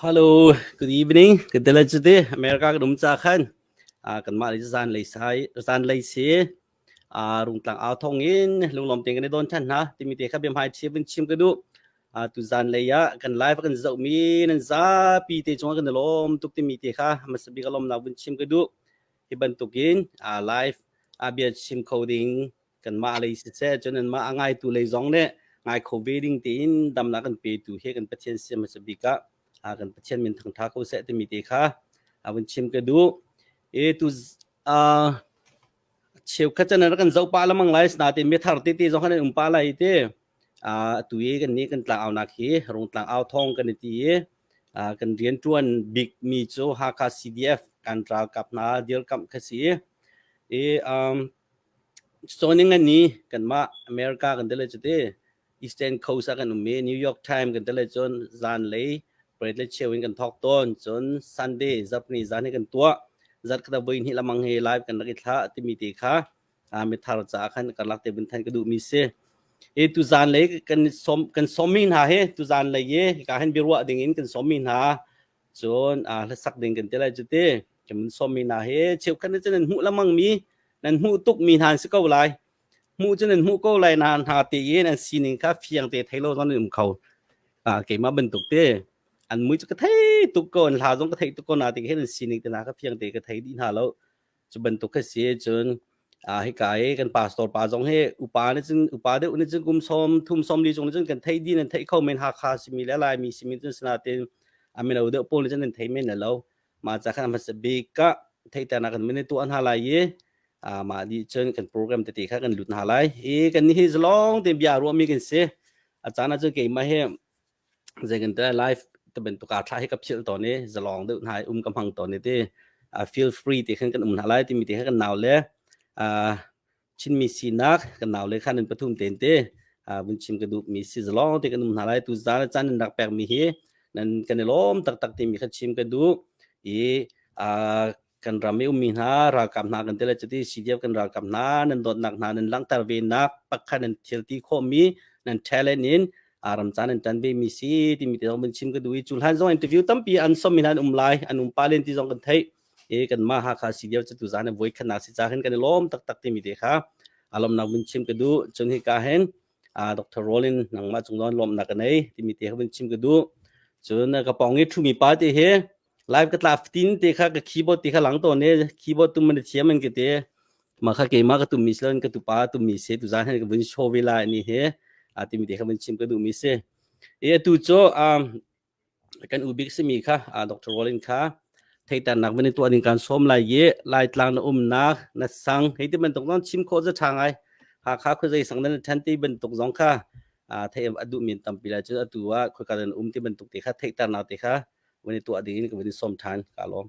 Hello, good evening. Ka dala cu te America kan um ca khan kanmah le zan lei sai zan lei si rungtlang au thong in lunglawm tein kan i don than hna timi te kha bia hmai chi vun chim ka duh. Tuzan lei ah kan live kan zohmi nan zapi te cungah kan i lawm tuk timi te kha hmasa bik a lawmnak vun chim ka duh. Hi bantukin live bia chim kho ding kanmah lei siseh cun anmah a ngaitu lei zong nih ngai kho ve ding tiin damnak kan petu hi kan Pathian si hmasa bik ah kan Pathian min thangtha ko seh timi te kha vun chim ka duh. E tu cheukhat cun an rak kan zoh pah lengmang lai nain mithar tete zong khan an um pah lai ti. Atu i kannih kan tlangaunak hi Rungtlang au thawng kan i ti i kan rianṭuan bikmi cu Hakha CDF kan ralkap hna dirkamh kha si i cawnning an ni kanmah America kan ti lai cu ti. Eastern Coast ah kan um i New York Time kan ti lai cun zanlei pariat le cheu in kan thawk tawn. Cun Sunday zarhpini zan hi kan tuah. Zarhkhat ah voi hnih lamang hi live kan rak i thlah timi te kha mithar caah khan karlak te vun than ka duhmi si. I tu zanlei kan som kan sawmmi hna hi tu zanlei i hika hin biaruah ding in kan sawmmi hna cun hlasak ding kan ti lai cu ti kan mun sawmmi hna hi cheukhat nih cun nan hmuh lamang mi nan hmuh tuk mi hna an si ko lai. Hmuh cu nan hmuh ko lai na hna te i nan sining kha fiang te thei lo zong nan um kho. Keimah bantuk te an mui cu ka thei tuk ko an hla zong ka thei tuk ko na ti hin an sining te hna kha fiang te ka thei dih hna lo. Cu bantuk kha si cun hika i kan pastor pa zong hi upa nih cun upa deuh nih cun kum sawm thum sawm li cung nih cun kan thei dih nan theih kho men Hakha simi le Laimi simi cun sinatin a mino deuh pawl nih cun nan thei men lo. Mah ca khan hmasa bik ah theihternak kan min tuah hna lai i mah dih cun kan program tete kha kan lut hna lai. I kan hi zalong tein bia ruahmi kan si. A caan ah cun keimah hi zei kan ti live te bantuk aa thlah hi ka philh tawn i zalong deuh hna um ka hmang tawn i ti feel free ti khan kan um hna lai timi ti kha kan nau le Chinmi sinak kan naule kha nan pathum tein te vun chim ka duhmi si zalong te kan um hna lai tu zan caan nan rak pekmi hi nan kan i lawm taktak timi kha chim ka duh i kan ram i ummi hna ralkap hna kan tele cuti CDF kan ralkap hna nan dawtnak hna nan langhter ve nak pakhat nan thil ti khawhmi nan talent in ram caan nan tan ve mi si timi te zong vun chim ka duh i cu hlan zong interview tampi an som mi hna an um lai an um pa len ti zong kan theih i kanmah Hakha CDF cu tuzaan in voi khatnak si ca hin kan i lawm taktak timi te kha a lawmnak vun chim ka duh. Cun hika hin Dr. Rollin nangmah cung zong lawmhnak ka nei timi te kha vun chim ka duh. Cun ka pawng i ṭhumi pa te hi live ka tla fatin te kha ka keyboard te kha lang tawn i keyboard tum man thiam an ka ti. Mah kha keimah ka tummi si loin ka tupa tummi si tuzaan hin ka vun show ve lai ni hi timi te kha vun chim ka duhmi si. I atu cu kan u bik simi kha Dr. Rollin kha theihternak van i tuah ding kan sawm lai i Laitlang na umnak na sang hei ti bantuk zong chim khawh za ṭha ngai Hakha khuazei sang nan ṭhan ti bantuk zong kha thei a duh min tampi lai cun atu ah khoika nan um ti bantuk te kha theihternak te kha van i tuah ding in ka van i sawm ṭhan ka lawm.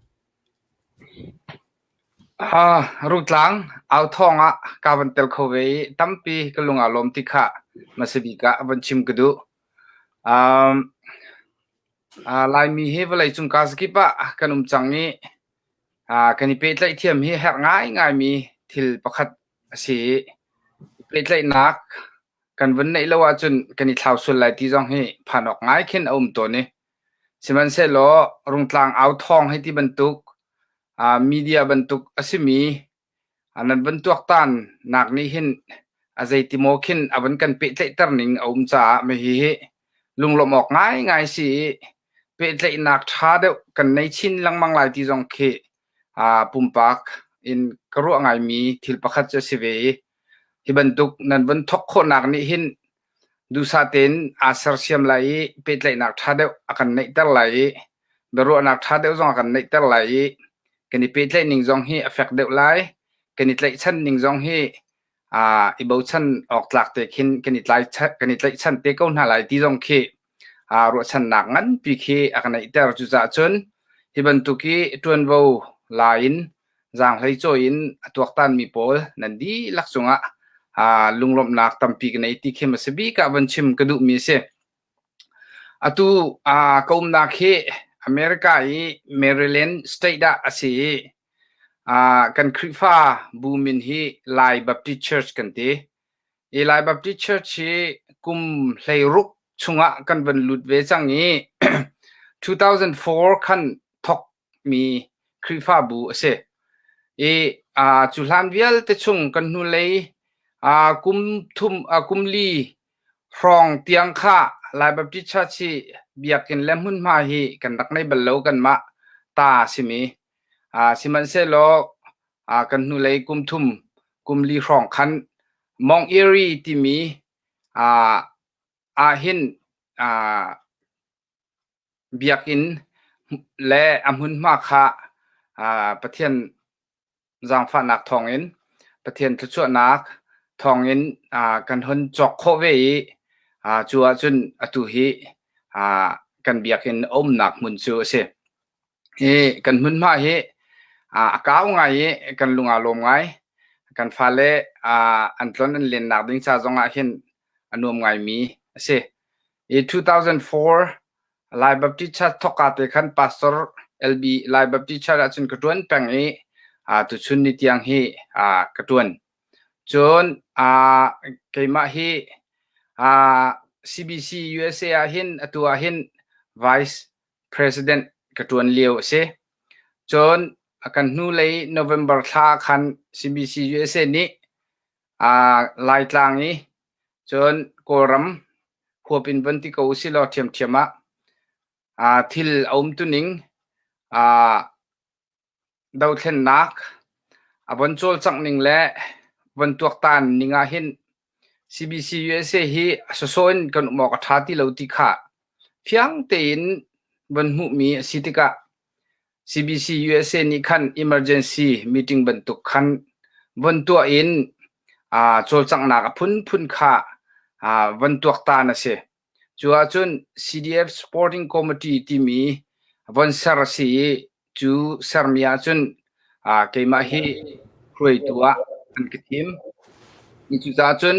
Rungtlang au thawng ah ka van tel kho ve i tampi ka lung aa lawm ti kha hmasa bik ah van chim ka duh. Laimi hi vawleicung kaakip ah kan um cang i kan i pehtlaih thiam hi herh ngaingaimi thil pakhat a si i pehtlaihnak kan vun neih lo ahcun kan i thlau sual lai ti zong hi phan awk ngai khin a um tawn i sihmanhsehlaw Rungtlang au thawng hei ti bantuk media bantuk a simi Nan van tuaktan nak nih hin a zeitimaw khin a van kan pehtlaihter ning a um caah hihi lunglawmh awk ngaingai si i pehtlaihnak ṭha deuh kan nei chin lengmang lai ti zong khi pumpak in ka ruah ngaimi thil pakhat cu a si ve i hi bantuk nan van thawk khawhnak nih hin duhsah tein aa sersiam lai i pehtlaihnak ṭha deuh a kan neihter lai i biaruahnak ṭha deuh zong a kan neihter lai i kan i pehtlaih ning zong hi a fek deuh lai. Kan i tlaihchan ning zong hi aa i bochan awk tlak te khin kan i tlai kan i tlaihchan te ko hna lai ti zong khi Ruahchannak nganpi khi a ka neihter. Cucaah cun hi bantuk hi ṭuanvo la in zaanghlei cawi in a tuaktanmi pawl nan dihlak cungah lunglawmhnak tampi ka nei ti khi hmasa bik ah von chim ka duhmi a si. Atu ka umnak hi America i Maryland state ah a si i kan Khrihfa bu min hi Lai Baptist Church kan ti. Hi Lai Baptist Church hi kum 16 chungah kan van lut ve cang i 2004 khan thokmi Khrihfabu a si. I cu hlan vialte chung kan hnulei kum thum kum li hrawng tiang kha Lai Baptist Church hi biakinn le hmunhma hi kan rak nei bal lo kanmah ta a simi. Sihmanhsehlaw kan hnulei kum thum kum li hrawng khan Mount Airy timi ahhin biakinn le a hmunhma kha Pathian zaangfahnak thawngin Pathian thluachuahnak thawngin kan hun cawk khawh ve i cu ahcun atu hi kan biakinn a umnak hmun cu a si. Hi kan hmunhma hi a kau ngai i kan lung aa lawm ngai. Kan fale an tlon an lennak ding ca zong ah hin a nuam ngaimi a si. Hi 2004 Lai Baptist Church thawkka te khan Pastor LB Lai Baptist Church ahcun ka ṭuan peng i tuchun ni tiang hi ka ṭuan. Cun keimah hi CBC USA ah hin atu ah hin Vice President ka ṭuan lio a si. Cun kan hnulei November thla khan CBC USA nih Laitlang i cun Kawlram huap in von ti ko usilaw ṭhiamṭhiam ah thil a umtuning dothlennak a von cawlcangh ning le von tuaktan ning ah hin CBC USA hi a sawsawh in kan um awk a ṭha ti lo ti kha fiang tein von hmuhmi a si tikah CBC USA nih khan emergency meeting bantuk khan von tuah in cawlcanghnak a phunphun kha von tuaktan a si. Cu ahcun CDF Supporting Committee timi von ser a si i cu sermi ahcun keimah hi hruaitu ah an ka thim. Cucaah cun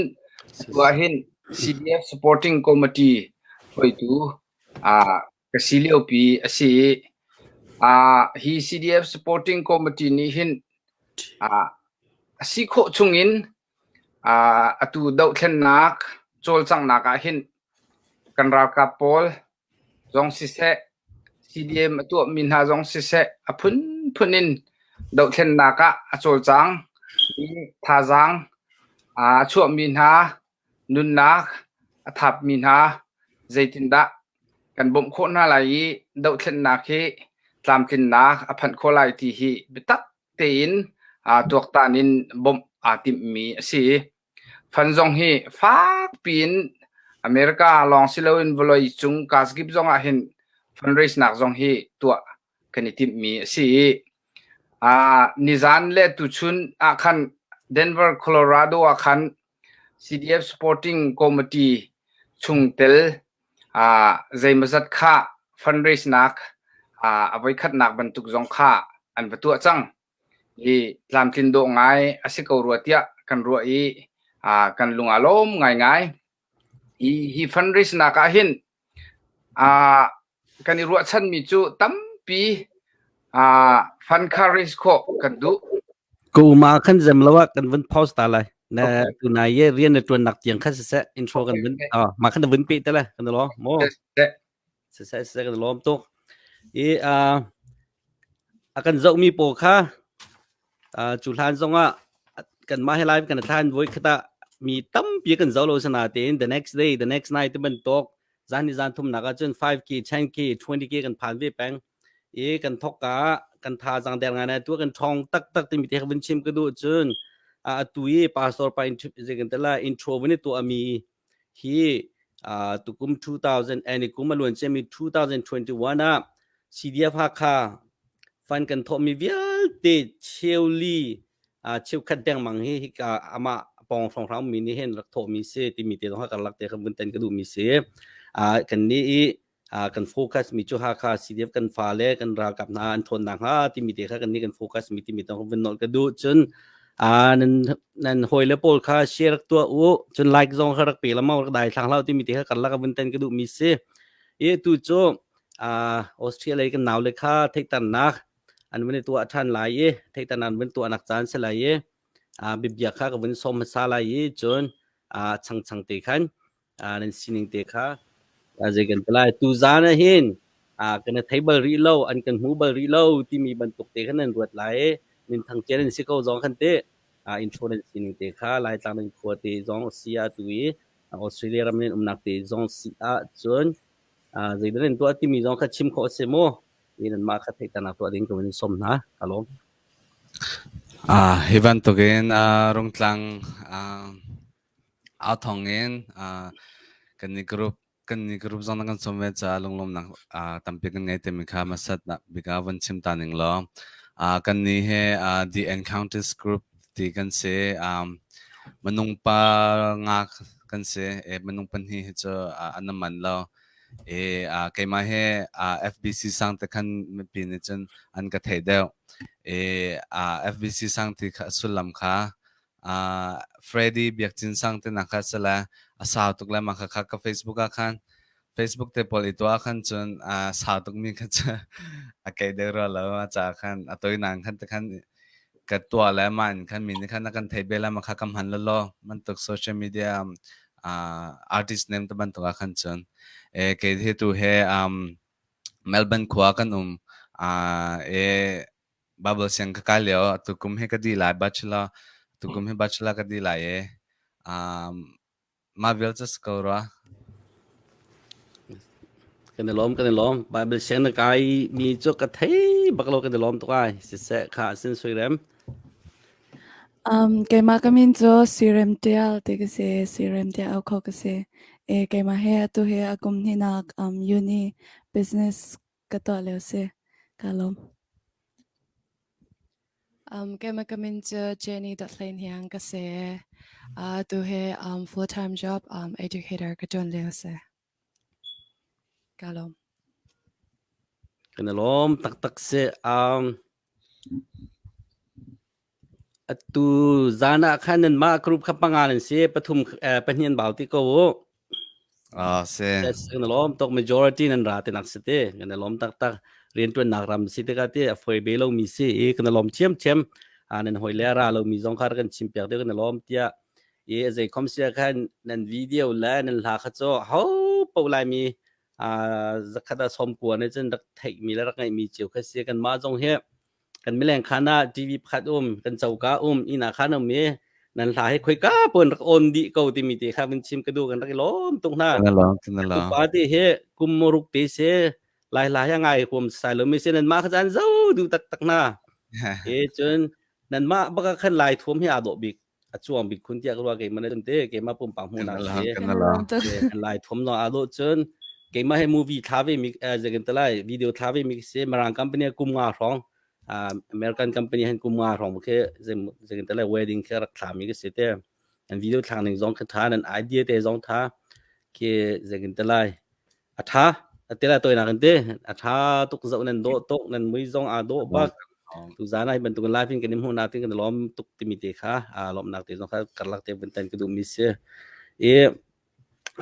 atu ahhin CDF Supporting Committee hruaitu ka si liopi a si i hi CDF Supporting Committee nih hin a si khawh chungin atu dohthlennak cawlcanghnak ah hin kan ralkap pawl zong siseh, CDM a tuahmi hna zong siseh, a phunphun in dohthlennak ah a cawlcang i thazaang a chuahmi hna, nunnak a thapmi hna zeitindah kan bawmh khawh hna lai i dohthlennak hi tlamtlinnak a phanh khawh lai ti hi biatak tein tuaktan in bawmh aa timhmi a si. Fund zong hi fakpi in America lawng si loin vawlei cung kaskip zong ah hin fundraise nak zong hi tuah kan i timhmi a si i nizan le tuchun ah khan Denver, Colorado ah khan CDF Supporting Committee chungtel zeimawzat kha fundraise nak a voikhatnak bantuk zong kha an va tuah cang. I tlamtlin dawh ngai a si ko rua tiah kan ruah i kan lung aa lawm ngaingai. Hi fundraise nak ah hin kan i ruahchanmi cu tampi fund kha raise khawh kan duh. Ko ma khan zem lo ah kan vun pause ta lai. Na tunai ye rian na tuan nak tiang kha siseh intro kan vun ma khan na vun pe te le kan lo mo. Siseh siseh kan lawm tuk. I a kan zohmi pawl kha cu hlan zongah kanmah he live kan thlan voi khat ah mi tampi kan zoh lo sana tein the next day the next night te bantuk zan ni zan thumnak ahcun 5k 10k 20k kan phan ve peng i kan thok ka kan tha zang der ngai na tu kan thong tak tak timi te vun chim ka duh cun atu i pastor pa in kan tela intro vun tu ami Hi tukum 2000 and kum a luan ciami 2021 ah CDF Hakha fund kan thawhmi vialte cheuli cheukhat dengmang hi hika amah pawng hrawnghrang mi nih hin rak thawhmi si timi te zong kha karlak te kha vun tan ka duhmi si. Kan nih i Kan focus mi cu Hakha CDF kan fale kan ralkap hna an thawn nakhnga timi te kha kan nih kan focus mi timi tong vun nolh ka duh. Cun nan nan hawile pawl kha share rak tuah u, cun like zong kha rak pe lamang rak dai thlang hlah timi te kha karlak vun ten ka duh mi si. I tu cu Australia lei kan nau le kha theihternak an vun i tuah ṭhan lai i theihternak an vun tuahnak caan si lai i bibia kha ka vun sawm hmasa lai i cun changchang te khan nan sining te kha zei kan ti lai. Tuzaan ah hin kan i thei bal rih lo, an kan hmu bal rih lo timi bantuk te khan nan ruat lai i minthang cia nan si ko zong khan teh intro nan sining te kha Laitlang nan khua te zong si ah tu i Australia ram nan umnak te zong si ah cun zeidah nan tuah timi zong kha chim khawh a si maw? Ni nanmah kha theihternak tuah ding ka vun sawm hna. Ka lawm. Hi bantukin Rungtlang aa thawng in kan i group zong na kan sawm ve caah lunglawmnak tampi kan ngei timi kha hmasat bik ah vun chim ta ning law. Kannih hi The Encounters Group ti kan si. Minung pa nga kan si. Minung pahnih hi cu an man lo. Keimah hi FBC sang te khan mipi nih cun an ka theih deuh. FBC sang ti kha sullam kha Freddy Biakcin Sang te nak kha si le a sau tuk le mah kha ka Facebook ah khan Facebook te pawl i tuah khan cun a sau tukmi kha cu a kei deuh rua lo a ca khan a toinak khan te khan ka tuah le mah in khan mi nih khan a kan theih bel ma kha ka hman lalaw bantuk social media artist name te bantuk ah khan cun kei hi tu he Melbourne khua kan um e Bible siang ka kai lio tukum hi ka di lai bachelor tukum hi bachelor ka di lai e mah vial cu si ko rua. Kan i lawm, kan i lawm. Bible siang na kai mi cu ka thei bak lo, kan i lawm tuk ai. Siseh kha sin suirem. Keimah ka min cu Suirem Tial ti ka si. Suirem Tial au kho ka si. E, keimah he atu hi a kum hnihnak uni business ka tuah lio si. Ka lawm. Keimah ka min cu Jenny Dawthlei Hniang ka si. Tu hi full-time job educator ka ṭuan lio si. Ka lawm. Kan i lawm taktak si. Atu zan ah khan nanmah group kha panga nan si, pathum pahnih an bau ti ko u. Ah, si. Kan i lawm tuk majority nan ra tinak si ti. Kan i lawm taktak. Rianṭuannak ram si tikah ti a foi be lomi si i kan i lawm ṭhiamṭhiam. Nan hawi le a ra lomi zong kha kan chim piak deuh kan i lawm tiah i zei khom sia khan nan video le nan hla kha cu ho paoh Laimi zakhat ah 90 nih cun rak theihmi le rak ngeihmi cio kha si. Kanmah zong hi kan mileng khan ah TV pakhat um, kan coka um, inn ah khan um i nan hla hi khoika pun rak on dih ko timi te kha vun chim ka duh kan rak i lawm tuk hna. Kan lawm, kan lawm. Upa ti hi kum ruk te si lai hla hi ngai huam sai lo mi si nan mah kha caan zo duh taktak hna. E cun nan mah baka khan lai thuam hi aa dawh bik. A cuang bik khun tiah ka ruah keimah na te keimah pumpak hmuhnak si. Kan lai thuam no aa dawh cun keimah he movie thla ve mi zekin talai video thla ve mi si Mirang company kum nga hrawng American company han kum nga hrawng khi zekin talai wedding khi rak thla mi ka si te an video thlang ning zong kha tha nan idea te zong tha khi zekin talai A ṭha. A te la tawinak in te. A ṭha tuk zoh nan dawh tuk nan mui zong aa dawh bak. Tuzaan ah hi bantuk in live in kan i hmuhnak tin kan i lawm tuk timi te kha aa lawmhnak te zong kha karlak te vun tan ka duhmi si. I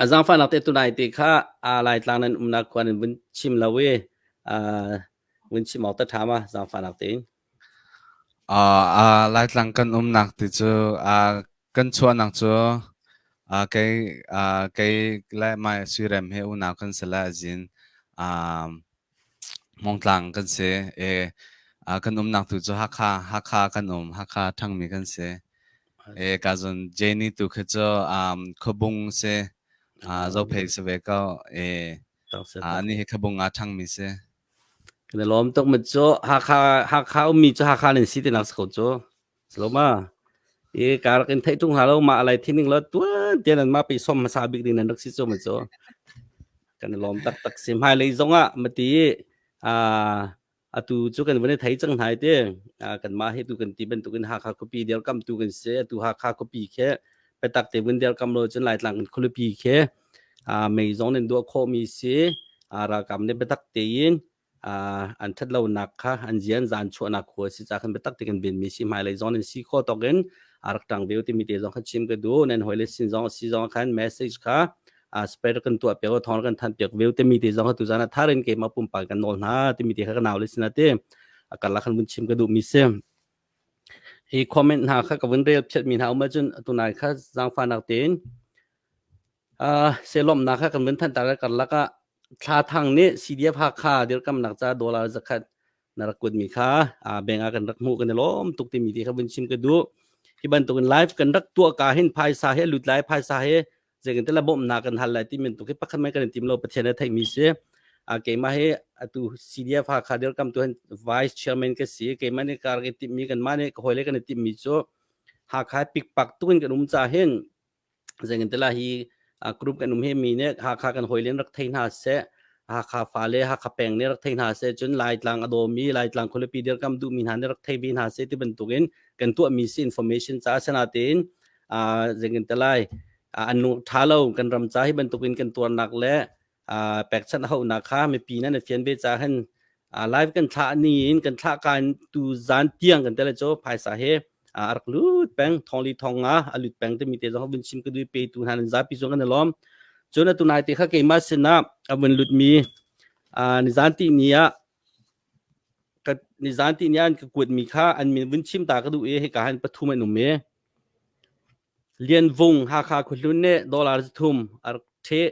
a zaangfahnak te tunai te kha aa Laitlang nan umnak khua nan vun chim lo i aa vun chim awk ta ṭha ma zaangfahnak tein. Laitlang kan umnak ti cu kan chuahnak cu kei le my Suirem he unau kan si le azin Hmongtlang kan si i kan umnak tu cu Hakha Hakha kan um Hakha ṭhangmi kan si. I ka zun Jenny tu khi cu Khuabung si Zophei si ve ko i anih hi Khuabung ah ṭhangmi si. Kan i lawm tuk mit cu Hakha Hakha ummi cu Hakha nan si tinak si ko cu. Saloma. I ka rak in theih ṭung hna lo mah lai thining lo tuan tian nan mah pi som hmasa bik ding nan rak si cu ma cu. Kan i lawm taktak si. Hmailei zong ah mati atu cu kan van i thei cang hna te. Kanmah hi tu kan ti bantukin Hakha khuapi dirkamh tu kan si. Atu Hakha khuapi khi biatak te vun dirkamh lo cun Laitlang kan khualipi khi mei zong nan duah khawhmi si. Ralkap nih biatak tein an ṭhatlonak kha an zian zan chuahnak khua si ca khan biatak te kan binmi si hmailei zong nan si khawh tawk in a rak ṭang ve timi te zong kha chim ka duh. Nan hawile sin zong si zong khan message kha spread kan tuah piak thawng kan thanh piak ve timi te zong kha tuzan ah thar in keimah pumpak kan nawl hna timi te kha ka nau le sin ate a karlak khan vun chim ka duh mi si. Hi comment hna kha ka vun rel phiat mi hna um ahcun tunai kha zaangfahnak tein Selawmhnak kha kan vun thantar karlak ah Thla Thang nih CDF Hakha dirkamnak ca dollar zakhat na rak kuatmi kha bank ah kan rak hmuh kan i lawm tuk timi ti kha vun chim ka duh. Hi bantukin live kan rak tuah ka hin phaisa he lut lai phaisa he zeitin te la bawmhnak kan hal lai ti men tuk hi pakhat mai kan in tim lo Pathian a theihmi si. Keimah hi atu CDF Hakha dirkam tu hin vice chairman ka si. Keimah nih ka rak i timhmi kanmah nih ka hawile kan i timhmi cu Hakha pikpak tukin kan um ca hin Zeitin tila hi group kan um hi mi nih Hakha kan hawi len rak thei hna seh Hakha fale Hakha peng nih rak thei hna seh cun Laitlang a dawmi Laitlang khualipi dirkam duhmi hna nih rak thei ve hna seh ti bantukin kan tuahmi si information ca sanatein zeitin tilai an lung tha lo kan ram ca hi bantukin kan tuarnak le pekchanh hauhnak kha mipi nan i fian ve ca hin live kan thlah ni in kan thlah ka in tu zan tiang kan tele cho phaisa he a rak lut peng thongli thong nga a lut peng te mi te zong vun chim ka dui pe tu hna nan zapi zong kan lom cun atu nai te kha keimah sinah a vun lut mi ni zan ti ni ah ka ni zan ti ni an ka kuat mi kha an min vun chim ta ka du e hika han pathum an um e Lian Vung Hakha khuahlun nih dollar 3 a rak ṭheh.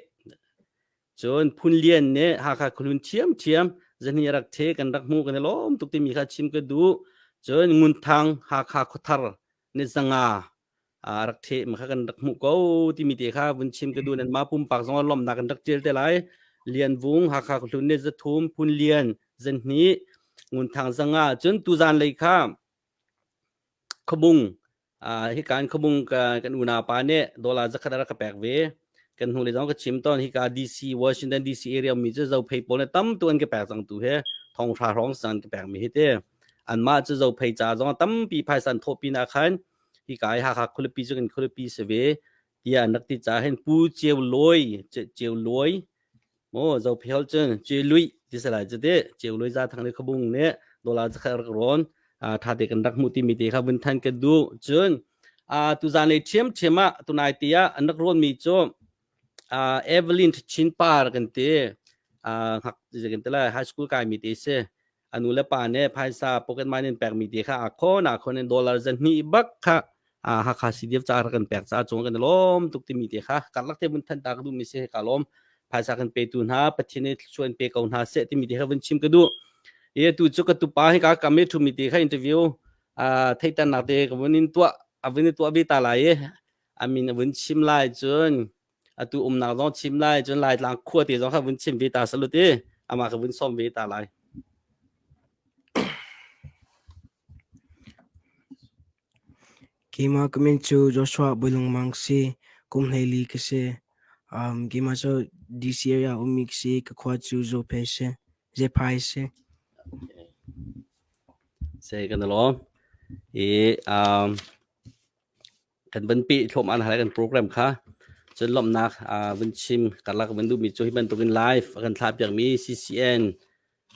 Cun Phun Lian nih Hakha khuahlun ṭhiamṭhiam zahnih a rak ṭheh kan rak hmuh kan i lawm tuk timi kha chim ka duh. Cun Ngun Thang Hakha khuathar nih zanga a rak ṭheh ma kha kan rak hmuh ko timi te kha vun chim ka duh. Nanmah pumpak zong ah lawmhnak kan rak ṭial te lai. Lian Vung Hakha khuahlun nih 300, Phun Lian zahnih, Ngun Thang zanga. Cun tuzan lei kha Khuabung Hika in khuabung kan unau pa nih dollar zakhat a rak ka pek ve. Kan hnu le zong ka chim tawn hika DC Washington DC area mi cu Zophei pawl nih tam tu an ka pek cang tu he thong hra hrawng sang an ka pek mi hi te. Anmah cu Zophei ca zong tampi phaisa an thawh pin ah khan hika i Hakha khualipi cu kan khualipi si ve tiah an rak ti caah hin Pu Ceu Lawi Ceu Lawi Maw Zophel cun Celui ti si lai cu ti Celui za thang le khabung nih dollar zakhat rak rawn tha te kan rak hmuh timi te kha vun than ka duh cun tuzan lei ṭhiamṭhiam ah tunai te ah an rak rawn mi cu Evelyn Chin Par kan ti hngak kan ti lai high school kai mi te si a nu le pa nih phaisa pocket money in pekmi te kha a khawn a khawn in dollar zahnih bak kha Hakha CDF ca rak kan pek ca cung kan lawm tuk timi te kha karlak te vun than ta ka duh mi si ka lawm phaisa kan pe tu hna Pathian nih thluachuah in pe ko hna seh timi te kha vun chim ka duh i tu cu ka tupa hi ka kam i thumi te kha interview theitan nak te ka vun in tuah a vun i tuah ve ta lai i a min a vun chim lai cun atu umnak zong chim lai cun Laitlang khua te zong kha vun chim ve ta salut i amah ka vun sawm ve ta lai. Keimah ka min cu Joshua Builungmang si. Kum 14 ka si. Keimah cu DC area ummi ka si. Ka khua cu Zophei si. Zephai si. Se kan lawm. I kan van peh thluahmah hna lai kan program kha. Cun lawmhnak vun chim karlak vun duhmi cu hi bantukin live a kan thlah piakmi CCN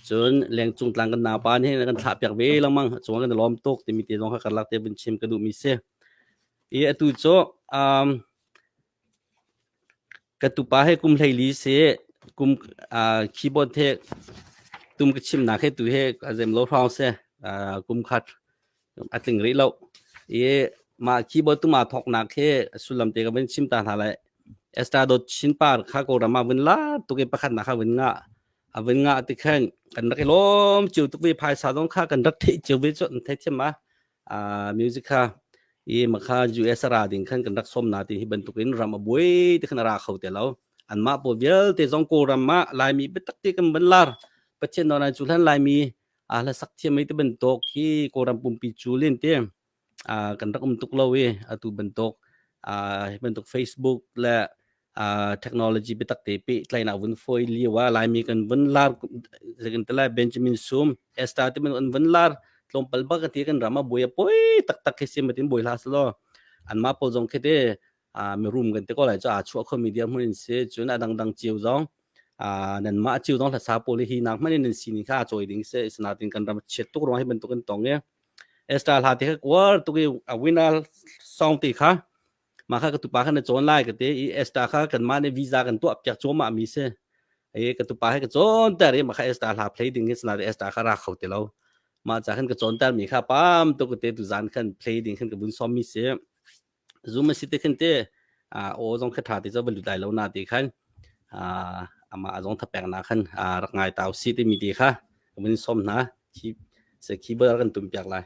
cun lengcung tlang kan naupa nih kan thlah piak ve lengmang cung kan i lawm tuk timi te zong kha karlak te vun chim ka duhmi si. I atu cu um, ka tupa he kum 14 si kum uh, keyboard he tum ka chimnak he tu he a zem lo hrawng si uh, kum khat a tling rih lo. I mah keyboard tu ma thawknak hi sullam te ka vun chim ta hna lai. Esther Dawt Chin Par kha Kawlram ah vun la tuk i pakhat nak kha vun ngah. A vun ngah ti khan kan rak i lawm cio tuk ve phaisa zong kha kan rak theih cio ve cu an thei thiam ma. Music kha i makha US ra ding khan kan rak som na ti hi bantukin ram a buai ti khan a ra kho te lo. Anmah pawl vialte zong Kawlram ah Laimi biatak te kan van lar. Pathian nawl cu hlan Laimi a hlasak thiam ti bantuk hi Kawlram pumpi cul in ti kan rak um tuk lo i atu bantuk hi bantuk Facebook le technology biatak te pehtlaihnak vun fawi lio ah Laimi kan vun lar kan ti lai Benjamin Sum Esther ti an vun lar tlawmpal bak ti kan ram a buai a poi taktak khi si matin buai hlah selaw anmah pawl zong khi te mirum kan ti ko lai cu aa chuah khomi dirhmun in si cun a dangdang cio zong. Nan mah cio zong hlasa pawl hi nak hmanh in nan sining kha a cawi ding si. Asinain kan ram chiat tuk ruang hi bantuk an tong i Esther hla te kha uar tuk i a winner song ti kha mah kha ka tupa kha na cawn lai ka ti i Esther kha kanmah nih visa kan tuah piak cuahmah mi si. I ka tupa he ka cawnter i mah kha Esther hla play ding hi sinain Esther kha ra kho ti lo. Mah ca khan ka cawnter mi kha pam tuk ka te tuzan khan play ding khan ka vun sawm mi si. Zoom a si te khin te aw zong kha ṭha ti cu va lut lai lo na ti khan amah zong thapek na khan rak ngai tau si timi ti kha ka vun sawm hna. Khi se keyboard kan tum piak lai.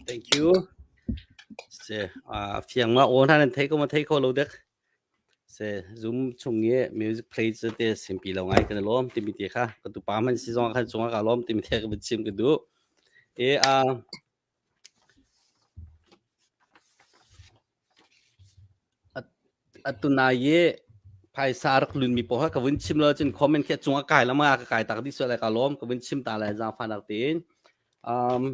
Thank you. Se, fiang ma aw hna nan thei ko ma thei kho lo dek. Se Zoom chung i music play cu te simpi lo ngai kan i lawm timi te kha ka tupa hmanh si zong ah khan cungah ka lawm timi te ka vun chim ka duh. E a Atunai i phaisa rak lunmi pawl kha ka vun chim lo cun comment khi a cung a kai lama ka kai tak dih sual lai ka lawm ka vun chim ta lai zaangfahnak tein. Um,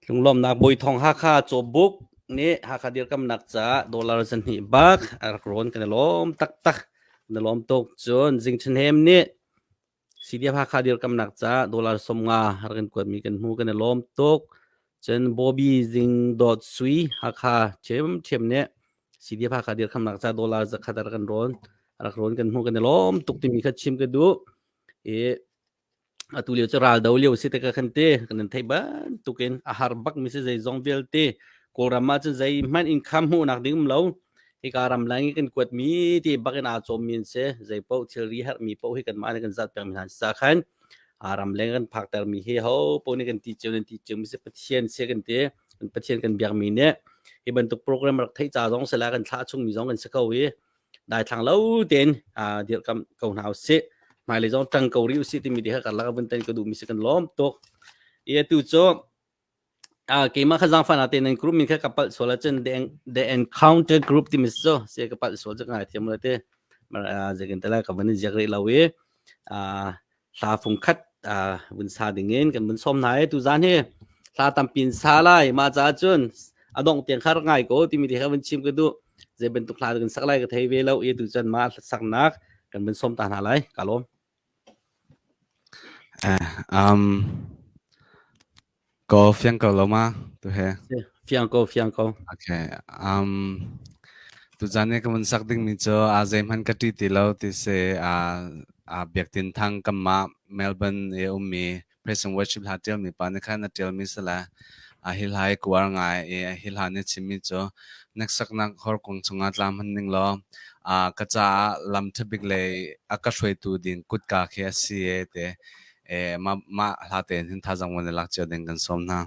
Lunglawmnak Bawi Thawng Hakha Cawbuk nih Hakha dirkamnak caah dollar 200 bak a rak rawn kan i lawm taktak. Na lawm tuk. Cun Zing Ṭhahnem nih CDF Hakha dirkamnak caah dollar 50 rak in kuatmi kan hmu kan i lawm tuk. Cun Bobby Zing Dawt Sui Hakha ṭhiamṭhiam nih CDF Hakha dirkamnak caah dollar 100 a rak kan rawn a rak rawn kan hmu kan i lawm tuk timi kha chim ka duh. I atu lio cu ral do lio si te ka kan ti kan in theih bantukin a har bak mi si zeizong vialte Kawlram ah cun zeihmanh income hmuhnak ding um lo hika ram lang i kan kuat mi ti bak in aa cawm mi an si zei paoh thilri herh mi paoh hi kanmah nih kan zat peng mi hna sa khan a ram leng kan phakter mi hi ho paoh nih kan ti cio nan ti cio mi si Pathian si kan ti Pathian kan biak mi nih hi bantuk program rak theih ca zong si la kan thlah chung mi zong kan si ko i daithlang lo tein dirhkamh ko hna usih. Hmailei zong ṭang ko rih usih timi ti kha karlak ah vun tan ka duhmi si kan lawm tuk. I atu cu keimah kha zaangfah na tein nan group min kha ka palh sual ahcun the encounter group timi si cu si ka palh sual cu ka ngaithiam lo te. Zeitin te lai ka van in ziak rih lo i hla fung khat vun sa dingin kan vun sawm hna i tuzan hi hla tampi in sa lai mah caah cun a dongh tiang kha rak ngai ko timi te kha vun chim ka duh zei bantuk hla kan sak lai ka thei ve lo i tuchan mah saknak kan vun sawm ta hna lai ka lawm. Um, Ko fiang ko lo ma tu he? Fiang ko, fiang ko. Okay. Tuzan i ka vun sak dingmi cu a zeihmanh ka ṭih ti lo ti si. A Biak Tin Thang kanmah Melbourne i a ummi Praise and Worship hla ṭialmi pa nih khan a ṭialmi si le a hi hla hi kuar ngai i hi hla nih a chimmi cu hneksaknak horkuang chungah tla hmanh ning law ka caah lam ṭhabik lei a ka hruaitu ding kutka khi a si e ti. Mah hla tein hin thazaang van i lak cio ding kan sawm hna.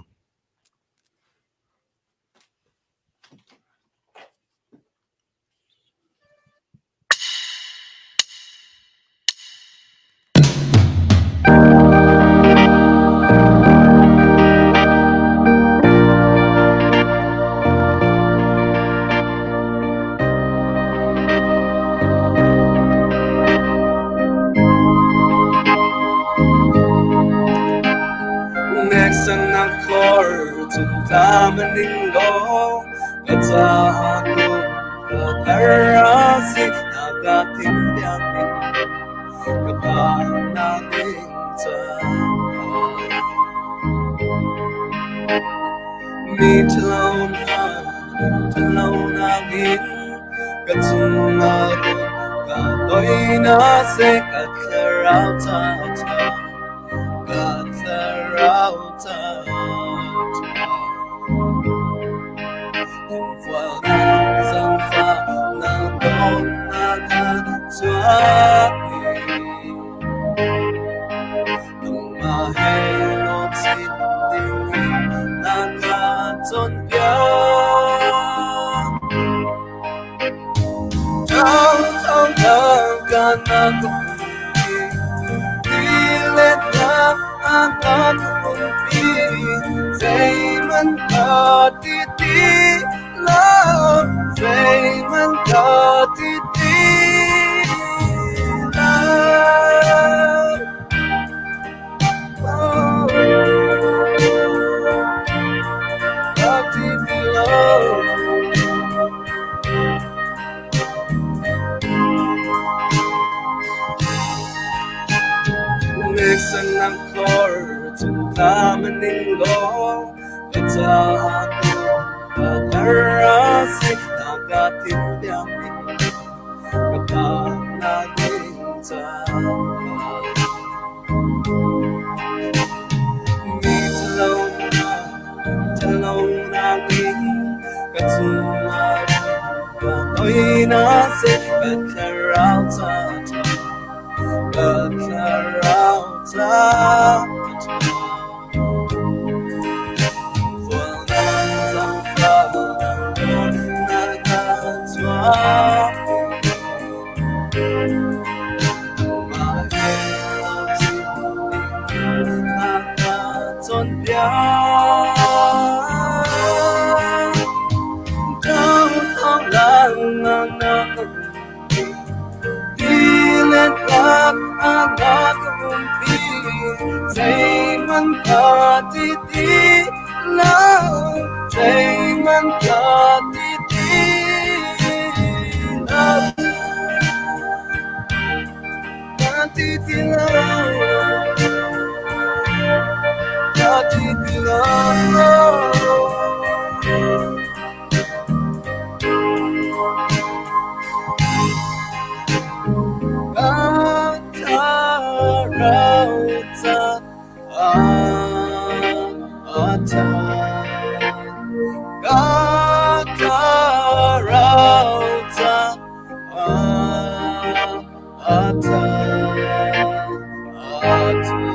Hneksannak khor cung tla maning law ka caah kut ka thar a si na ka thim piak ning ka phan ding caah mi ṭhalo hna ṭhatlonak in ka cungah run ka toinak seh ka thlarau ca ṭha ka thlarau ca ṭha. Thingfualnak zaangfahnak dawtnak kha chuah Nangmah he lawmsin dingin na ka cawnpiak. Thang ka na ka umpi, tiletnak a ka umpi, zeihmanh ka ti ti lo, zeihmanh ka ti ti lo. Ka ti ti lo. Hneksannak khor cung tla maning law ka caah ka thar a si na ka thim piak ka pa na ding caah mi ṭhalo hna ṭhatlonak in ka cungah ka toinak seh ka thlarau ca ṭha ka thlarau ca ṭha. le tlak ah na ka umpi. Zeihmanh ka ti ti lo, zeihmanh ka ti ti lo. Ka ti ti lo, ka ti ti lo. Ka thlarau ca ah a ṭha. Ka thlarau ca ah a ṭha. A ṭha.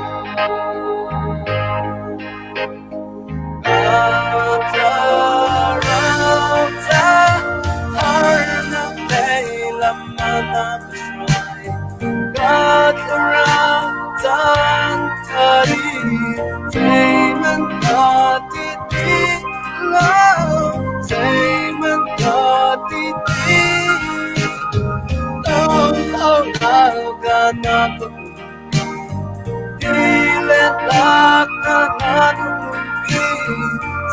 Ti le tlak na ka umpi,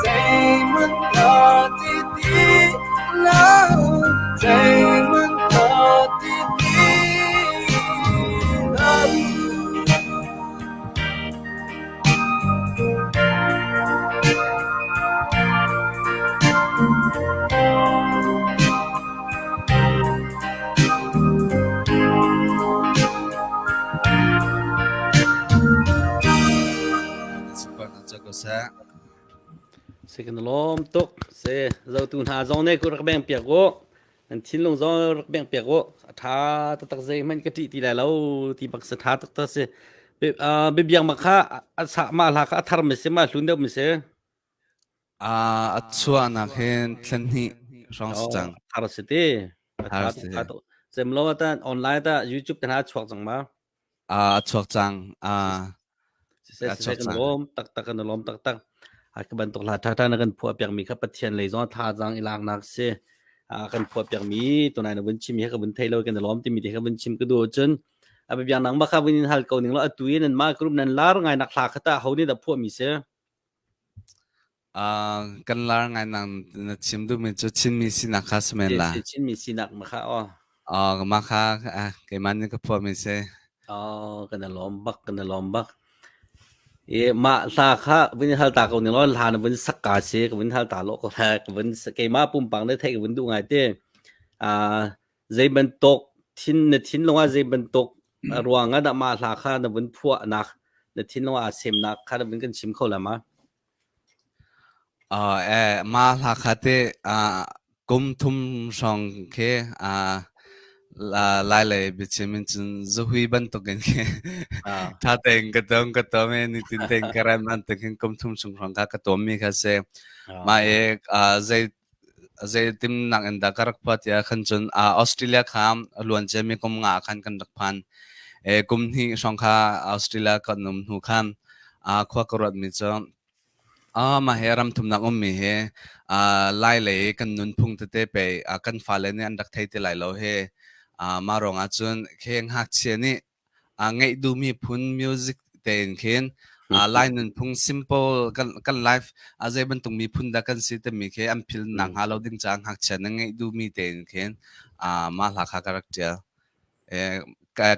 zeihmanh ka ti ti lo, zeihmanh ka ti ti lo. Si kan lawm tuk. Si zotu hna zong nih ku rak beng piak u. Nan thinlung zong rak beng piak u. A ṭha taktak zeihmanh ka ṭih ti lai lo ti bak si ṭha taktak si. Bibiang ma kha a sa ma hla kha a thar mi si ma hlun deuh mi si. A chuahnak hin thlen hnih hrawng si cang. Thar si ti. Thar si. Zemlo ta online ta YouTube te hna chuak cang ma. A chuak cang. Siseh siseh kan lawm taktak kan lawm taktak. A ka bantuk hla ṭhaṭha na kan phuah piakmi kha Pathian lei zong thazaang i laknak si. A kan phuah piakmi tunai na vun chim hi ka vun thei lo kan lawm timi te kha vun chim ka duh cun a biang nang ma kha vun in hal ko ning lo atu in nan mah group nan lar ngai nak hla kha ta ho nih dah phuah mi si? Kan lar ngai nang na chim duhmi cu Chinmi sinak kha si men la. Chinmi sinak ma kha aw. Aw mah kha keimah nih ka phuahmi si. Aw kan i lawm bak kan i lawm bak. I mah hla kha vun hal ta ko ning law hla na vun sak ka si ka vun hal ta lo ko hla ka vun keimah pumpang le theih ka vun duh ngai te. Zei bantuk thin na thinlung ah zei bantuk ruang ah dah mah hla kha na vun phuahnak na thinlung ah aa semnak kha na vun kan chim kho la ma? Mah hla kha teh kum thum hrawng khi Lailei biachim in cun zahui bantukin khi ṭha tein ka tuam ka tuam i nitin tein ka rem bantuk hin kum thum chung hrawng kha ka tuammi kha si. Mah i zei zeitimnak in dah ka rak phuah tiah khan cun Australia kha a luan ciami kum nga ah khan kan rak phan. Kum hnih hrawng kha Australia kan um hnu khan khua ka ruatmi cu mah hi ram thumnak ummi hi Lai lei kan nunphung tete pei kan fale nih an rak thei ti lai lo hi. Mah ruangah cun khi ngakchia nih ngeih duhmi phun music tein khin Lai nunphung simple kan kan life a zei bantuk miphun dah kan si timi khi an phil nak hnga lo ding caah ngakchia na ngeih duhmi tein khin mah hla kha ka rak ṭial.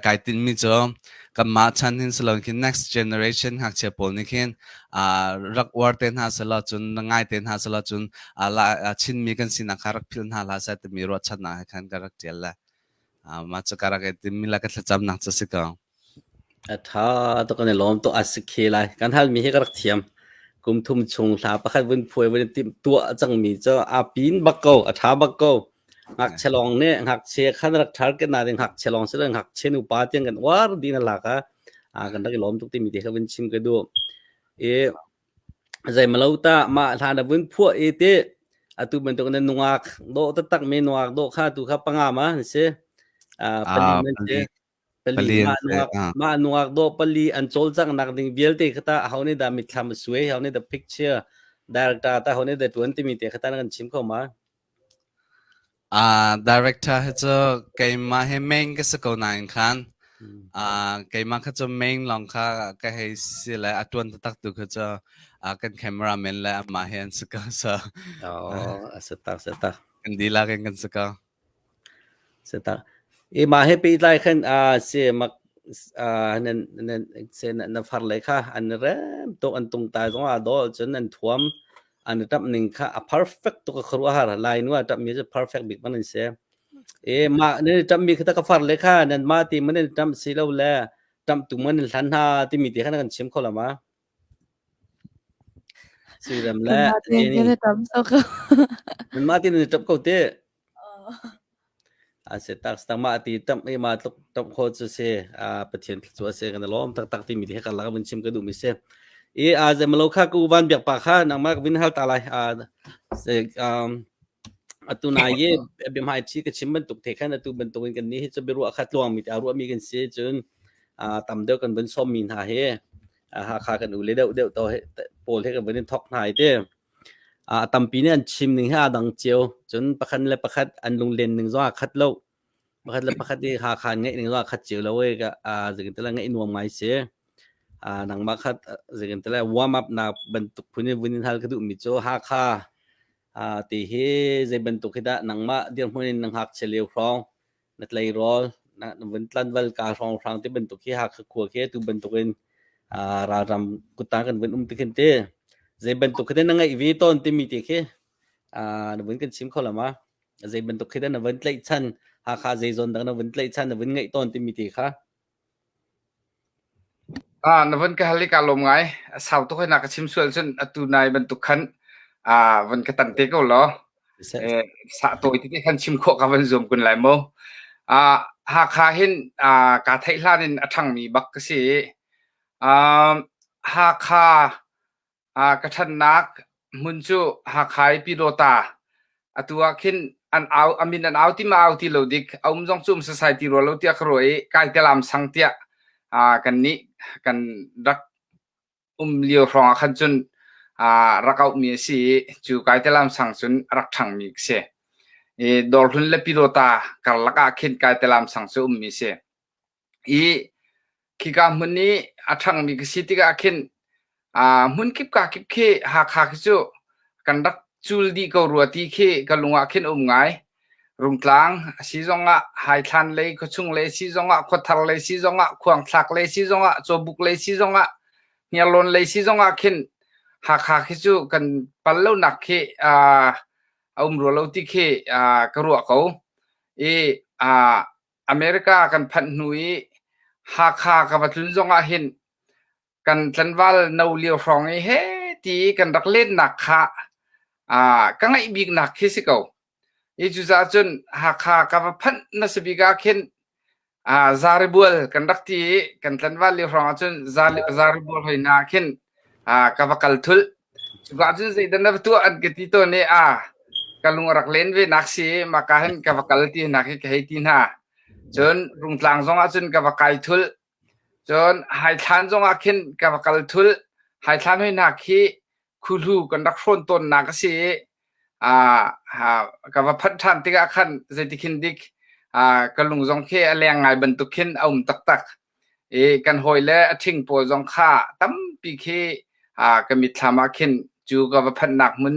Kai tinhmi cu kanmah chan hin si loin khin next generation ngakchia pawl nih khin rak uar te hna selaw cun ngai te hna selaw cun Chinmi kan sinak kha rak philh hna hlah seh timi ruahchannak he khan ka rak ṭial le. Mah cu ka rak i timmi le ka thlacamnak cu a si ko. A ṭha tuk kan i lawm tuk a si khe lai. Kan halmi hi ka rak thiam. Kum thum chung hla pakhat vun phuai vun timh tuah cangmi cu a pin bak ko, a ṭha bak ko. Ngakchia lawng nih ngakchia khan rak ṭhar ke na ding ngakchia lawng si lo ngakchia nupa tiang kan uar dih na lak ah kan rak i lawm tuk timi te kha vun chim ka duh. I Zeimalo ta mah hla na vun phuah i ti atu bantuk na nungak dawh taktak mi nungak dawh kha tu kha panga ma an si. Pali man si. Pali Pali an mah si. nungak mah nungak dawh pali an cawlcanghnak ding vialte kha ta aho nih dah mitthlam a suai aho nih dah picture director ta aho nih dah tuan timi te kha ta na kan chim kho ma? Director hi cu keimah hi main ka si ko nain khan. Keimah kha cu main lawng kha ka hei si le a tuan taktak tu kha cu kan cameraman le amah he an si ko. So Oh, a si tak, si tak. Kan dihlak in kan si ko. Si tak. I mah he pehtlai khan si mak nan nan se na far le kha an rem tuk an tungtai zong ah dawh cun an thuam an i ṭamh ning kha a perfect tuk a khuaruahhar. Lai nu a ṭamhmi cu perfect bik man an si. E mah nan i ṭamhmi kha ka far le kha nan mah ti man nan i ṭamh si lo le ṭamhtu man nan hlan hna timi te kha na kan chim kho la ma? Suiram le Kanmah tein Jenny. kan i ṭam ko. Nanmah ti nan i ṭamh ko te. A si tak tak mah ti ṭamh i mah tluk ṭamh khawh cu si Pathian cu a si kan i lawm taktak timi te he karlak ah vun chim ka duhmi si. I a zemalo kha ka u van biak pa kha nangmah ka vin hal ta lai. Se atu nai i biahmai ṭhi ka chim bantuk te khan atu bantuk in kan nih hi cu biaruah kha tluangmi te a ruahmi kan si cun tam deuh kan vun sawmmi hna hi Hakha kan u le deuh deuh to pawl he kan vun in thok hna i ti. A tampi nih an chim ning hi aa dang cio. Cun pakhat le pakhat an lunglen ning zong aa khat lo. Pakhat le pakhat i Hakha an ngeih ning zong aa khat cio lo i zeitintiah ngeih nuam ngai si. Nangmah kha zeitintiah warm up nak bantuk phun in vun in hal ka duhmi cu Hakha ti hi zei bantuk hi dah nangmah dirhmun in na ngakchia lio hrawng na tleirawl na vun tlanval ka hrawnghrang ti bantuk hi Hakha khua khi tu bantuk in ralram kuttang kan vun um ti khin ti zei bantuk khi na ngeih ve tawn timi ti khi na vun kan chim kho la ma zei bantuk khi na vun tlaihchan Hakha zei zawn dang na vun tlaihchan na vun ngeih tawn timi ti kha Na vun ka hal i kaa lawm ngai. A sau tuk hoi na ka chim sual cun atu nai bantuk khan vun ka tan te ko law. Eh, sa tawi tete khan chim khawh ka van zuam kun lai mu. Hakha hin kaa theih hlan in a ṭhangmi bak ka si. Hakha Ka ṭhannak hmun cu Hakha i Pyidawta. Atu ah khin an au, a min an au ti ma au ti lo dik, a um zong cu um sasai ti rua lo tiah ka ruah i Kaitelam sang tiah kannih kan rak um lio hrawng ah khan cun rak auhmi a si i cu Kaitelam sang cun a rak ṭhangmi ka si. I Dawrhlun le Pyidawta karlak ah khin Kaitelam sang cu ummi a si. I khika hmun i a ṭhangmi ka si tikah khin hmun kip ka kip khi Hakha khi cu kan rak cul dih ko rua ti khi ka lung ah khin um ngai. Rungtlang a si zongah Haithlan lei khuachung lei si zongah Khuathar lei si zongah Khuangthlak lei si zongah Cawbuk lei si zongah Hniarlawn lei si zongah khin Hakha khi cu kan pal lonak khi a um rua lo ti khi ka ruah ko. I America kan phanh hnu i Hakha ka va tlun zongah hin kan tlanval no lio hrawng i he ti kan rak lennak kha ka ngaih biknak khi si ko. I cucaah cun Hakha ka va phanh na si bik ah khin Zaribual kan rak ti i kan tlanval lio hrawng ah cun Zaribual hoi hna khin ka va kal thulh. Cuka cun zeidah na va tuah an ka ti tawn i ka lung a rak len ve nak si i maka hin ka va kal ti nak hi ka hei ti hna. Cun Rungtlang zong ah cun ka va kai thulh. Cun Haithlan zong ah khin ka va kal thulh. Haithlan hoi hna khi khuhlu kan rak hrawn tawnnak a si i ka va phanh ṭhan tikah khan zeiti khin dik ka lung zong khi a leng ngai bantuk khin a um taktak. I kan hawile a ṭhing pawl zong kha tampi khi ka mitthlam ah khin cu ka va phanhnak hmun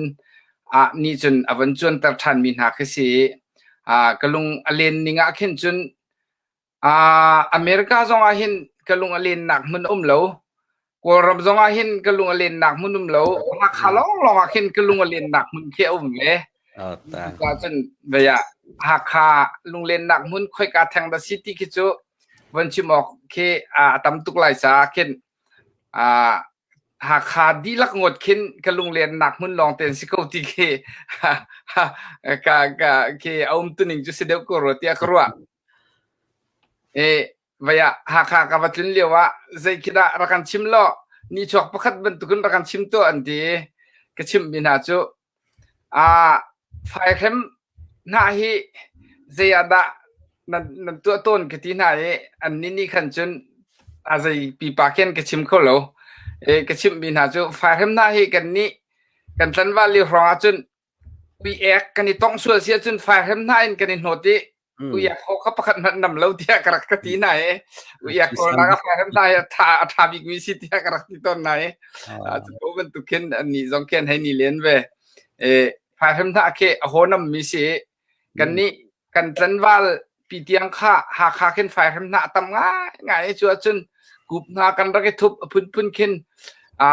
ah nih cun a von cuanter ṭhanmi hna khi si i ka lung a len ning ah khin cun America zong ah hin ka lung a lennak hmun a um lo. Kawlram zong ah hin ka lung a lennak hmun um lo. Hakha lawnglawng ah khin ka lung a lennak hmun khi a um ve. Cucaah cun vei ah Hakha lunglennak hmun khoika theng dah si ti khi cu von chim awk khi a tam tuk lai caah khin Hakha dihlak ngawt khin ka lunglennak hmun lawng te an si ko ti khi ka ka khi a um tuning cu si deuh ko rua tiah ka ruah. Vei ah Hakha ka va tlun lio ah zei khi dah rak kan chim law nichuak pakhat bantukin rak kan chim tuah an ti i ka chimhmi hna cu faihrem hna hi zei ah dah nan, nan tuah tawn ka ti hna i annih nih khan cun a zei pipa khin ka chim kho lo. Ka chimhmi hna cu faihrem hna hi kannih kan tlanval lio hrawng ah cun ui ek kan i tongh sual si ahcun faihrem hna in kan i hnawt i. Uiak ho kha pakhat hmanh nam lo tiah ka rak ka ti na e. Uiak kawlnak a phairem hna hi a tha a tha bik mi si tiah ka rak ti tawn na e. Cu ko bantuk khin an nih zong khin hei ni len ve. E phairem hna khi a ho nam mi si. Kan nih kan tlanval pi tiang kha Hakha khin phairem hna tam ngai ngai cu ahcun kup hna kan rak i thup a phunphun khin a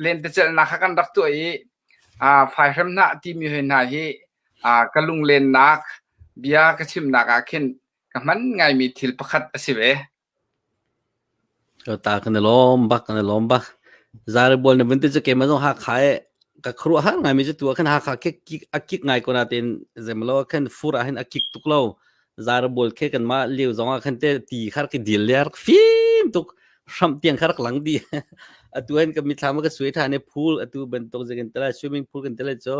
lentecelhnak kha kan rak tuah i a phairem hna timi hoi hna hi ka lunglennak bia ka chimnak ah khin ka hman ngaimi thil pakhat a si ve. Ta kan i lawm bak kan i lawm bak. Zare bual na vun ti cu keimah zong Hakha i ka khuaruah har ngaimi cu tu ah khan Hakha khi kik a kik ngai ko nain zeimalo ah khan fur ah hin a kik tuk lo. Zare bual khi kanmah lio zong ah khan te ti kha rak i dil le rak fim tuk hramh tiang kha rak lang dih. Atu hin ka mithlam ah ka suai ṭhan i pool atu bantuk zeikan tala swimming pool kan tala cu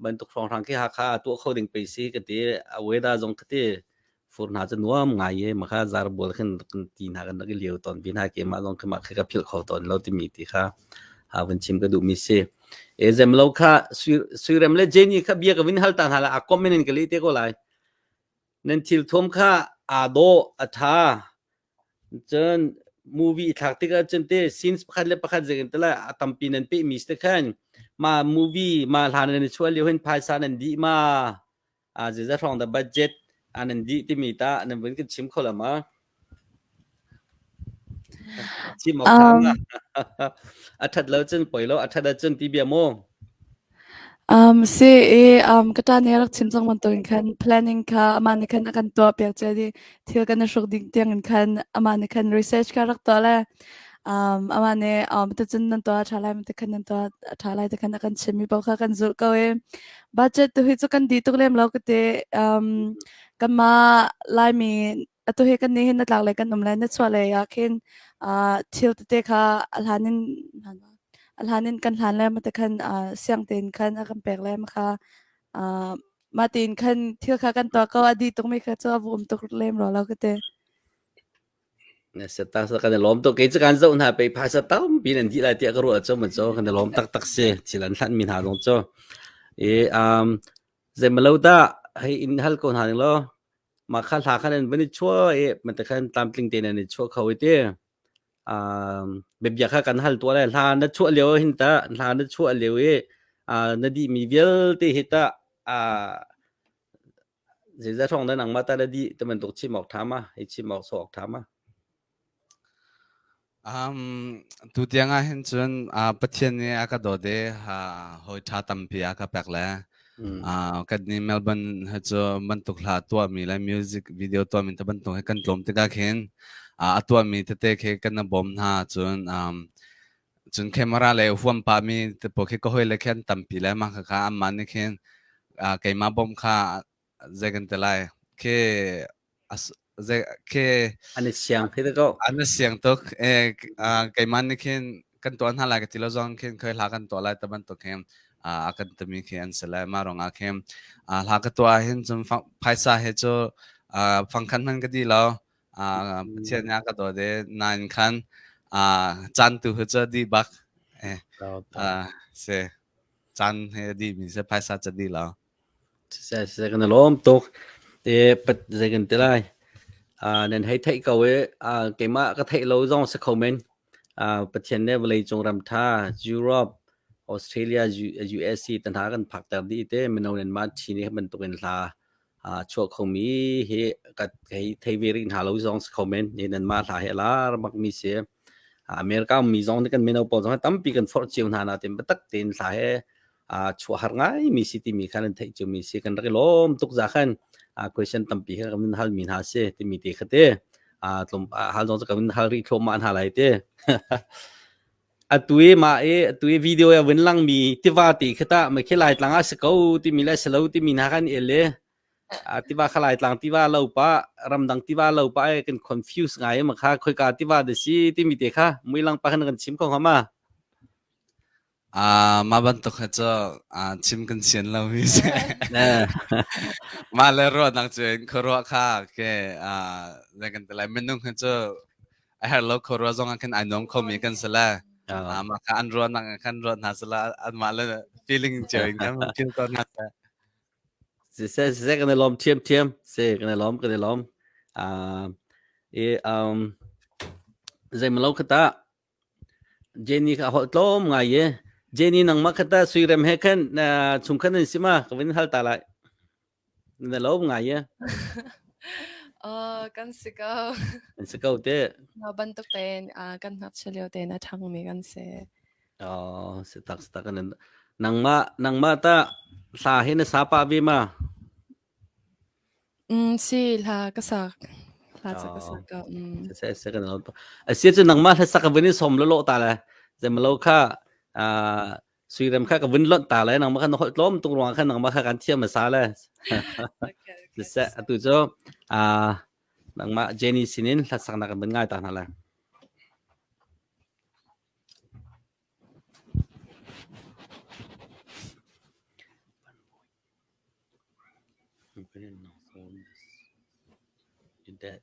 bantuk hrawnghrang khi Hakha ah tuah kho ding pei si ka ti. A weather zong ka ti. Fur hna cu nuam ngai i makha zarbual khin kan ti hna kan rak i lio tawn vi hna keimah zong khi mah khi ka philh kho tawn lo timi ti kha ha vun chim ka duhmi si. E zemlo kha Suirem le Jenny kha bia ka vin hal ta hna la a comment in ka leh te ko lai. Nan thil thuam kha aa dawh a tha Cun movie i thlak tikah cun te scenes pakhat le pakhat zeitin tala a tampi nan pehmi si te khan ma movie ma hlan nan i chuah lio hin phaisa nan dih ma a zeizat hrawng dah budget a nan dih timi ta nan vun kan chim kho la ma chim awk tha ma a that lo cun poi lo a that ahcun ti bia mu Si i ka ṭa nih a rak chim cang bantukin khan planning kha amah nih khan a kan tuahpiak cia i thil kan i hruk ding tiangin khan amah nih khan research kha a rak tuah le amah nih ticun nan tuah a ṭha lai, ti khan nan tuah a ṭha lai ti khan a kan chimmi paoh kha kan zulh ko i budget tu hi cu kan dih tuk lem lo ka ti. Kanmah Laimi atu hi kan nih hin na tlak lei kan um le na chuah lei ah khin thil tete kha a hlan in a hlan in kan hlan le mate khan siang tein khan a kan pek le ma kha mah tein khan thil kha kan tuah ko a dih tukmi kha cu a vu um tuk lem rua lo ka ti. Na seta sa kan i lawm tuk kei cu kan zoh hna pei phaisa tampi nan dih lai tiah ka ruah cu man cu kan i lawm taktak si thil an hlanh mi hna zong cu i um zeimalo dah hei in hal ko hna ning law Mah kha hla khan an van i chuah i mate khan tlamtling tein an i chuah kho i ti. Biabia kha kan hal tuah lai. Hla na chuah lio hin ta hla na chuah lio i na dihmi vialte hi tah zeizat hrawng dah nangmah ta na dih ti bantuk chim awk ṭha ma? Hi chim awk sawh awk ṭha ma? Tutiang ah hin cun Pathian nih a ka dawt i hawi ṭha tampi a ka pek le kan nih Melbourne he cu bantuk hla tuahmi le music video tuahmi te bantuk he kan tlawm tikah khin a tuahmi tete khi kan na bawm hna cun cun camera le huam pahmi te pawl khi ka hawile khi an tampi le mah khakha anmah nih khin keimah bawmh kha zei kan ti lai khi khi an i siang khi ko an i siang tuk e keimah nih khin kan tuah hna lai ka ti lo zong khin khoi hla kan tuah lai ta bantuk hin a kan timi khi an si lai ma rong ah khin hla ka tuah hin cun phaisa he cu fangkhan hman ka di lo Pathian nih a ka dawt i nain khan caan tu hi cu di bak si caan he di mi si phaisa ca di lo Siseh siseh kan i lawm tuk. Te pat zei kan ti lai. Nan hei theih ko i keimah ka theih lo zong si kho men. Pathian nih vawleicung ram ṭha Europe, Australia, USA te hna kan phakter dih te mino nan mah ṭhi nih bantukin hla chuah khomi hi ka hei thei ve rih hna lo zong si kho men. Ni nan mah hla hi a lar bakmi si. America mi zong nih kan mino pawl zong hi tampi kan forh cio hna nain biatak tein hla he chuah har ngaimi si timi khan an theih ciomi si kan rak i lawm tuk za khan question tampi kha kan hal mi hna si timi te kha te tlawm hal zong kan hal rih thluahmah hna lai te atu i ma i atu i video ya vun lang mi tiva ti khata ma khi lai tlang ah si ko timi le si lo timi hna kan el le tiva kha lai tlang tiva lo pa ramdang tiva lo pa e kan confuse ngai ma kha khoika tiva de si timi te kha mui lang pa khan kan chim ko ma Mah bantuk hi cu chim kan sian lomi si. Mah le ruahnak cu in khuaruah kha ke zei kan ti lai minung hi cu a herh lo khuaruah zong ah khin ai nuam khomi kan si le mah kha an ruahnak ah khan ruat hna seh law anmah le feeling cio in khan feel ko hna seh. Siseh siseh kan i lawm ṭhiamṭhiam. Si kan i lawm kan i lawm. Uh, i um zeimalo kha ta Jenny kha holh tlawm ngai ye. Jenny nangmah kha ta suirem he khan chung khan an si ma ka vin hal ta lai. Na lawm ngai ye. Uh, kan si ko. An si ko te. Na bantuk tein uh, kan ngakchia lio tein a ṭhangmi kan si. Oh, si tak si tak kan nangmah nangmah ta hla hi na sa pa ve ma? Mm, si hla ka sak. Hla ca ka sak ko. Mm. Se se kan lo. Asia cu nangmah hla sak ka vun in som lo lo ta le. Zemalo kha uh, suirem kha ka vun lonh ta le nangmah kha na holh tlawm tuk ruang khan nangmah kha kan thiam hmasa le. Siseh atu cu uh, nangmah Jenny sinin hlasaknak kan vun ngai ta hna le. You're dead.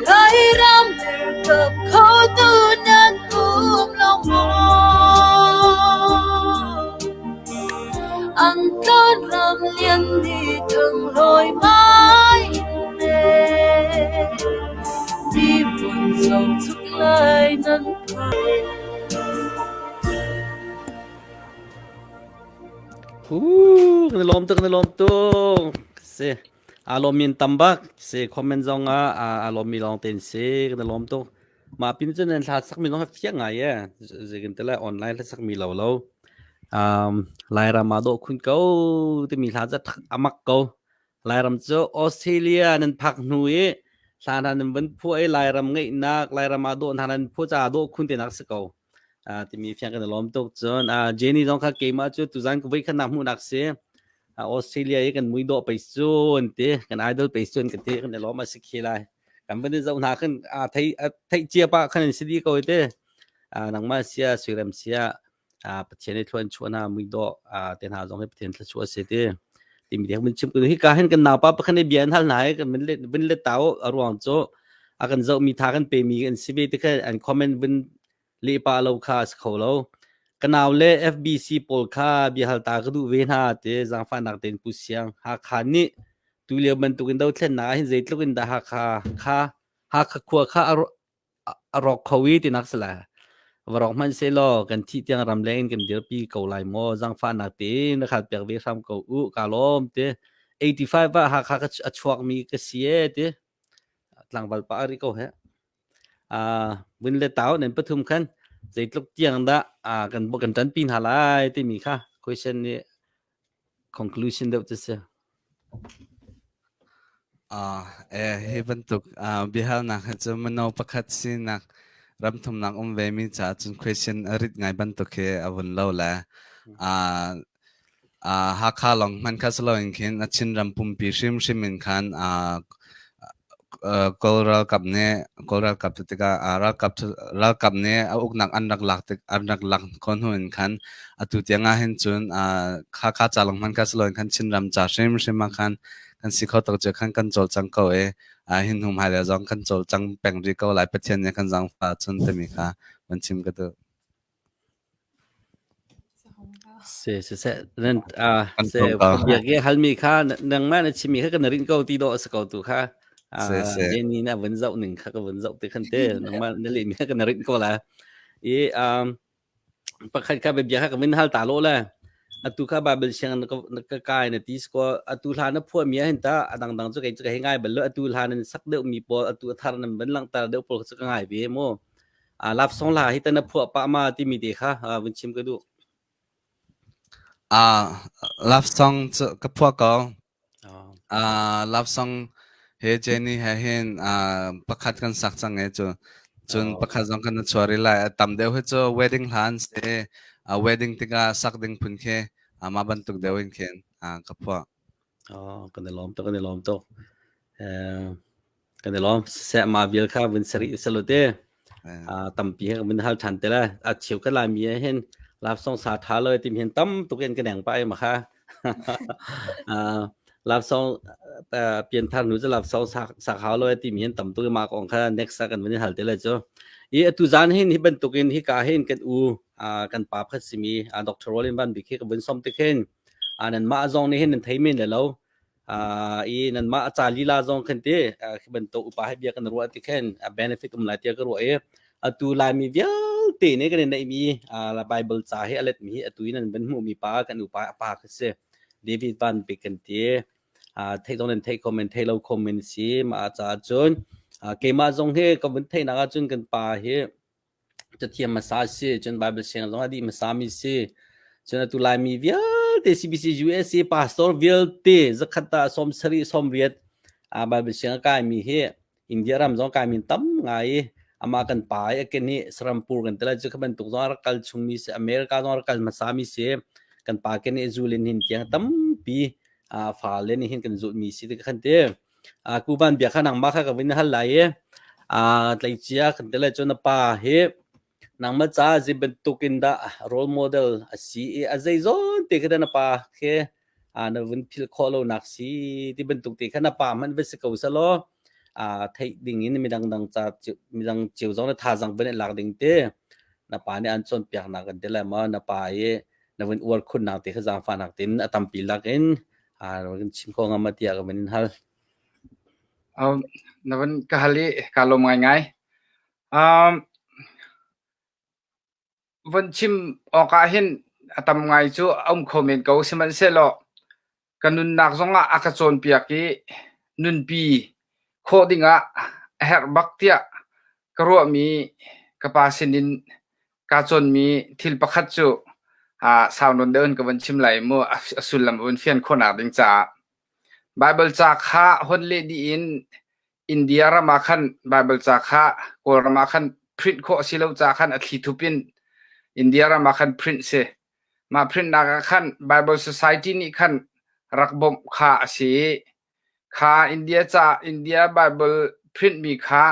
Lairam kap khotu nan um lo maw? An tlawn ram lian ni thang loi mai ne. Mi vun zong chuk lai nan phai. Kan i lawm tuk, kan i lawm tuk. Si. Aa lawmmi an tam bak. Si, comment zong ah aa lawmmi lawng te an si. Kan i lawm tuk. Mah pin cun nan hla sakmi zong fiang ngai e. Zeitin tile online hla sakmi lo lo. Um, Lairam ah dawh khun ko timi hla cu amak ko. Lairam cu Australia nan phak hnu i hla hna nan van phuah i Lairam ngeihnak, Lairam ah dawh hna nan phuah caah dawh khun tinak si ko. Timi fiang kan i lawm tuk. Cun Jenny zong kha keimah cu tuzan ka voi khatnak hmuhnak si. Australia i kan mui dawh pei cu an ti, kan idol pei cu an ka ti, kan i lawm a si khi lai. Kan van i zoh hna khan thei theih cia pah khan an si dih ko te. Nangmah sia, suirem sia, Pathian i thluan chuah hna mui dawh te hna zong hi Pathian thluachuah a si ti. Timi te kan chim ko hi ka hin kan naupa pakhat nih bia an hal hna i kan vun let ta a ruang cu a kan zoh mi tha kan pe mi an si ve ti kha an comment vun leh pah lo kha a si kho lo. Ka nau le FBC pawl kha biahal ta ka duh ve hna ti zaangfahnak tein Pu Siang Hakha nih tulio bantukin dothlennak ah hin zeitluk in dah Hakha kha Hakha khua kha a rawk kho i tinak si lai. Va rawk hmanh sehlaw kan thih tiang ramleng in kan dirpi ko lai maw zaangfahnak tein na khal piak ve hram ko u ka lawm ti 85 ah Hakha a chuakmi ka si e ti tlangval pa a ri ko he. Vun le tau nan pathum khan zeitluk tiang dah kan kan ṭanpi hna lai timi kha question nih conclusion deuh cu si. Hi bantuk biahalnak hi cu mino pakhat sinak ramthumnak um ve mi caah cun question a rit ngai bantuk hi a vun lo le Hakha lawng hmanh kha si loin khin a Chinram pumpi hrimhrim in khan Kawl ralkap nih Kawl ralkap cu tikah ralkap nih a uknak an rak lak tik an rak lak khawh hnu in khan atu tiang ah hin cun Hakha ca lawng hmanh kha si loin khan Chinram ca hrimhrim ah khan kan si kho tuk cu khan kan cawlcang ko i hin hnu hmailei zong kan cawlcang peng rih ko lai Pathian nih kan zaangfah cun timi kha van chim ka duh. Si siseh nan se bia ke halmi kha nangmah na chimmi kha kan rin ko ti dawh a si ko tu kha Jenny na vun zoh ning kha ka vun zoh te khan te nangmah na lehmi kha kan rin ko la i pakhat kha bia kha ka vun hal ta lo le atu kha Bible siang na ka kai na ti ko atu hla na phuah mi hin ta adang dang cu kei cu ka hei ngai bal lo atu hla nan sak deuh mi pawl atu a thar nan van langhter deuh pawl cu ka ngai ve mu Love song hla hi ta na phuah pah ma timi te kha vun chim ka duh. Love song cu ka phuah ko. Love song he Jenny he hin pakhat kan sak cang e cu. Cun pakhat zong kan chuah rih lai. Tam deuh hi cu wedding hla an si. Wedding tikah sak ding phun khi mah bantuk deuh in khin ka phuah. Kan i lawm tuk, kan i lawm tuk. Kan i lawm. Siseh mah vial kha vun sari usilo te. Tampi he kan hal than te la. A cheu ka lai mi hin lap song sa tha lo tim hin tam tuk in ka neng pa ai ma kha. Lap song pian thar nu chu lap song sa sa khau lo ti mi hin tam tuk ma kong kha next kan vun hal te la chu. I atu zan hin hi bantukin hi ka hin kan u kan pa phat simi Dr. Rolin Van Bik hi ka vun som te khin nan mah zong nih hin nan thei men le lo i nanmah a ca lila zong khan ti khi bantuk upa he bia kan ruah ti khin a benefit um lai tiah ka ruah i atu Laimi vialte nih kan i neihmi Bible ca hi a letmi hi atu in an van hmuhmi pa kan upa pa kha si David Van Bik kan ti. Theih zong nan theih kho men thei lo kho men si. Mah caah cun keimah zong hi ka vun theihnak ahcun kan pa hi Cathiam hmasa si, cun Bible siang zong a dih hmasami si. Cun atu Laimi vialte CBC USA pastor vialte zakhat ah 70 80 a Bible siang a kaimi hi India ram zong kaimi tam ngai i amah kan pa i a ken hi Sarampur kan tila cu kha bantuk zong a rak kal chungmi si America zong a rak kal hmasami si kan pa ken hi zulin hin tiang tampi a fale nih hin kan zulhmi si ti khan ti. Kuvan bia kha nangmah kha ka vun hal lai i tleicia kan ti lai cu na pa hi nangmah caah zei bantuk in dah role model a si i a zeizong te kha na pa khi na vun philh khawh lonak si ti bantuk te kha na pa hmanh va si ko selaw theih ding in midang dang ca midang cio zong na thazaang vun i lak ding te na pa nih an cawnpiaknak kan ti lai maw na pa i na vun uar khunnak te kha zaangfahnak tin a tampi lak in kan chim kho ngam tiah ka van in hal. Um, na van ka hal i ka lawm ngaingai. Um, von chim awk ah hin a tam ngai cu a um kho men ko sihmanhsehlaw ka nunnak zongah a ka cawnpiak i nunpi khawh dingah a herh bak tiah ka ruahmi ka pa sinin Kaa cawnmi thil pakhat cu sau nawn deuh in ka vun chim lai mu a sullam a vun fian khawhnak ding caah. Baibal ca kha hon leh dih in India ram ah khan Baibal ca kha Kawlram ah khan print khawh a si lo caah khan a thli thup in India ram ah khan print si. Mah printnak ah khan Bible Society nih khan rak bawmh kha a si i kha India ca India Bible print mi kha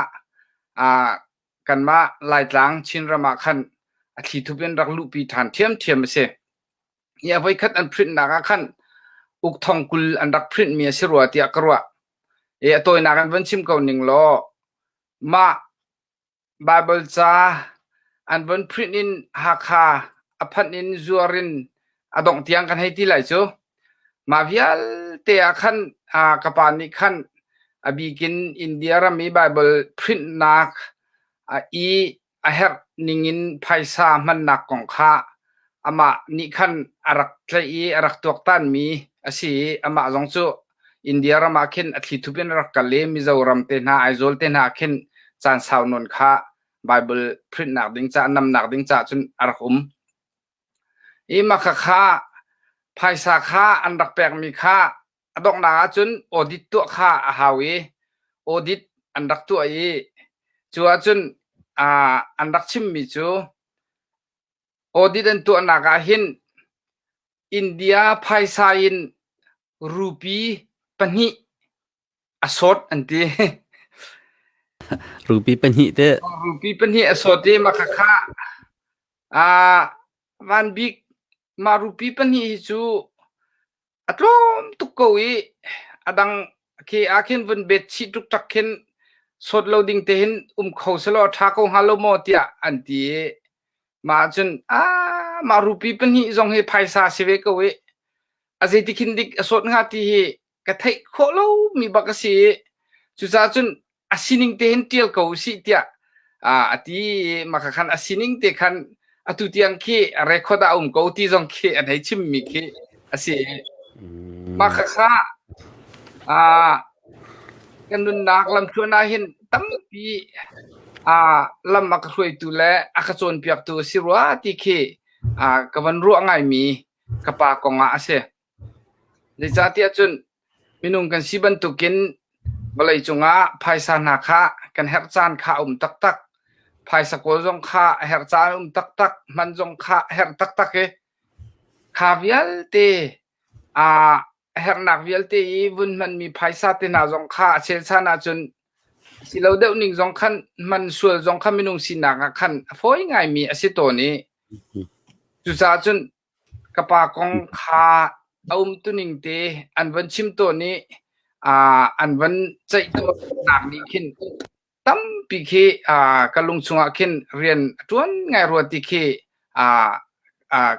kanmah Laitlang Chinram ah khan a thlithup in rak luhpi ṭhan ṭhiamṭhiam a si. Hi a voikhat an printnak ah khan uk thong 20 an rak print mi a si rua tiah ka ruah. E a tawinak in von chim ko ning law mah Bible ca an von print in Hakha a phanh in zuar in a dongh tiang kan hei ti lai cu. Mah vialte ah khan ka pa nih khan a bik in India ram i Baibal printnak i a herh ningin phaisa hmannak kong kha amah nih khan a rak tlaih i a rak tuaktanmi a si i amah zong cu India ram ah khin a thlithup in a rak kal i Mizoram te hna, Aizawl te hna khin caan sau nawn kha Baibal printnak ding caah namnak ding caah cun a rak um. Hi makhakha phaisa kha an rak pekmi kha a donghnak ahcun audit tuah kha a hau i audit an rak tuah i cu ahcun an rak chimmi cu audit an tuahnak ah hin India phaisa in rupi pahnih a sawt an ti. Rupi pahnih te. Rupi pahnih a sawt i makhakha van bik mah rupi pahnih hi cu a tlawm tuk ko i a dang khi ah khin vun bet chih ṭukṭak khin sawt lo ding te hin um kho selaw a ṭha ko hnga lo maw tiah an ti i mah cun ah mah rupi pahnih zong hi phaisa si ve ko i a zeiti khin dik a sawt hnga ti hi ka theih khawh lomi bak a si i cucaah cun a sining te hin ṭial ko usih tiah a ti i mah kha khan a sining te khan atu tiang khi record ah a um ko ti zong khi an hei chimmi khi a si. Mah kha kha kan nunnak lamthluan ah hin tampi lam a ka hruaitu le a ka cawnpiaktu a si rua ti khi ka van ruah ngaimi ka pa kong ah a si. Zeicahtiah cun minung kan si bantukin vawleicung ah phaisa hna kha kan herh caan kha a um taktak. Phaisa kawl zong kha a herh caan a um taktak, hman zong kha a herh taktak i kha vialte aa a herhnak vialte i vun hmanmi phaisa te hna zong kha a chelchan ahcun. Si lo deuh ning zong khan hman sual zong khan minung sinak ah khan a fawi ngaimi a si tawn i cucaah cun ka pa kong kha a umtuning te an van chim tawn i an van ceih tawnnak nih khin tampi khi ka lung chungah khin rian a ṭuan ngai rua ti khi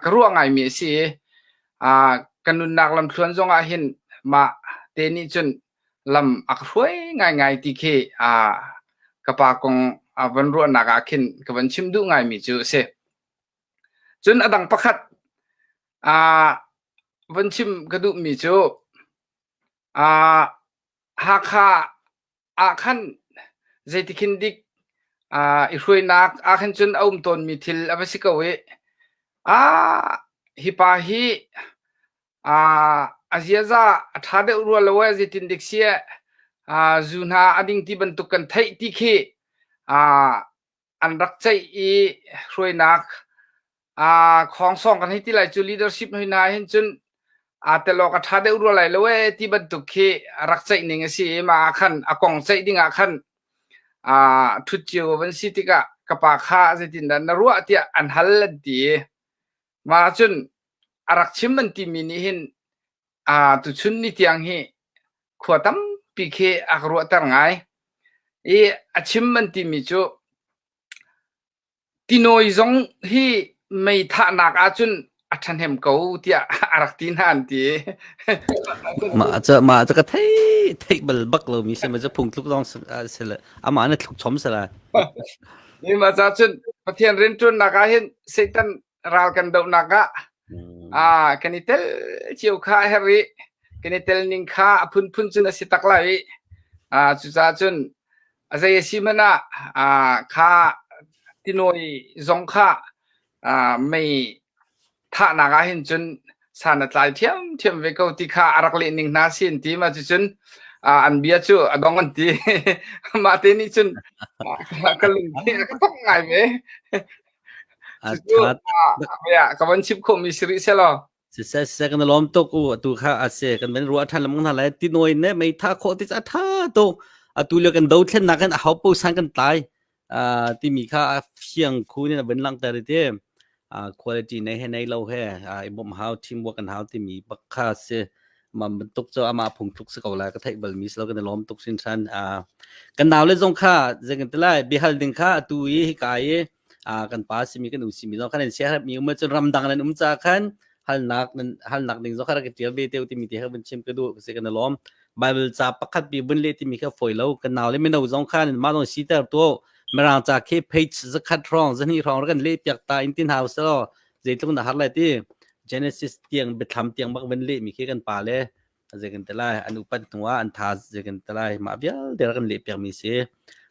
ka ruah ngaimi a si i ka nunnak lamthluan zongah hin mah te nih cun lam a ka hruai ngaingai ti khi ka pa kong van ruahnak ah khin ka van chim duh ngaimi cu a si. Cun a dang pakhat van chim ka duhmi cu Hakha ah khan zeitikhin dik i hruainak ah khan cun a um tawnmi thil a va si ko i hi pa hi a ziaza a ṭha deuh rua lo ee zeitin dik si ee zu hna a ding ti bantuk kan theih ti khi an rak ceih i hruainak khongsong kan hei ti lai cu leadership hoi hna hin cun aa tel awk a ṭha deuh rua lai lo ee ti bantuk khi a rak ceih ning a si i mah ah khan a kong ceih ding ah khan ṭhut cio van si tikah ka pa kha zeitindah na ruah tiah an hal an ti i mah cun a rak chim an timi nih hin tuchun ni tiang hi khua tampi khi a ka ruahter ngai i a chim an timi cu Tinawi zong hi mei thahnak ahcun a ṭhahnem ko tiah a rak ti hna an ti. Mah cu mah cu ka thei theih bal bak lomi si ma cu phungtluk zong si le amah na thluk chom si lai. Ni mah ca cun Pathian rianṭuannak ah hin Satan ral kan dohnak ah ah kan i tel cio kha a herh i kan i tel ning kha a phunphun cun a si tak lai i cucaah cun A zei a si hmanh ah kha tinawi zong kha mei thahnak ah hin cun san a tlai ṭhiamṭhiam ve ko ti kha a rak leh ning hna si an ti. Mah cucun an bia cu a dong an ti. Mah te nih cun ka lung hi a ka thok ngai ve. Cucu ka van chim khawhmi si rih sehlaw. Siseh siseh kan i lawm tuk u atu kha a si kan van ruah ṭhan lengmang hna lai tinawi ne mei tha khawh ti cu a ṭha tuk atu lio kan dothlennak in a ho paoh san kan tlai timi kha a fiang khu in a van langhter i ti quality nei he nei lo he i bawmh hau teamwork kan hau timi bak kha si mah bantuk cu amah phungthluk si ko lai ka theih bal mi si lo kan i lawm tuk hrinhran kan nau le zong kha zei kan ti lai biahal ding kha atu i hika i kan pa simi kan u simi zong khan an siaherh mi um cun ramdang nan um ca khan halnak nan halnak ding zong kha rak i ṭial ve te timi te kha vun chim ka duh si kan i lawm Bible ca pakhat bi vun le timi kha foi lo kan nau le mino zong khan mah zong siter tu mirang ca khi page zakhat hrawng zahnih hrawng rak kan leh piak ta in tin hau selaw zeitluk na har lai ti Genesis tiang biathlam tiang bak vun leh mi khi kan pa le zei kan ti lai an upat hnu ah an tha zei kan ti lai mah vialte rak kan leh piakmi si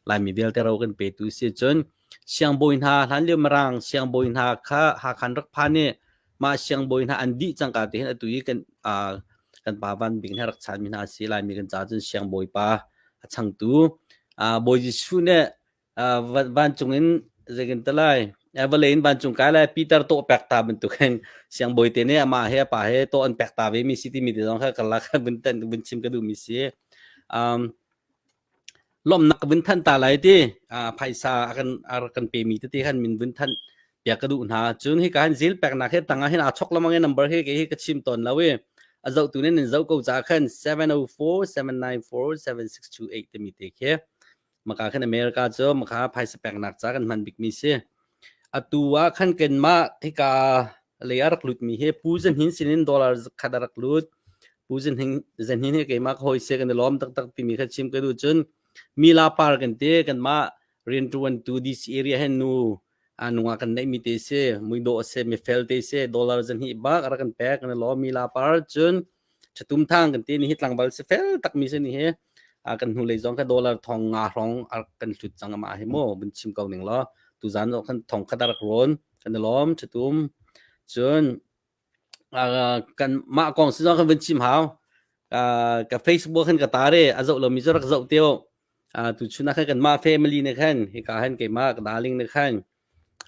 Laimi vialte ro kan petu si cun siangbawi hna hlan lio Mirang siangbawi hna kha Hakhan rak phan i mah siangbawi hna an dih cangka te hin atu i kan kan pa Van Bik nih rak chanmi hna si Laimi kan ca cun siangbawi pa a changtu Bawi Jesuh nih vancung in zei kan ti lai vawlei in vancung kai lai Peter tawh pek ta bantuk hin siangbawi te nih amah he pa he tawh an pek ta ve mi si timi te zong kha ka lak vun tan vun chim ka duh mi si um lomnak ka vun than ta lai ti phaisa kan kan pe mi tete khan min vun than piak ka duh hna cun hi ka han zil peknak he tangah hin aa chok lamang i number he ke hi ka chim tawn lo i a zohtu nih nan zoh ko ca khan 704 794 7628 timi te khi Maka khan America cu maka phaisa peknak ca kan hman bikmi si. Atu ah khan kanmah hika lei a rak lutmi hi Pu Zan Hin sinin dollar khat a rak lut. Pu Zan Hin Zan Hin hi keimah ka hawi si kan i lawm taktak timi kha chim ka duh cun Mila par kan ti kanmah rianṭuantu DC area hin nu nungak kan neihmi te si muidawh a si mifel te si dollar zan hi bak a rak kan pek kan i lawm Mila par cun Ṭhatum thang kan ti ni hi tlangval si fel takmi si ni hi kan hnulei zong kha dollar thong nga hrawng a kan hlut cang amah hi mu vun chim ko ning law tuzan zong khan thong khat a rak rawn kan i lawm ṭhatum cun kan mah kong si zong kan vun chim hau ka Facebook khan ka tar i a zoh lomi cu rak zoh teo tuchun ah khan kanmah family ne khan hika han keimah ka darling ne khan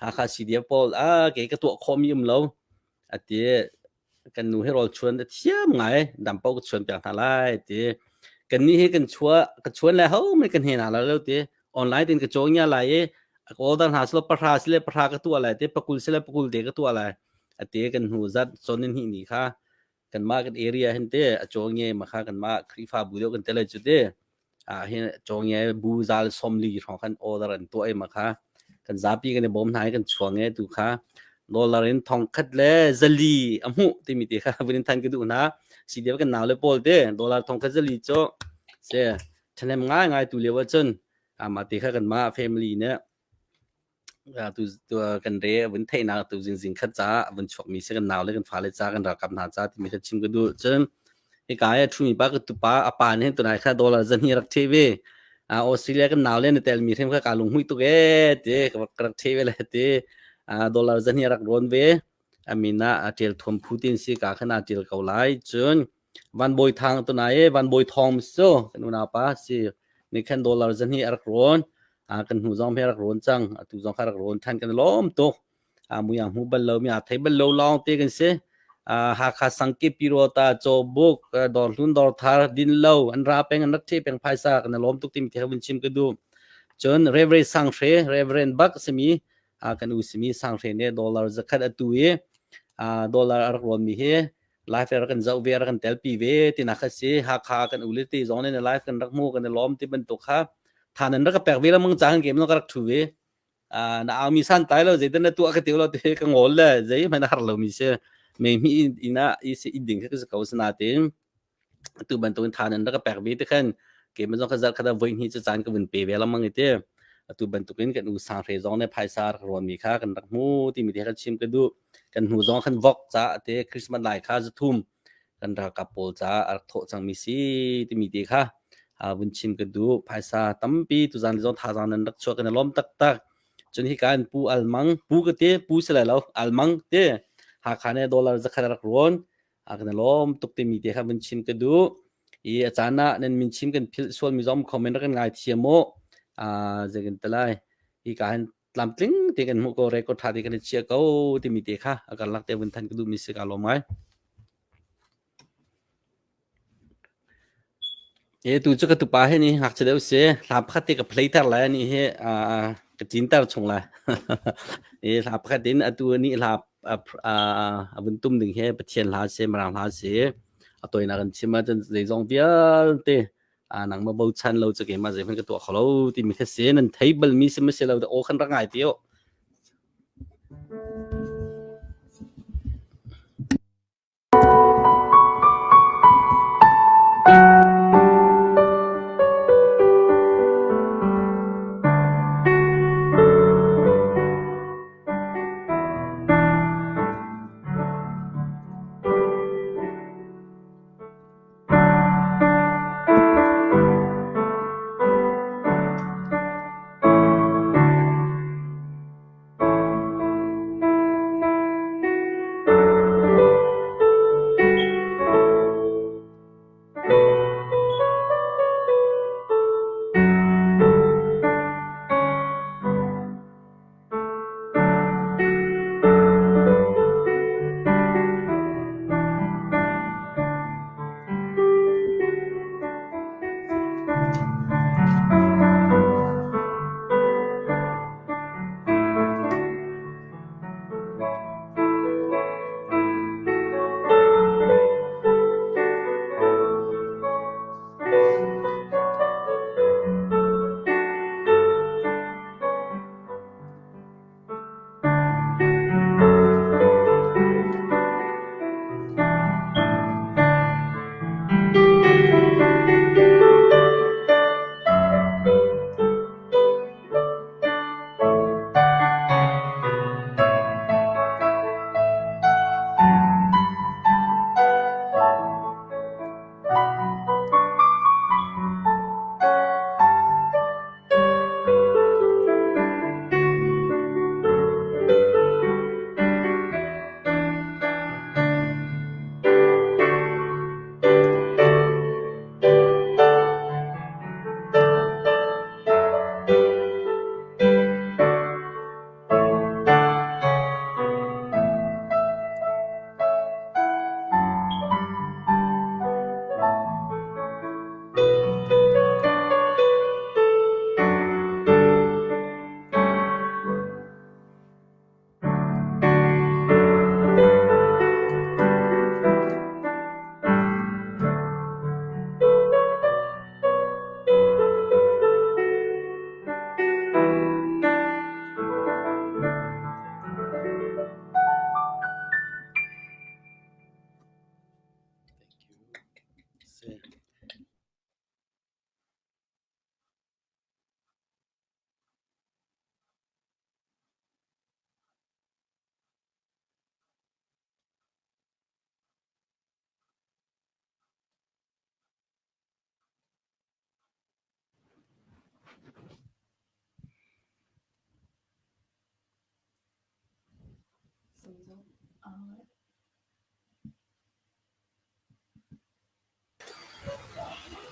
Hakha CDF pawl a kei ka tuah khawhmi um lo ati kan nu hi rawl chuan a thiam ngai dam paoh ka chuan piak hna lai ti. Kan nih hi kan chua ka chuan le ho mai kan he na la lo te online tin ka chong ya lai i order hna silo pahra sile pahra ka tua lai te pakul sile pakul te ka tua lai ate kan hnu zat chon in hi ni kha kan mah kan area hin te a chong nge ma kha kan mah Khrihfa bu deuh kan te lai chu te ah hin chong nge bu zal somli hrawng khan order an tuah i ma kha kan zapi kan i bawm hna i kan chuang e tu kha dollar in thong khat le zali a hmuh timi te kha vun than ka duh hna si deu kan nau le pawl te dollar thong khat zali cho se ṭhahnem ngai ngai tu lio ahcun amah te kha kanmah family nih tu kan re vun theihnak tu zingzing khat ca vun chuakmi si kan nau le kan fale ca kan ralkap hna ca timi kha chim ka duh. Cun hika i a ṭhumi pa ka tupa a pa nih tunai kha dollar zahnih rak ṭhe ve. Australia kan nau le na telmi hrim kha kaa lunghmuih tuk ee ti ka rak ṭhe ve le ti dollar zahnih rak rawn ve. A min ah a ṭial thuam phu tin si ka khan aa ṭial ko lai. Cun Van Bawi Thang tunai i Van Bawi Thawng cu kan unaupa si nih khan dollar zahnih a rak rawn. Kan hnu zong he rak rawn cang. Atu zong kha rak rawn than kan i lawm tuk. Mui a hmu bal lo mi aa thei bal lo lawng te kan si. Hakha Sangkip Pirota Cawbuk Dawrhlun Dawrthar Dinlo an ra peng an rak the peng phaisa kan i lawm tuk timi te kha vun chim ka duh. Cun Reverend Sang Hre Reverend bak simi kan u simi Sang Hre nih dollar zakhat atu i dollar a rak rawn mi hi live rak kan zoh ve rak kan telpi ve tinak kha si. Hakha kan ule te zong nih live kan rak hmu kan i lawm ti bantuk kha than an rak ka pek ve lamang cang ke ka rak thu ve. Na au mi san tai lo zeidan na tuah ka ti lo te ka ngol le zei hmanh har lo mi si me mi ina i si ding kha ka ko sana tin tu bantukin than an rak ka pek ve te khan keimah zong kha zarh khat ah voi hnih cu caan ka vun pe ve lengmang i ti. Atu bantukin kan u Sang Hre zong nih phaisa rak rawnmi kha kan rak hmu timi te kha chim ka duh. Kan hnu zong khan vok ca te Christmas lai kha zathum kan ralkap pawl ca a rak thawh cangmi si timi te kha vun chim ka duh. Phaisa tampi tuzan zong thazaang nan rak chuah kan i lawm taktak. Cun hika in Pu Almang, Pu ka ti, Pu si lai lo, Almang ti Hakha nih dollar zakhat rak rawn. A kan i lawm tuk timi te kha vun chim ka duh. I a caan ah nan min chim kan philh sualmi zong comment rak kan ngai thiam u. Zei kan ti lai. Hika hin tlamtling te kan hmuh ko, record ṭha te kan i chia ko timi te kha a karlak te vun than ka duhmi si ka lawm ngai. E tu cu ka tupa he ni ngakchia deuh si. Hla pakhat te ka play ter lai ani hi ka cin ter chung lai. E hla pakhat in atu ni hla a vun tum ding hi Pathian hla si, Mirang hla si. A toinak an chim ahcun zeizong vialte nangmah bochan lo cu keimah zeihmanh ka tuah kho lo timi kha si. Nan thei balmi si ma si lo aw khan rak ngai ti u.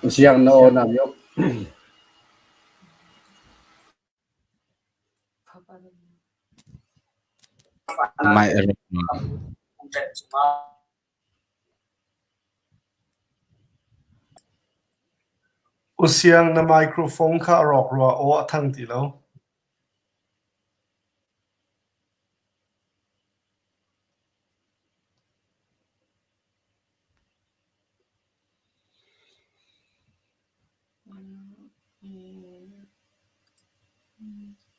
Siang na aw na mute. Mai error. Usiang na microphone kha a rawk rua aw a thang ti lo.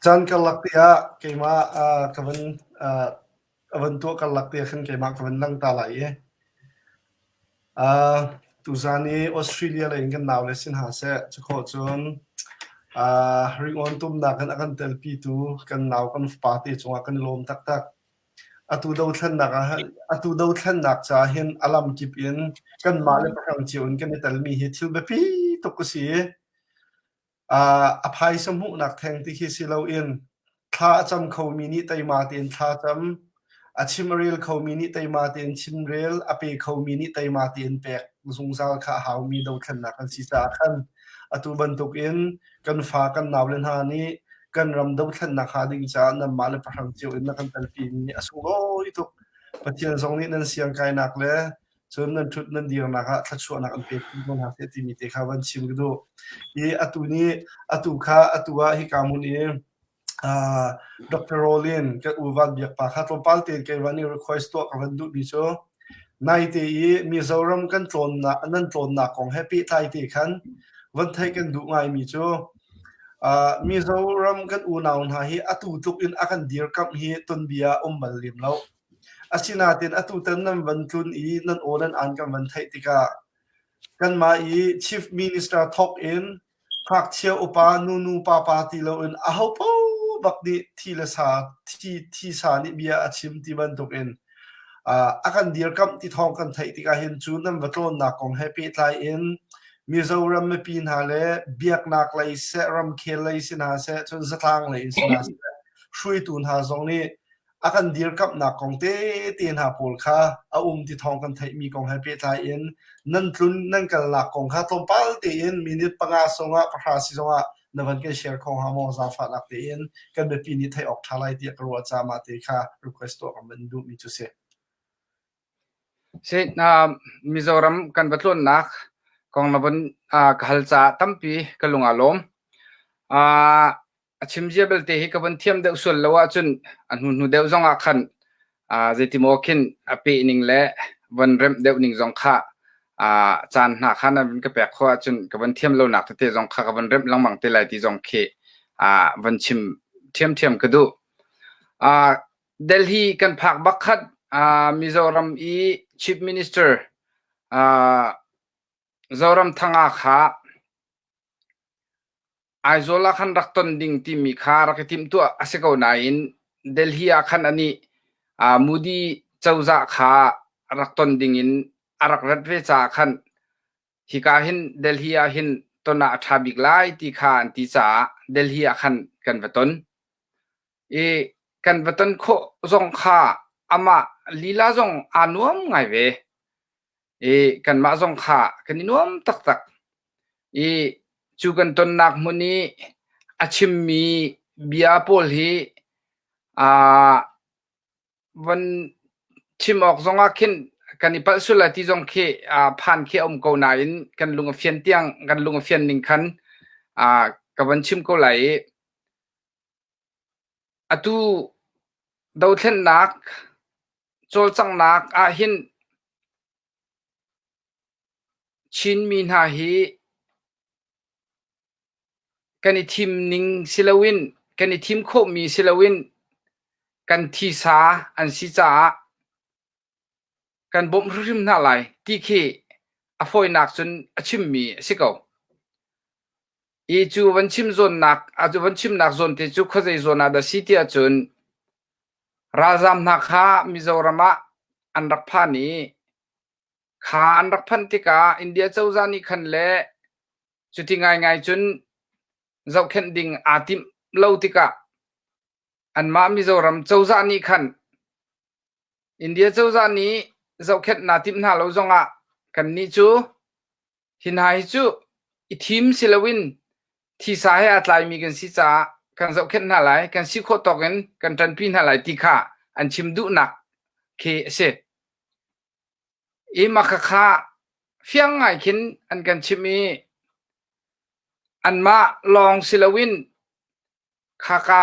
Caan karlak te ah keimah ka van a van tuah karlak te ah khan keimah ka van lang ta lai i tuzaan i Australia lei in kan naule sin hna seh cukhawh cun ringawn tumnak in a kan telpitu kan nau kan fapa te cungah kan i lawm taktak. Atu dothlennak ah atu dothlennak caah hin a lamkip in kanmah le pahrang cio in kan i telmi hi thil biapi tuk a si i a phaisa hmuhnak theng ti khi si loin thla a cam khomi nih teima tein thla cam, a chim a rel khomi nih teima tein chimrel, a pe khomi nih teima tein pek zungzal kha a haumi dothlennak an si caah khan atu bantukin kan fa kan naule hna nih kan ram dothlennak hnga ding caah nanmah le pahrang cio in na kan telpi mi a sunglawi tuk. Pathian zong nih nan siangkainak le cun nan ṭhut nan dirnak ah thluachuahnak an pek ko hna seh timi te kha van chim ka duh. I atu ni atu kha atu ah hika hmun i uh, Dr. Rolin ka u Van Biak pa kha tlawmpal tein keimah nih request tuah ka van duhmi cu naite i Mizoram kan tlawnnak nan tlawnnak kong he pehtlai te khan van theih kan duh ngaimi cu uh, Mizoram kan unau hna hi atu tluk in a kan dirkamh hi tonbia um bal lem lo. Asinain atutan nan van tlun i nan aw nan aan kan van theih tikah kanmah i Chief Minister thawk in ngakchia upa nunu papa ti loin ahopaoh bak nih thi le sa thi thi sa nih bia a chim ti bantukin a kan dirkamh ti thawng kan theih tikah hin cu nan va tlawnnak kong he pehtlai in Mizoram mipi hna le biaknak lei seh ramkhel lei si hna seh cun zatlang lei in si hna seh hruaitu hna zong nih a kan dirkamhnak kong tete hna pawl kha a um ti thawng kan theihmi kong he pehtlai in nan tlun nan kalnak kong kha tlawmpal tein minute panga songah pahra si zongah na van kan share kho hnga maw zaangfahnak tein kan mipi nih theih awk ṭha lai tiah ka ruah caah mah te kha request tuah kan van duhmi cu si. Si, Mizoram kan va tlawnnak kong na von ka hal caah tampi ka lung aa lawm. A chim zia belte hi ka von thiam deuh sual lo ahcun a hnuhnu deuh zong ah khan zeitimaw khin a peh ning le von remh deuh ning zong kha caan hna kha nan vun ka pek khawh ahcun ka von thiam lonak tete zong kha ka von remh lengmang te lai ti zong khi von chim ṭhiamṭhiam ka duh. Delhi kan phak bak khat Mizoram i Chief Minister Zoramthanga kha Aizawl ah khan rak ton ding timi kha rak i timhtuah a si ko nain Delhi ah khan anih Modi cozah kha rak ton ding in a rak rat ve caah khan hika hin Delhi ah hin ton ah a ṭha bik lai ti kha an ti caah Delhi ah khan kan va ton. I kan va ton khawh zong kha amah lila zong aa nuam ngai ve. I kanmah zong kha kan i nuam taktak. I cu kan tonnak hmun i a chimmi bia pawl hi aa von chim awk zongah khin kan i palh sual lai ti zong khi phan khi a um ko nain kan lung a fian tiang kan lung a fian ning khan ka von chim ko lai i atu dothlennak cawlcanghnak ahhin Chinmi hna hi kan i thim ning si loin kan i thim khawhmi si loin kan thisa an si caah kan bawmh hrimhrim hna lai ti khi a fawinak cun a chimmi a si ko. I cu van chim zawnnak a cu van chimnak zawn te cu khuazei zawn ah dah si tiah cun ralzaam hna kha Mizoram ah an rak phan i kha an rak phanh tikah India cozah nih khan le cuti ngaingai cun zohkhenh ding aa timh lo tikah anmah Mizoram cozah nih khan India cozah nih zohkhenh naa timh hna lo zongah kannih cu hi hna hi cu. I thim si loin thisa he aa tlaimi kan si caah kan zohkhenh hna lai, kan si khawh tawk in kan ṭanpi hna lai ti kha an chim duhnak khi a si. I mah khakha fiang ngai khin an kan chimh i anmah lawng si loin khaka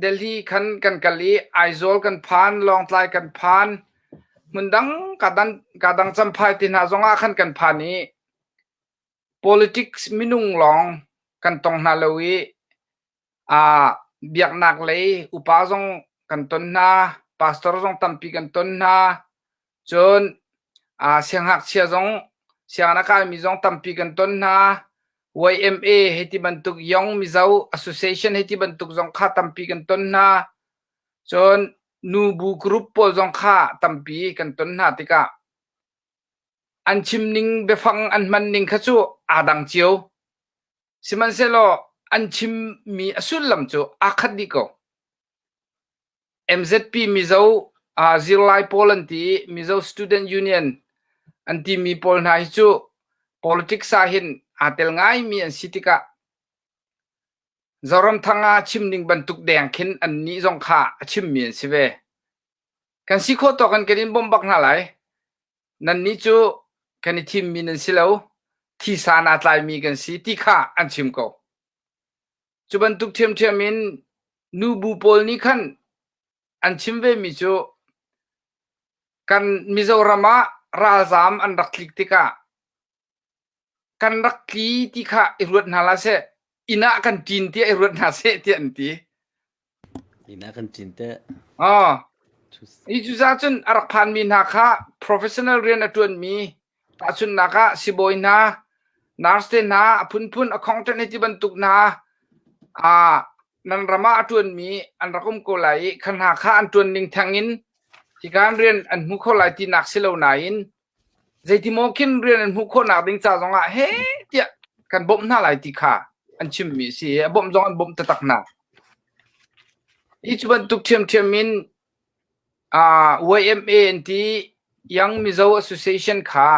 Delhi khan kan kal i Aizawl kan phan, Lawngtlai kan phan, hmundang ka dang Champhai ti hna zongah khan kan phan i politics minung lawng kan tong hna lo i aa biaknak lei upa zong kan ton hna, pastor zong tampi kan ton hna. Cun aa siangngakchia zong sianginn a kaimi zong tampi kan ton hna. YMA hei ti bantuk Young Mizo Association hei ti bantuk zong kha tampi kan ton hna. Cun nubu group pawl zong kha tampi kan ton hna tikah an chim ning biafang an hman ning kha cu aa dang cio. Sihmanhsehlaw an chimmi a sullam cu aa khat dih ko. MZP Mizo zirlai pawl an ti i Mizo Student Union an timi pawl hna hi cu politics ah hin aa tel ngaimi an si tikah Zoramthanga chim ning bantuk deng khin annih zong kha a chimmi an si ve. Kan si khawh tawk in kan in bawmh bak hna lai. Nannih cu kan i thimmi nan si lo, thisa naa tlaimi kan si ti kha an chim ko. Cu bantuk ṭhiamṭhiam in nubu pawl nih khan an chim vemi cu kan Mizoram ah ralzaam an rak tlik tikah kan rak tli ti kha i ruat hna hlah seh, inn ah kan ṭin tiah i ruat hna seh tiah an ti. Inn ah kan ṭin teh. Oh. Hi cucaah cun a rak phanmi hna kha professional rian a ṭuanmi tahchunhnak ah sibawi hna, nurse te hna, a phunphun accountant hei ti bantuk hna ah nan ram ah a ṭuanmi an rak um ko lai i kha hna kha an ṭuan ning theng in hikan rian an hmu kho lai tinak si lo nain Zeitimaw khin rian an hmuh khawhnak ding ca zongah heh tiah kan bawmh hna lai ti kha an chimmi a si i a bawmh zong an bawmh taktak hna. Hi cu bantuk ṭhiamṭhiam in uh, YMA an ti Young Mizo Association kha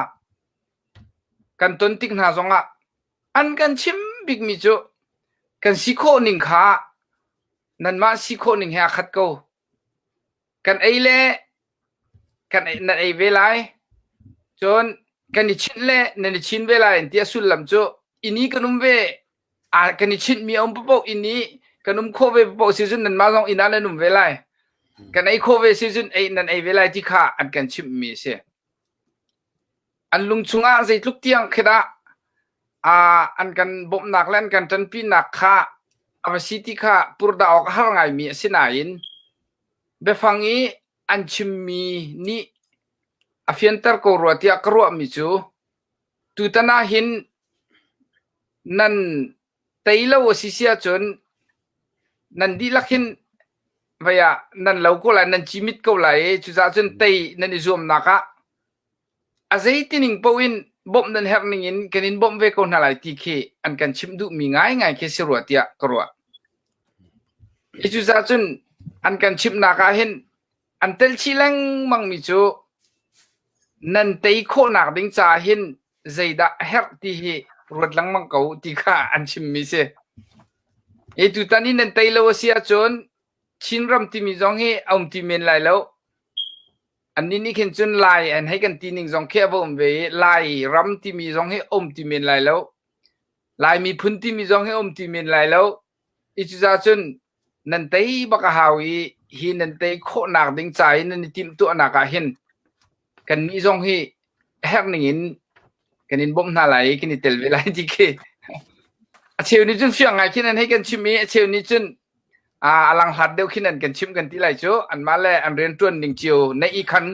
kan ton tik hna zongah an kan chim bikmi cu kan si khawh ning kha nanmah si khawh ning he aa khat ko. Kan ei le kan nan ei ve lai. Cun kan i chinh le nan i chin ve lai ti a sullam cu inn i kan um ve a kan i chinhmi a um paoh inn i kan um khawh ve paoh si cun nanmah zong inn ah nan um ve lai. Kan ei khawh ve si cun ei nan ei ve lai ti kha an kan chimhmi a si. An lung chungah zeitluk tiang khi dah an kan bawmhnak le an kan ṭanpinak kha a va si ti kha purdah awk a har ngaimi a si nain biafang i an chimmi nih a fianter ko rua tiah ka ruahmi cu tutan ah hin nan tei lo a si si ahcun nan dihlak hin vei ah nan lo ko lai nan cimit ko lai i cucaah cun tei nan i zuamnak ah A zeitining paoh in bawmh nan herh ning in kan in bawmh ve ko hna lai ti khi an kan chimh duhmi ngaingai khi si rua tiah ka ruah. Hi cucaah cun an kan chimhnak ah hin an tel chih lengmangmi cu nan tei khawhnak ding caah hin zeidah a herh ti hi ruat lengmang ko ti kha an chimmi si. Hi tutan i nan tei lo a si ahcun Chinram timi zong hi a um ti men lai lo. Annih nih khin cun Lai an hei kan ti ning zong khi a va um ve i Lai ram timi zong hi um ti men lai lo. Lai miphun timi zong hi um ti men lai lo. I cucaah cun nan tei bak a hau i hi nan tei khawhnak ding ca i nan i timhtuahnak ah hin kannih zong hi a herh ning in kan in bawmh hna lai i kan i tel ve lai ti khi a cheu nih cun fiang ngai khin an hei kan chim i a cheu nih cun a langhlat deuh khin an kan chimh kan ti lai cu anmah le an rianṭuan ning cio na i khan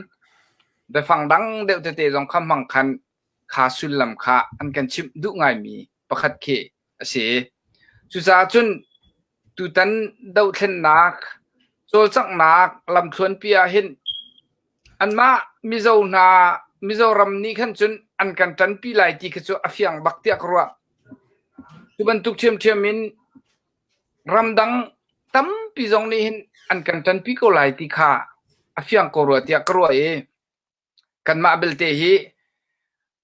biafang dang deuh tete zong kha hmang khan kha sullam kha an kan chimh duh ngaimi pakhat khi a si. Cucaah cun tutan dohthlennak cawlcanghnak lamthluanpi ah hin anmah Mizo hna Mizoram nih khan cun an kan ṭanpi lai ti khi cu a fiang bak tiah ka ruah. Cu bantuk ṭhiamṭhiam in Ramdang tampi zong nih hin an kan ṭanpi ko lai ti kha a fiang ko rua tiah ka ruah i kanmah belte hi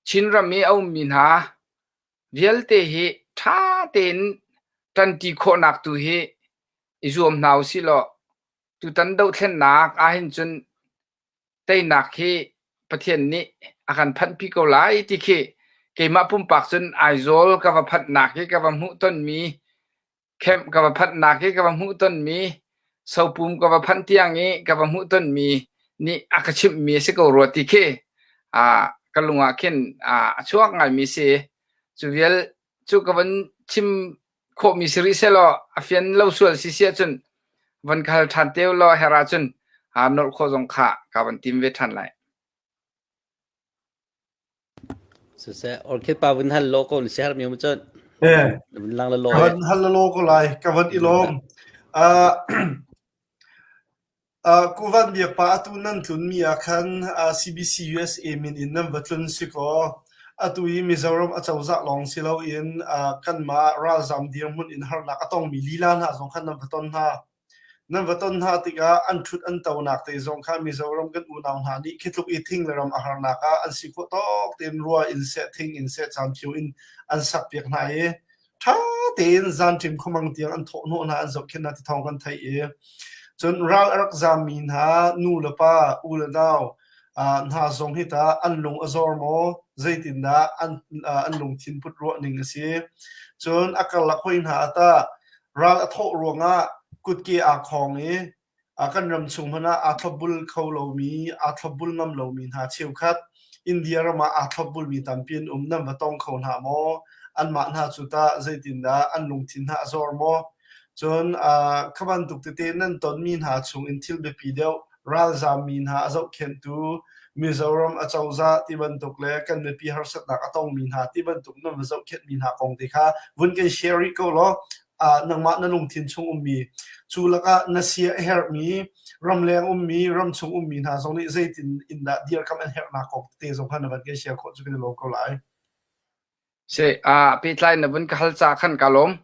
Chinram i a ummi hna. vialte hi ṭha tein ṭanṭi khawhnak tu hi i zuam hna usih law tutan dohthlennak ahhin cun teinak hi Pathian nih a kan phanhpi ko lai ti khi keimah pumpak cun Aizawl ka va phanhnak hi ka va hmuh tonmi Camp ka va phanhnak i ka va hmuh tonmi, sopum ka va phanh tiang i ka va hmuh tonmi nih a ka chimhmi a si ko rua ti khi ka lung ah khin a chuak ngaimi si. Cu vial cu ka van chim khawhmi si rih sehlaw a fian lo sual si si ahcun van ka hal ṭhan te ulaw herh ahcun nolh khawh zong kha ka van tim ve ṭhan lai. Siseh, orchid pa vun hal law ko na siaherh mi um cun. Eh, Vun lang la law. Ka van hal la law ko lai, ka van i lawm. Uh, uh, Kuvan biak pa atu nan tlun mi ah khan uh, CBC USA min in nan va tlun si ko. Atu i Mizoram acozah lawng si loin uh, kanmah ralzam dirhmun in harnak a tongmi lila hna zong khan nan va ton hna. Nan va ton hna tikah an ṭhut an tonak te zong kha Mizoram kan unau hna nih khi tluk i thing le ram a harnak ah an si khawh tawk tein rua in seh thing in seh camphio in an sakpiak hna i ṭha tein zanṭim khuamang tiang an thawhhnawh hna an zohkhenh hna ti thawng kan theih i cun ral a rak zaammi hna nu le pa u le nau hna zong hi tah an lung a zor maw zeitindah an an lungthin put ruah ning a si cun a karlak hoi hna ah tah Ral a thawh ruangah kutke aa khawng i kan ram chung hmanh ah aa thlopbul kho lomi, aa thlopbul ngam lomi hna cheukhat India ram ah aa thlopbulmi tampi an um. Nan va tong kho hna maw? Anmah hna cu tah zeitindah an lungthin hna a zor maw? Cun kha bantuk tete nan tonmi hna chung in thil biapi deuh ralzaammi hna a zohkhenhtu Mizoram acozah ti bantuk le kan mipi harsatnak a tongmi hna ti bantuk nan va zohkhenhmi hna kong te kha vun kan share rih ko law nangmah na lungthin chung ummi cu lakah na sia a herhmi ramleng ummi ramchung ummi hna zong nih zeitin in dah dirkamh an herhnak kong te zong kha na van kan share khawh cu kan i lawm ko lai. Si, pehtlai na vun ka hal ca khan ka lawm.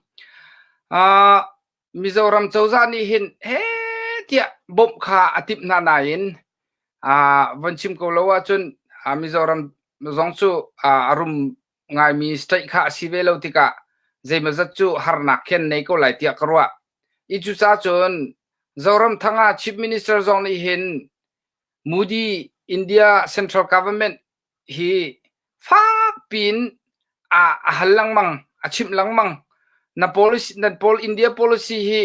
Mizoram cozah nih hin heh tiah bawmh kha a timh hna nain von chim ko lo ahcun Mizoram zong cu a rum ngaimi state kha a si ve lo tikah zeimawzat cu harnak khi an nei ko lai tiah ka ruah. I cucaah cun Zoramthanga Chief Minister zong nih hin Modi India Central Government hi fak piin a, a hal lengmang, a chimh lengmang. Na policy, nan pawl India policy hi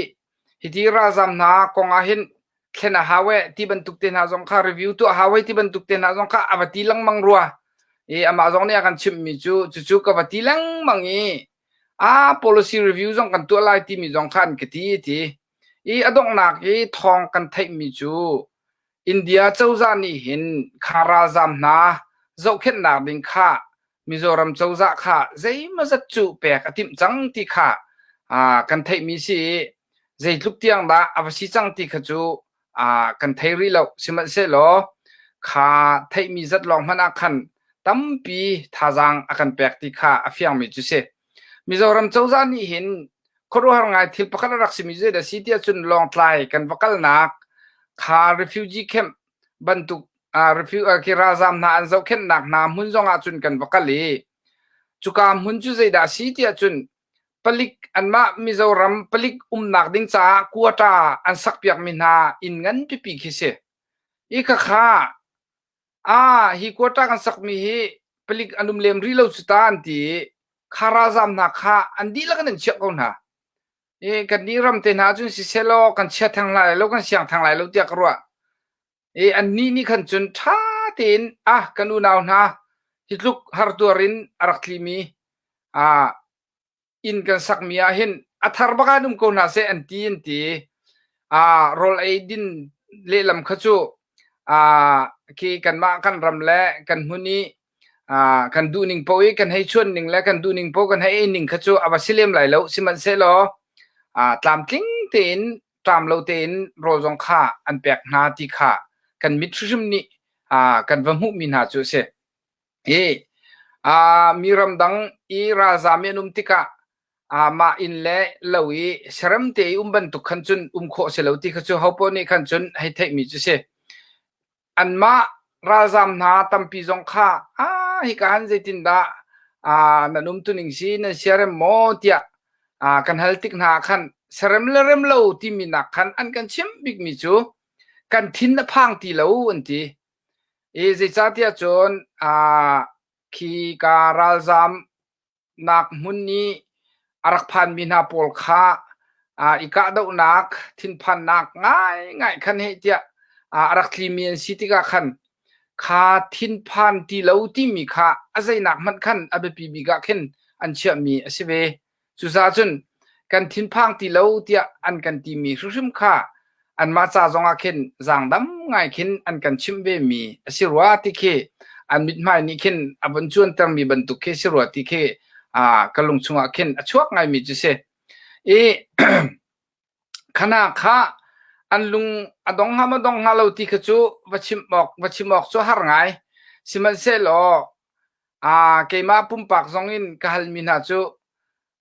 hiti ralzam hna kong ah hin thlen a hau eh ti bantuk te hna zong kha review tuah hau eh ti bantuk te hna zong kha a va ti lengmang rua. I amah zong nih a kan chimhmi cu cucu ka va ti lengmang i a policy review zong kan tuah lai timi zong kha an ka ti ti. I a donghnak i thawng kan theihmi cu India cozah nih hin kha ralzaam hna zohkhenhnak ding kha Mizoram cozah kha zeimawzat cu pek a timh cang ti kha kan theihmi si i zeitluk tiang dah a va si cang ti kha cu kan thei rih lo. Sihmanhsehlaw kha theihmi zat lawng hmanh ah khan tampi thazaang a kan pek ti kha a fiangmi cu si. Mizoram cozah nih hin khuaruahhar ngai thil pakhat a rak simi zeidah a si tiah cun Lawngtlai kan va kalnak kha refugee camp bantuk khi ralzaam hna an zohkhenhnak hna hmun zong ah cun kan va kal i cuka hmun cu zeidah a si tiah cun palik anmah Mizoram palik umnak ding caah quota an sakpiakmi hna inn ngan pipi khi si. I khakha Ah, hi quota kan sakmi hi palik an um lem rih lo cu ta an ti i kha ralzaam hna kha an dihlak in an chiah ko hna. I kannih ram te hna cun sisehlaw kan chia theng lai lo, kan siang theng lai lo tiah ka ruah. I annih nih khan cun ṭha tein ah kan unau hna hi tluk hartuar in a rak tlimi ah inn kan sakmi ah hin a thar bak ah um ko hna seh an ti an ti. Aa rawl ei din lehlam kha cu aa khi kanmah kan ram le kan hmun i aa kan duh ning paoh i kan hei chuan ning le kan duh ning paoh kan hei ei ning kha cu a va si lem lai lo. Sihmanhsehlaw aa tlamtling tein ṭam lo tein rawl zong kha an pek hna ti kha kan mit hrimhrim nih aa kan va hmuhmi hna cu a si. Hi mi ramdang i ralzaam i an um tikah mah inn le lo i serem te i um bantuk khan cun um khawh si lo ti kha cu hopoah nih khan cun hei theihmi cu si. Anmah ralzaam hna tampi zong kha hika han zeitindah Nan umtuning si nan siarem maw tiah kan hal tik hna ah khan serem le rem lo timi nak khan an kan chimh bikmi cu kan thin a phang ti lo an ti. I zeicahtiah cun khi ka ralzam nak hmun i a rak phanmi hna pawl kha i kahdohnak thinphannak ngaingai khan heh tiah a rak tlimi an si tikah khan kha thinphan ti lo timi kha a zeinak hmanh khan a biapi bik ah khin an chiahmi a si ve. Cucaah cun kan thinphang ti lo tiah an kan timi hrimhrim kha anmah ca zongah khin zaangdam ngai khin an kan chimh vemi a si rua ti khi an mithmai nih khin a vun cuantermi bantuk khi si rua ti khi ka lung chungah khin a chuak ngaimi cu si. I khana kha an lung a dong hnga maw dong hnga lo ti kha cu va chim awk va chim awk cu har ngai. Sihmanhsehlaw keimah pumpak zong in ka halmi hna cu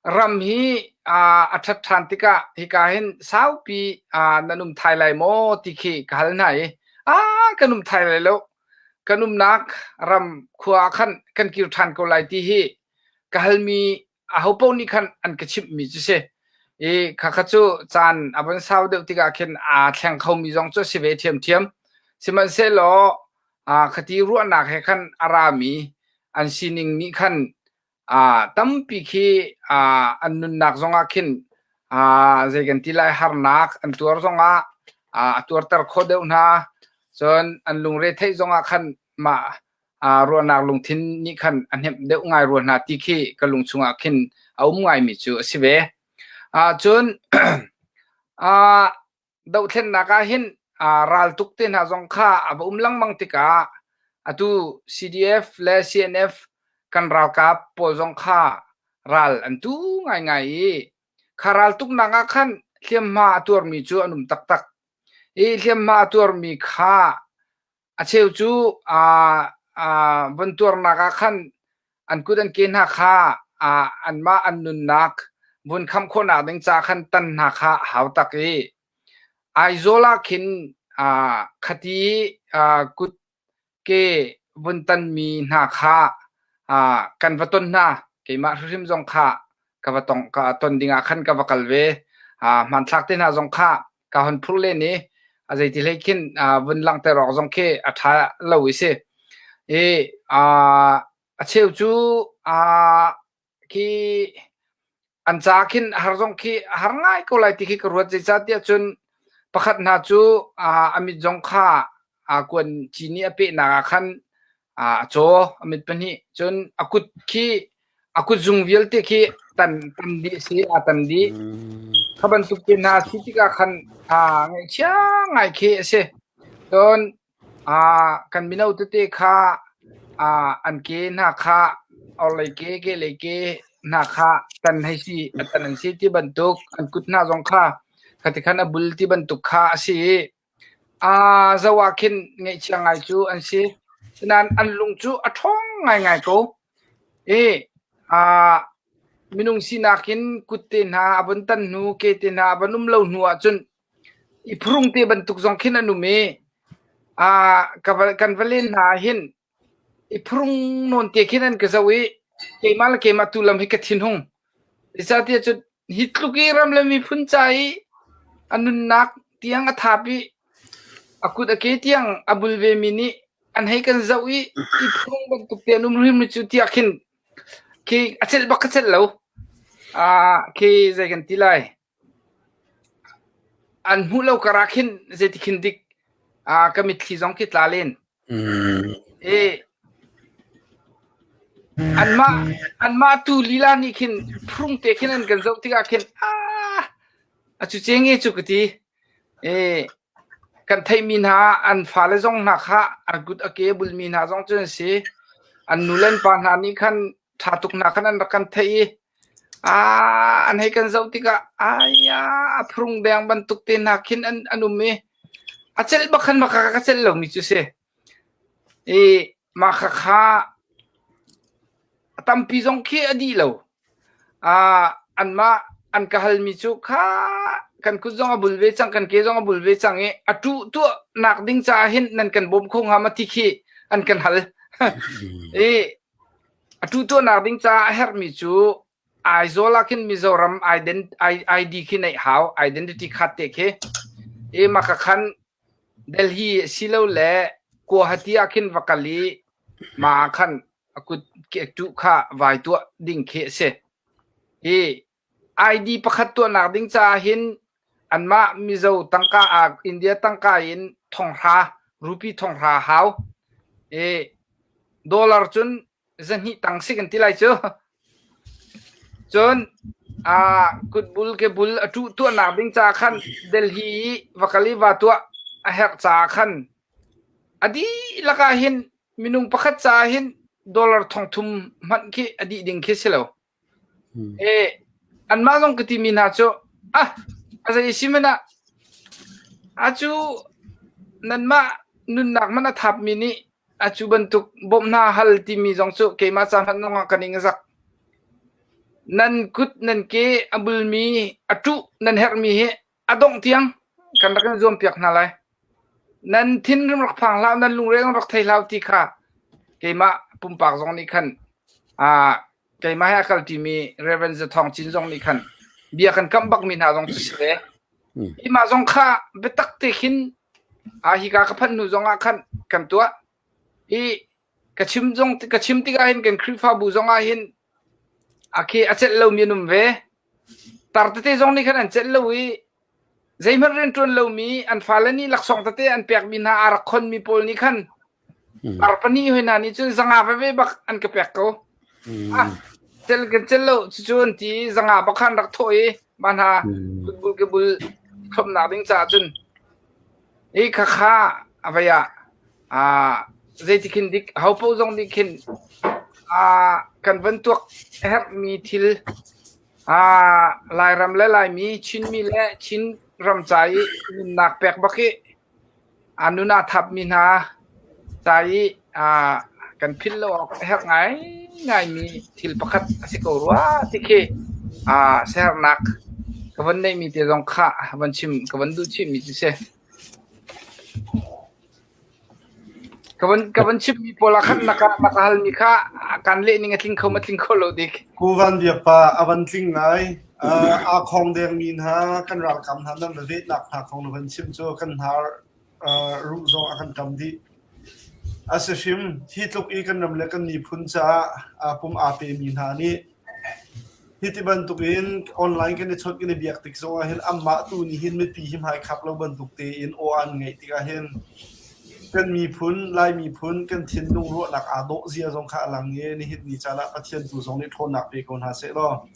Ram hi a ṭhat ṭhan tikah hika hin saupi nan um thai lai maw ti khi ka hal hna i kan um thai lai lo. Kan umnak ram khua ah khan kan kir ṭhan ko lai ti hi ka halmi ahopaoh nih khan an ka chimhmi cu si. I khakha cu caan a von sau deuh tikah khin aa thleng khomi zong cu a si ve ṭhiamṭhiam. Sihmanhsehlaw khati ruahnak he khan a rami an sining nih khan Tampi khi an nunnak zongah khin zei kan ti lai harnak an tuar zongah a tuarter khawh deuh hna. Cun an lungre theih zongah khan mah ruahnak lungthin nih khan a hnemh deuh ngai rua hna ti khi ka lung chungah khin a um ngaimi cu a si ve. Cun Dohthlennak ah hin raltuk te hna zong kha a va um lengmang tikah atu CDF le CNF kan ralkap pawl zong kha ral an tu ngaingai i kha raltuknak ah khan hliamhma a tuarmi cu an um taktak. I hliamhma a tuarmi kha A cheu cu von tuarnak ah khan an kut an ke hna kha anmah an nunnak vun khamh khawhnak ding ca khan tan hna kha a hau tak i Aizawl ah khin khati kut ke vun tanmi hna kha kan va ton hna. Keimah hrimhrim zong kha ka va tong ka ton dingah khan ka va kal ve. Hmanthlak te hna zong kha ka hon phur len i a zeiti hlei khin vun langhter awk zong khi a ṭha lo i si. I a cheu cu khi an ca khin har zong khi a har ngai ko lai ti khi ka ruat zeicahtiah cun pakhat hna cu a mit zong kha kuan ci nih a pehnak ah khan a caw a mit pahnih cun a kut khi a kutzung vialte khi tan tan dih a si aa tan dih kha bantuk te hna si tikah khan ngaihchia ngai khi a si cun kan mino tete kha an ke hna kha orhlei ke kehlei ke hna kha tan hei si a tan an si ti bantuk an kut hna zong kha khati khan a bul ti bantuk kha a si i Zoh ah khin ngaihchia ngai cu an si. Sinain an lung cu a ṭhawng ngaingai ko. I minung sinak in kut te hna a vun tan hnu, ke te hna a van um lo hnu ahcun i phurung te bantuk zong khin an um i kan va len hna ah hin I phurung nawn te khin an ka zoh i keimah le keimah tu lam hi ka thinhung. Zeicahtiah cun hi tluk i ram le miphun ca i a nunnak tiang a thap i a kut a ke tiang a bul vemi nih an hei kan zoh i i phurung bantuk te an um hrim cu tiah khin khi a celh bak ka celh lo. Ah khi zei kan ti lai. An hmuh lo karah khin zeiti khin dik ka mitthli zong khi tla len. I anmah anmah tu lila nih khin phrung te khin an kan zoh tikah khin ah a cu ce nge cu ka ti. I kan theihmi hna an fale zong hna kha an kut a ke a bulmi hna zong cu an si. An nu le an pa hna nih khan ṭha tuk hna khan an rak kan theih i an hei kan zoh tikah aiya a phurung deng bantuk te hna khin an an um i a celh bak khan maka ka celh lomi cu si. I mah khakha a tampi zong khi a dih lo. Anmah an ka halmi cu kha kan kut zong a bul ve cang kan ke zong a bul ve cang i a ṭuh tuahnak ding caah hin nan kan bawm kho hnga ma ti khi an kan hal. I. A tu tuahnak ding caah a herhmi cu Aizawl ah khin Mizoram ID khi neih hau, identity card te khi. I maka khan Delhi asilole Guwahati ah khin va kal i mah ah khan a kut tu kha vai tuah ding khi a si. Hi ID pakhat tuahnak ding caah hin anmah Mizo tangka ah India tangka in thonghra rupee thonghra hau. I dollar cun zahnih tang si kan ti lai cu. Cun aa kutbul ke bul a tuh tuahnak ding caah khan Delhi i va kal i va tuah a herh caah khan a dihlak ah hin minung pakhat caah hin dollar 3000 hmanh khi a dih ding khi si lo. E anmah zong ka timi hna cu ah a zei si hmanh ah a cu nanmah nunnak hmanh a thapmi nih a cu bantuk bawmh hna hal timi zong cu keimah ca hmanh zongah ka ning a zak. Nan kut nan ke a bulmi a ṭuh nan herhmi hi a dongh tiang kan rak in zuampiak hna lai. Nan thinrim rak phang hlah, nan lungre rak thei hlah ti kha keimah pumpak zong nih khan aa keimah he a kalṭimi Reverend Zathawng Cin zong nih khan bia kan kamh bakmi hna zong cu si ve. Hi zong kha biatak te khin a hika ka phanh hnu zong ah khan kan tuah. Hi ka chim zong ka chim tikah hin kan Khrihfabu zong ah hin a khi a celh lomi an um ve. Tar tete zong nih khan an celh lo i zeihmanh rianṭuan lomi an fale nih laksawng tete an pekmi hna aa rak khonmi pawl nih khan tar pahnih hoi hna nih cun zanga veve bak an ka pek ko. Ah, cel kan cel lo cucu an ti i zanga bak khan rak thawh i mah hna kutbul kebul thlopnak ding caah cun hi khakha a vei ah ah zeiti khin dik hopaoh zong nih khin ah kan van tuak herhmi thil ah Lairam le Laimi Chinmi le Chin ram ca i nunnak pek bak hi A nun aa thapmi hna ca i kan philh lo awk a herh ngaingaimi thil pakhat a si ko rua ti khi siaherhnak ka von neihmi te zong kha von chim ka von duh chihmi cu si. Ka von ka von chimmi pawl ah khan na ka na ka halmi kha kan leh ning a tling kho ma tling kho lo dik. Ku Van Biak pa a van tling ngai. Aa khong dengmi hna kan ralkap hna nan va vetnak hna kong na van chim cu kan hnar ruh zong a kan ṭam dih. A si hrim, hi tluk i kan ram le kan miphun caah pum aa pemi hna nih Hiti bantukin online kan i chawnh kan i biak tik zongah hin anmah tu nih hin mipi hi hmaikhap lo bantuk tein aw an ngeih tikah hin kan miphun Lai miphun kan thinlung ruahnak aa dawh zia zong kha a lang i nihin ni caan ah Pathian tu zong nih ṭhawnnak pe ko hna seh law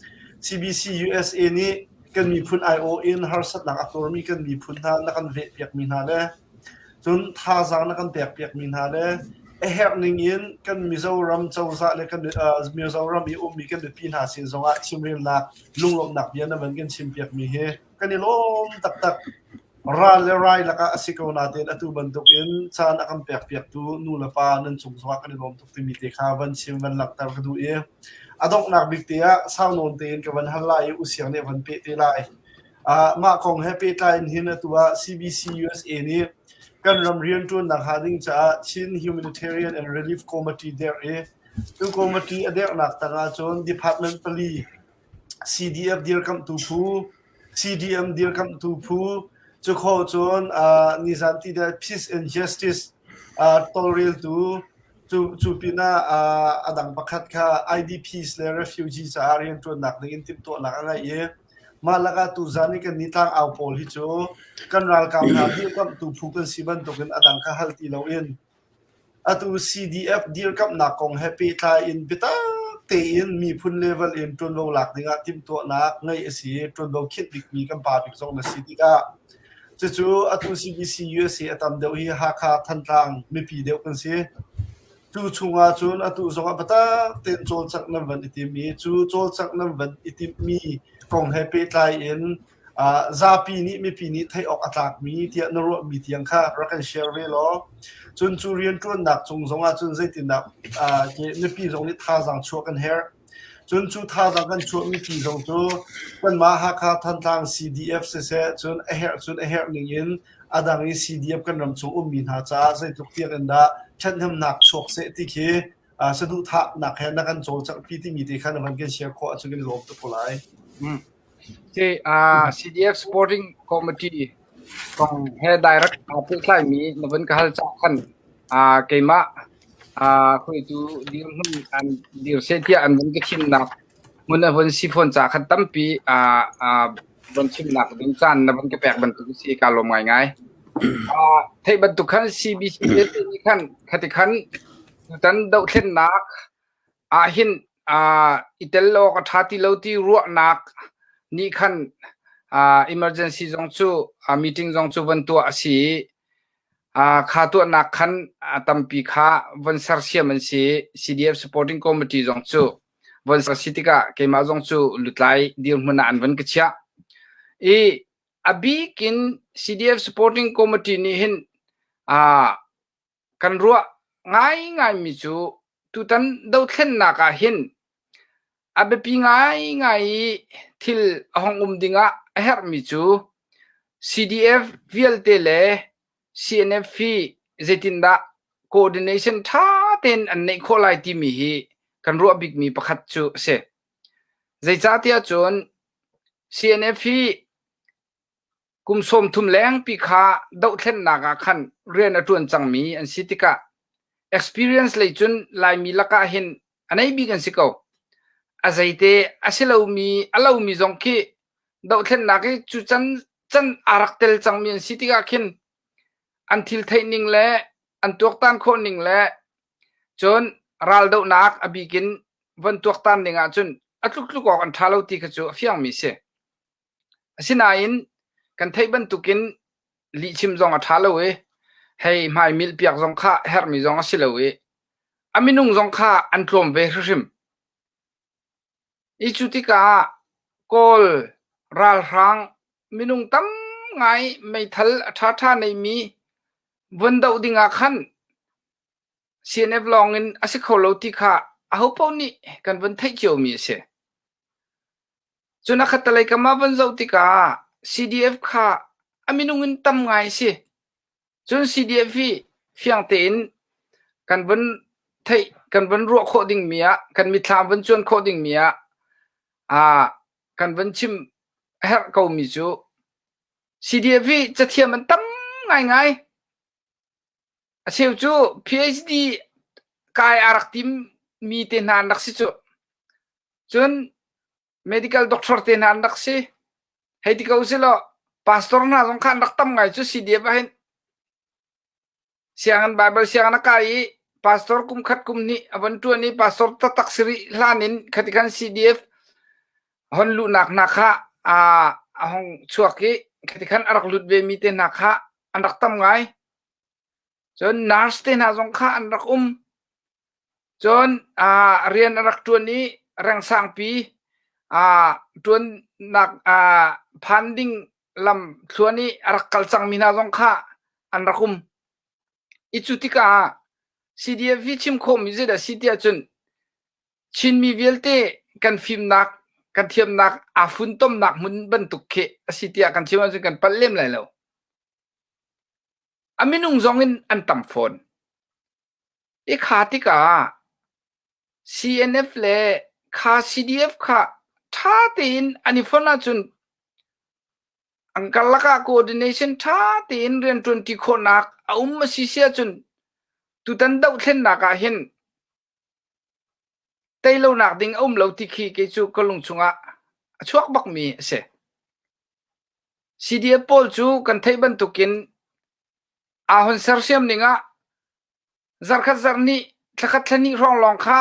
CBC USA nih kan miphun aiawh in harsatnak a tuarmi kan miphun hna na kan vehpiakmi hna le Cun thazaang na kan pekpiakmi hna le a herh ning in kan Mizoram cozah le kan Mizoram i ummi kan mipi hna sin zongah chimrelnak lunglawmhnak bia na van kan chimpiakmi hi kan i lawm taktak. Ral le rai lakah a si ko nain atu bantuk in caan a kan pekpiaktu nu le pa nan cung zongah kan i lawm tuk timi te kha van chim van langhter ka duh i a donghnak bik te ah sau nawn tein ka van hal lai i usiang nih a van peh te lai. Mah kong he pehtlai in hin atu ah CBC USA nih kan ram rianṭuannak hnga ding caah Chin Humanitarian and Relief Committee derh i cu committee a derhnak tangah cun department pali CDF dirkamhtu phu, CDM dirkamhtu phu, cu khawh cun nizan ti dai Peace and Justice tawlreltu cu cu pinah a dang pakhat kha IDPs le refugee caah rianṭuannak ding in timhtuahnak a ngeih i Mah lakah tuzan i kan nih tlangau pawl hi cu kan ralkap hna dirkamhtu phu kan si bantukin a dang kha hal ti loin atu CDF dirkamhnak kong he pehtlai in biatak tein miphun level in ṭuanvo lak dingah timhtuahnak ngeih a si i ṭuanvo khinh bikmi kan pa bik zong na si tikah cucu atu CBC USA a tam deuh hi Hakha Thantlang mipi deuh kan si. Cu chungah cun atu zongah biatak tein cawlcangh nan van i tim i cu cawlcangh nan van i timhmi kong he pehtlai in zapi nih mipi nih theih awk a tlakmi tiah na ruahmi tiang kha rak kan share ve law cun cu rianṭuannak cung zongah cun zeitindah mipi zong nih thazaang chuah kan herh. Cun cu thazaang kan chuahmi pi zong cu kanmah Hakha Thantlang CDF siseh cun a herh cun a herh ning in a dang i CDF kan ram chung ummi hna caah zeitluk tiang in dah ṭhathnemnak chuak seh ti khi Saduhthahnak he na kan cawlcanghpi timi te kha na van kan share khawh ahcun kan i lawm tuk ko lai. Si, CDF Supporting Committee kong he direct aa pehtlaimi na vun ka hal caah khan keimah hruaitu dirhmun an dir seh tiah an vun ka thimnak hmun a vun si fawn caah khan tampi von chimnak ding caan na vun ka pek bantuk si kaa lawm ngaingai. Theih bantuk khan CBC vialte nih khan khati khan tutan dohthlennak ahhin i tel awk a ṭha ti lo ti ruahnak nih khan emergency zong cu meeting zong cu von tuah a si i kha tuahnak khan tampi kha von sersiam an si i CDF supporting committee zong cu von ser si tikah keimah zong cu lutlai dirhmun ah an von ka chiah. I a bik in CDF supporting committee nih hin kan ruah ngaingaimi cu tutan dothlennak ah hin a biapi ngaingai i thil a hong um dingah a herhmi cu CDF vialte le CNF hi zeitindah coordination ṭha tein an neih khawh lai timi hi kan ruah bikmi pakhat cu a si. Zeicahtiah cun CNF hi Kum 30 lengpi kha dohthlennak ah khan rian a ṭuan cangmi an si tikah experience lei cun Laimi lakah hin a nei bik an si ko. A zeite a si lomi a lomi zong khi dohthlennak i cu can can aa rak tel cangmi an si tikah khin an thil theih ning le an tuaktan khawh ning le cun raldohnak a bik in von tuaktan ning ahcun a tluktluk awk an ṭha lo ti kha cu a fiangmi si. Asinain kan theih bantukin lihchim zong a ṭha lo i hei hmaimilh piak zong kha herhmi zong a si lo i a minung zong kha an tlawm ve hrimhrim. I cu tikah Kawl ralhrang minung tam ngai meithal a ṭhaṭha neimi vun doh dingah khan CNF lawngin a si kho lo ti kha ahopaoh nih kan vun theih ciomi a si. Cun a khattelei kam ah von zoh tikah CDF kha a minung in tam ngai a si. Cun CDF hi fiang tein kan von theih, kan von ruah khawh dingmi ah, kan mitthlam von cuan khawh dingmi ah, aa kan von chim a herh komi cu CDF hi cathiam an tam ngaingai. A cheu cu PhD kai a rak timmi te hna an rak si cu. Cun medical doctor te hna an rak si. Hei ti ko usilaw pastor hna zong kha an rak tam ngai cu CDF ah hin. Sianginn Bible sianginn a kai i pastor kum khat kum hnih a von ṭuan i pastor taktak si rih hlan in khati khan CDF hon luhnak hna kha a hong chuak i khati khan a rak lut ve mi te hna kha an rak tam ngai. Cun nurse te hna zong kha an rak um. Cun rian a rak ṭuan i rengsangpi ṭuannak phan ding lam thluan i a rak kal cangmi hna zong kha an rak um. I cu tikah CDF hi chim khawhmi zeidah a si tiah cun Chinmi vialte kan fimnak, kan thiamnak aa funtomnak hmun bantuk khi a si tiah kan chim ahcun kan palh lem lai lo. A minung zong in an tam fawn. I kha tikah CNF le kha CDF kha ṭha tein an i fonh ahcun an karlak ah coordination ṭha tein rianṭuanṭi khawhnak a um a si si ahcun tutan dohthlennak ah hin tei lonak ding a um lo ti khi kei cu ka lung chungah a chuak bakmi a si. CDF pawl cu kan theih bantukin aa hon sersiam ning ah zarkhat zarhnih thlakhat thlahnih hrawng lawng kha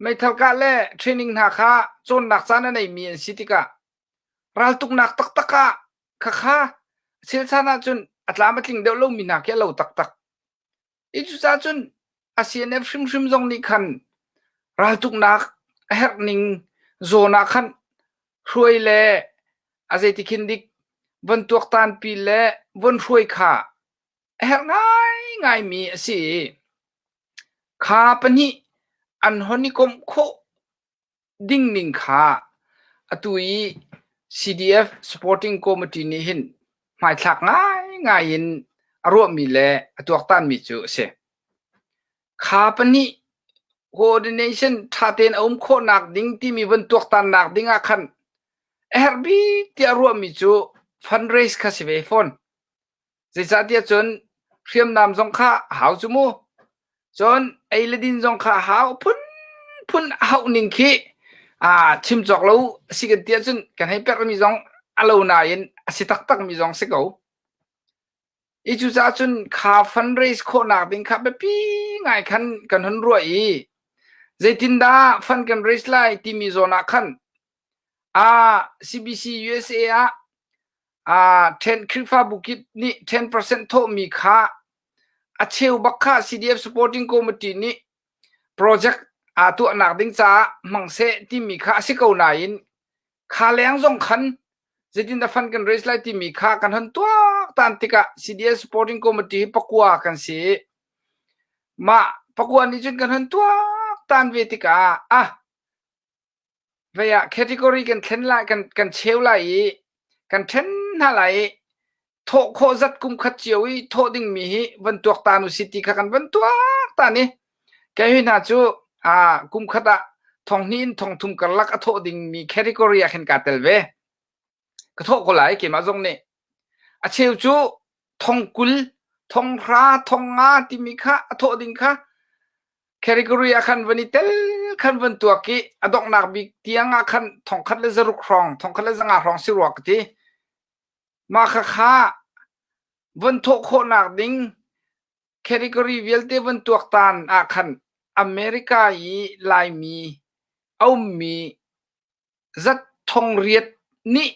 meithal kah le training hna kha cawnnak caan a neimi an si tikah raltuknak taktak ah khakha chilchan ahcun a tlam a tling deuh lomi hna khi a lo taktak. I cucaah cun a CNF hrimhrim zong nih khan raltuknak a herh ning zawn ah khan hruai le a zeiti khin dik von tuaktanpi le von hruai kha a herh ngaingaimi a si i kha pahnih an hon i komh khawh ding ning kha atu i CDF Supporting Committee nih hin hmaithlak ngaingai in a ruahmi le a tuaktanmi cu a si. Kha pahnih. coordination ṭha tein a um khawhnak ding timi von tuaktannak ding ah khan a herh bik tiah ruahmi cu fundraise kha si ve fawn. Zeicahtiah cun hriamnam zong kha a hau cu mu. Cun ei le din zong kha a hau phunphun a hauh ning khi aa chim cawk lo a si kan ti ahcun kan hei perhmi zong a lo nain a si taktakmi zong si ko. I cucaah cun kha fundraise khawhnak ding kha biapi ngai khan kan hun ruah i zeitindah fund kan raise lai timi zawn ah khan ah CBC USA ah ah 10 Khrihfabu kip nih 10% thawhmi kha a cheu bak kha CDF Supporting Committee nih project aa tuahnak ding caah hmang seh timi kha a si ko nain kha leng zong khan zeitindah fund kan raise lai timi kha kan hon tuaktan tikah CDS Supporting Committee hi pakua kan si. Mah pakua nih cun kan hon tuaktan ve tikah ah vei ah category kan thlen lai kan kan cheu lai i kan then hna lai i thawh khawh zat kum khat cio i thawh dingmi hi van tuaktan u si ti kha kan van tuaktan i kei hi hna cu aa kum khat ah thong hnih in thong thum karlak a thawh dingmi category ah khin kaa tel ve. Ka thawh ko lai keimah zong nih. A cheu cu thong 20, thong hra, thong nga timi kha a thawh ding kha category ah khan van i tel khan van tuak i a donghnak bik tiang ah khan thong khat le zaruk hrawng, thong khat le zanga hrawng si rua ka ti. Mah khakha von thawh khawhnak ding category vialte von tuaktan ah khan America i Laimi a ummi zat thong riat nih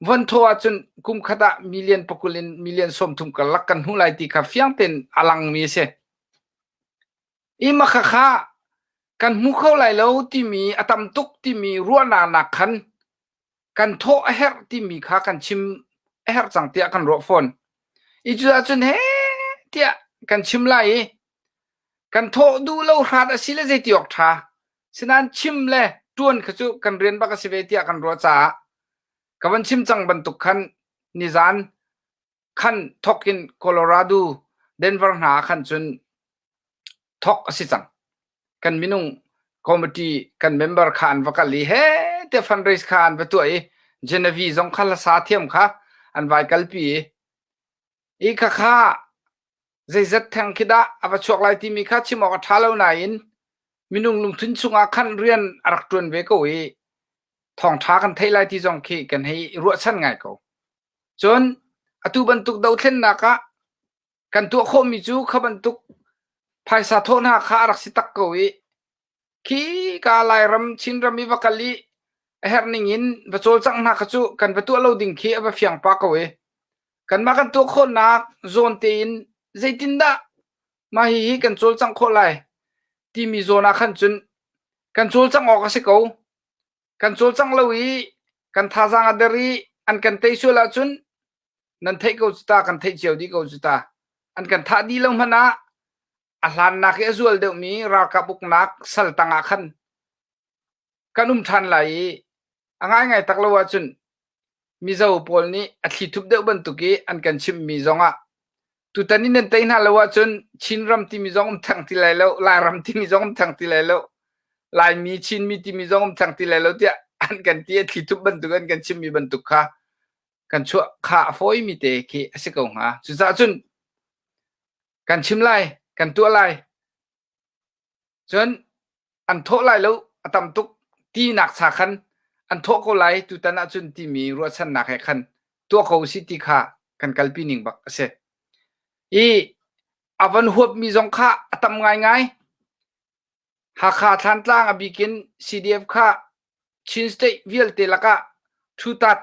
von thawh ahcun kum khat ah million pakul in million 30 karlak kan hmuh lai ti kha fiang tein a langmi a si. I mah khakha kan hmu kho lai lo timi a tam tuk timi ruahnak nak khan kan thawh a herh timi kha kan chim a herh cang tiah kan ruah fawn. I cuahcun he tiah kan chim lai i kan thawh duh lo hrat a si le zeiti awk ṭha. Sinain chim le ṭuan kha cu kan rian bak a si ve tiah kan ruah caah ka van chim cang bantuk khan nizan khan thawk in Colorado, Denver hna ah khan cun thawk a si cang. Kan minung committee kan member kha an va kal i he tiah fundraise kha an va tuah i Genevieve zong kha hlasa thiam kha an vai kalpi i i khakha zeizat theng khi dah a va chuak lai timi kha chim awk a ṭha lo nain minung lungthin chungah khan rian a rak ṭuan ve ko i thawngṭha kan theih lai ti zong khi kan hei ruahchan ngai ko. Cun atu bantuk dothlennak ah kan tuah khawhmi cu kha bantuk phaisa thawh hna kha a rak si tak ko i khi ka Lairam Chinram i va kal i a herh ning in va cawlcangh hna kha cu kan va tuah lo ding khi a va fiang pah ko i kanmah kan tuah khawhnak zawn tein zeitindah mah hihi kan cawlcangh khawh lai timi zawn ah khan cun kan cawlcangh awk a si ko. Kan cawlcangh lo i kan thazaang a der i an kan tei sual ahcun nan theih ko cu ta kan theih cio dih ko cu ta an kan thah dih lo hmanh ah a hlannak i a zual deuhmi ralkap uknak sal tang ah khan kan um ṭhan lai i a ngaingai tak lo ahcun Mizo pawl nih a thlithup deuh bantuk i an kan chimhmi zongah tutan in nan tei hna lo ahcun Chinram timi zong um theng ti lai lo Lairam timi zong um theng ti lai lo Laimi Chinmi timi zong um theng ti lai lo tiah an kan ti a thlithup bantuk an kan chimmi bantuk kha kan chuah kha a fawimi te khi a si ko hnga. Cucaah cun kan chim lai, kan tuah lai. Cun an thawh lai lo a tam tuk tinak cha khan an thawh ko lai tutan ahcun timi ruahchannak he khan tuah ko usih ti kha kan kalpi ning bak a si. I a van huapmi zong kha a tam ngaingai. Hakha Thlantlang a bikin CDF kha Chin State vialte lakah ṭhutat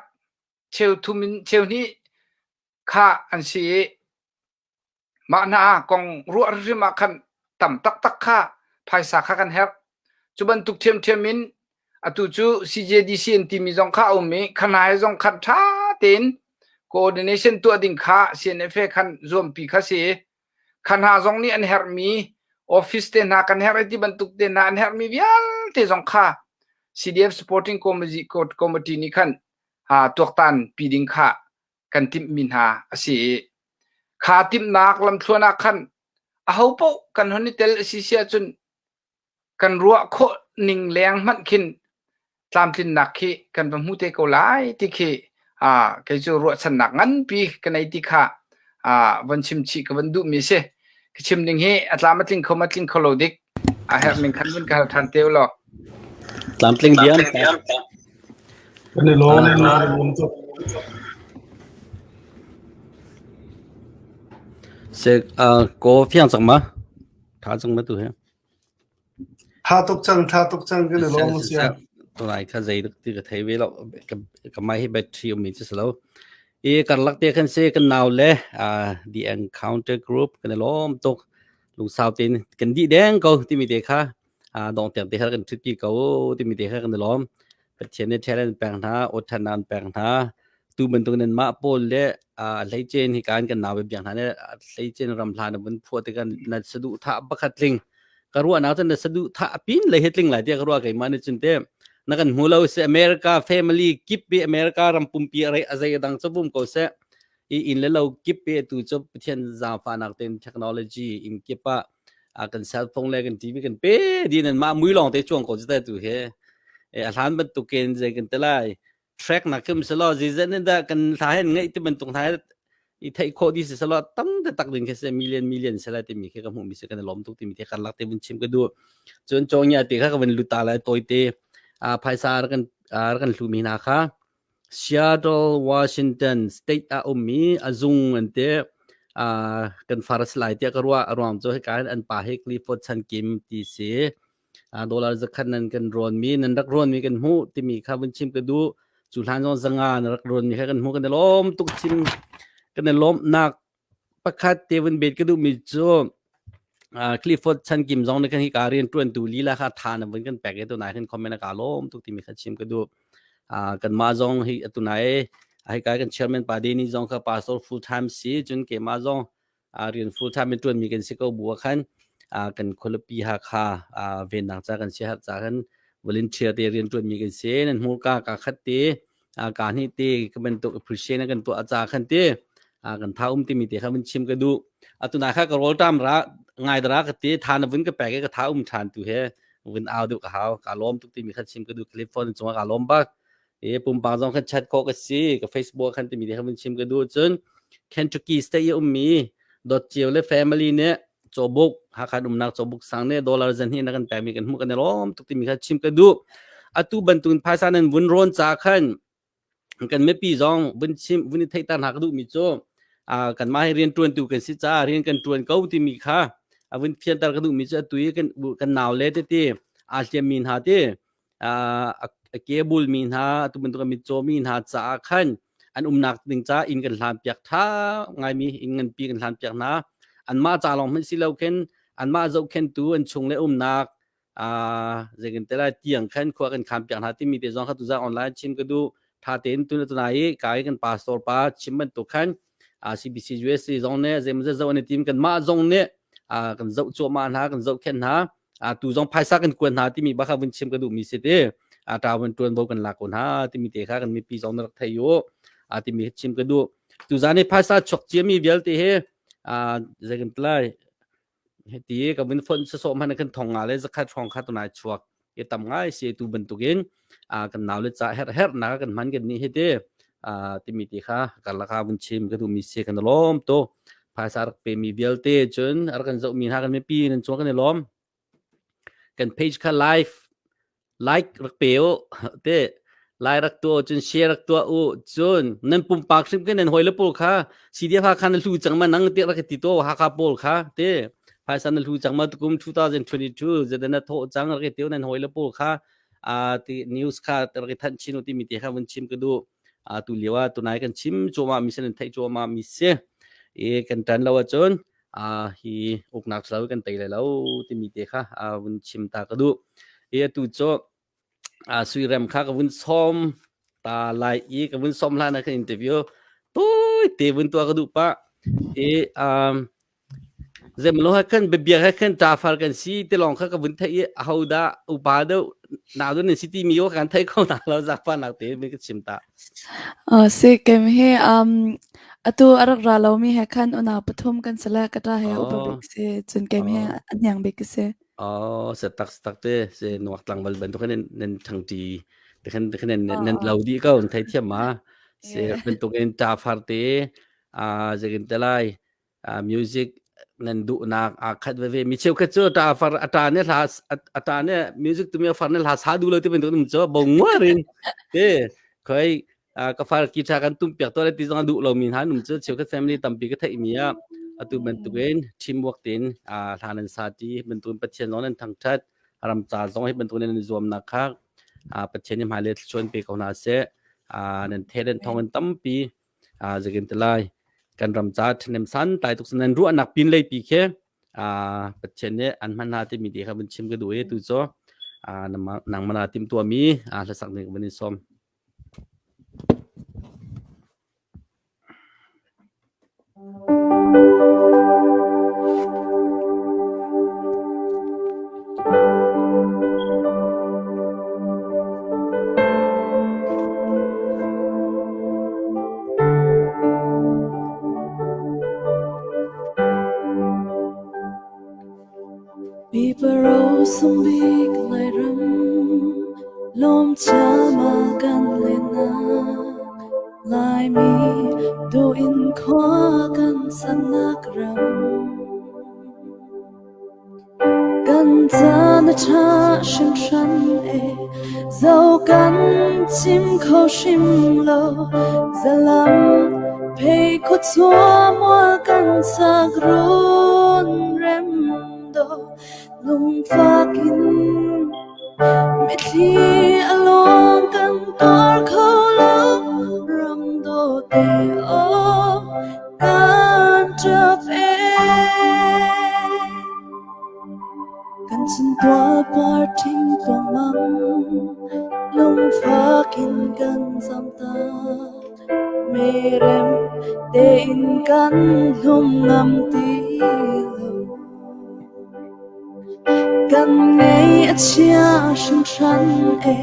cheu thum in cheu hnih kha an si i mah hna kong ruah hrimhrim ah khan tam taktak kha phaisa kha kan herh. Cu bantuk ṭhiamṭhiam in atu cu CJDC an timi zong kha a um i kha hna he zong khan ṭha tein coordination tuah ding kha CNFA khan zuampi kha si i Kha hna zong nih an herhmi office te hna kan herh i ti bantuk te hna an herhmi vialte zong kha CDF Supporting Committee nih khan tuaktan pi ding kha kan timhmi hna a si i kha timhnak lamthluan ah khan ahopaoh kan hon i tel a si si ahcun. Kan ruah khawh ning leng hmanh khin tlamtlinnak khi kan va hmu te ko lai ti khi kei cu ruahchannak nganpi ka nei ti kha von chim chih ka von duhmi si. Ka chim ding hi a tlam a tling kho ma tling kho lo dik. A herh ning khan vun ka hal ṭhan te u law. Tlamtling diam. Kan i lawm, kan i lawm tuk. Se ko fiang cang ma? Tha cang ma tu he? Tha tuk cang, tha tuk cang kan i lawm sia. Tunai kha zei ti ka thei ve lo. Ka mai hi battery um mi chu lo. I karlak te khan se kan nau le the encounter group kan i lawm tuk. Lungsau tein kan dih deng ko timi te kha dong tiang te kha kan ṭhutpi ko timi te kha kan i lawm. Pathian nih talent pek hna, awṭhan an pek hna. Tu bantuk nan mah pawl le hleicen hi kan kan nau biak hna ne hleicen ram hlan na vun phuah tikah na saduhthah pakhat tling ka ruahnak cun na saduhthah pin lei he tling lai tiah ka ruah keimah nih cun te na kan hmu lo si America family kip bi America ram pumpi a zei dang cu bum ko seh i inn le lo kip i atu cu Pathian zaangfahnak tein technology inn kip ah kan cell phone le kan TV kan pe din an mah mui lawng te chuang ko cu ta tu he a hlan bantukin zei kan te lai track nak kim selo zizen in da kan thla hen ngai ti bantuk hna i theih khawh di si selo tam te tak ding khi se million million sela ti mi khi ka hmuh mi se kan lom tuk ti mi te kan lak te vun chim ka du cun chongya te kha ka vun luta lai toy te a phaisa kan kan hlu mi hna kha Seattle, Washington state ah ummi a zung an ti. Uh, kan far a si lai tiah ka ruah. A ruang cu hika hin an pa hi Clifford Chan Kim ti si. Uh, dollar zakhat nan kan rawnmi, nan rak rawnmi kan hmuh timi kha vun chim ka duh. Cu hlan zong zanga na rak rawnmi kha kan hmuh kan i lawm tuk chim kan i lawmhnak pakhat te vun bet ka duhmi cu Clifford Chan Kim zong nih khan hika rianṭuantu lila kha tha na vun kan pek i tunai khan comment a ka lawm tuk timi kha chim ka duh. Kanmah zong hi atunai hika kan chairman pa Danny zong kha pastor full time si cun keimah zong rian full time in ṭuanmi kan si ko bu ah khan kan khualipi Hakha vennak ca kan siaherh ca khan volunteer te rian ṭuanmi kan si. Nan hmurka ka khat te ka hnih te ka bantuk appreciate na kan tuah ca khan te kan tha um timi te kha vun chim ka duh atu na kha ka rol tam ra ngai dara ka ti tha na vun ka pek ka tha um than tu he vun au du ka hau ka lom tuk timi kha chim ka duh telephone chung ka lom bak e pumpak zong khan chat ko ka si ka facebook khan timi te kha vun chim ka duh cun Kentucky state i ummi dot cio le family nih cawbuk Hakha umnak cawbuk sang nih dollar zan hi na kan pekmi kan hmuh kan i lawm tuk timi kha chim ka duh atu bantukin phaisa nan vun rawn ca khan kan mipi zong vun chim vun i theihter hna ka duhmi cu kanmah hi rian ṭuantu kan si caah rian kan ṭuan ko timi kha a vun fianter ka duhmi cu atu i kan kan nau le tete aa hliammi hna te a ke bulmi hna atu bantuk a mitcaw mi hna caah khan an umnak ding ca inn kan hlan piak ṭha ngaimi inn nganpi kan hlan piak hna anmah ca lawng hmanh si lo khin anmah zohkhentu an chung le umnak zeitin te lai tiang khan khua kan khan piak hna timi te zong kha tuzan online chim ka duh tha tein tun tunai i kai kan pastor pa chim bantuk khan CBC USA zong nih zeimawzat zoh an i tim kan mah zong nih kan zoh cuahmah hna kan zohkhenh hna tu zong phaisa kan kuan hna timi bak kha vun chim ka duhmi si ti ṭa vun ṭuanvo kan lak ko hna timi te kha kan mipi zong na rak thei u timi chim ka duh tuzan i phaisa chuak ciami vialte hi zei kan ti lai hiti ka vun fonh sasawh hmanh kan thong nga le zakhat hrawng kha tunai chuak i tam ngai si tu bantukin kan nau le ca her her na kan hman kan ni hi ti timi ti kha karlaka vun chim ka duhmi si kan lawm to phaisa rak pe mi vialte cun ar kan zoh mi hna kan mipi nan cung kan i lawm kan page kha live like rak pe u te lai rak tuah cun share rak tuah u cun nan pumpak hrim ke nan hoi le pawl kha CDF Hakha na hlu cang ma nang te rak ti to Hakha pawl kha te phaisa na hlu cang ma tukum 2022 zeda na tho cang rak ti nan hoi le pawl kha a ti news kha rak than chin u ti mi te kha vun chim ka du a tu lio ah tunai kan chim chuama mi sen thei chuama mi se e kan tan lo ahcun a hi uknak salo kan tei lai lo timi te kha a vun chim ta ka duh e atu cu a suirem kha ka vun som ta lai i ka vun som hlan ah kan interview toi te vun tua ka duh pa e um Zeimalo he khan biabia he khan ṭafar kan si ti lawng kha ka vun theih i ahodah upa deuh nau deuh nan si timi aw kan thei kho hna lo zaangfahnak tein vun ka chim ta. Si kem hi um, atu a rak ra lomi he khan unau pathum kan si le ka ṭa he upa bik si cun kem hi a hniang bik ka si. Oh, se tak tak te se nuak tlangval bantuk in nan ṭhangṭi te khan te khan nan nan lo dih ko nan theithiam ma se bantuk in ṭa far te a zekin te lai music nan duhnak aa khat veve mi cheukhat cu ṭa far a ṭa ne hla a ṭa ne music tumi a far ne hla sa duh lo ti bantuk um cu bo nguar in te khoi ka far guitar kan tum piak to le ti zong a duh lo mi hna num cu cheukhat family tampi ka theih mi ah atu bantukin teamwork tin hla nan sa ti bantukin Pathian zong nan thangthat ram ca zong hi bantukin nan zuamnak kha Pathian nih hmailei thluachuah in pe ko hna seh nan the nan thong in tampi zekin te lai kan ram ca ṭhahnem san tlai tuk nan ruahnak pin lei pi khi Pathian nih an hman hna timi ti kha vun chim ka duh i tu cu nangmah na timhtuahmi hlasak ning van in sawm. Pipa rosung bik Lairam lawm chialmal kan lennak Laimi duh in khua kan saknak ram. Kan caan a ṭha hringhran e, zoh kan cim kho hrim lo. Zalam phei khuachua mual kan sak run rem do lungfak in mitthli a luang kan tuar kho lo. Ram dawt e aw kan ṭap e. Kan chuntual par ṭhing tuangmang, lungfak in kan zamtak. Merem tein kan hlum ngam ti lo. Kan ngei a chia hringhran e,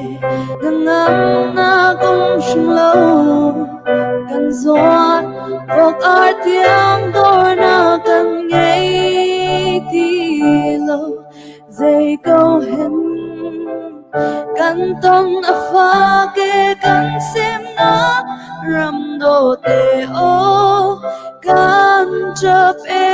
hnangamnak um hrim lo. Kan zuat vok ar tiang dawrnak kan ngei ti lo. Zei ko hen kan ton a fak e kan semnak ram dawt e aw kan ṭap e.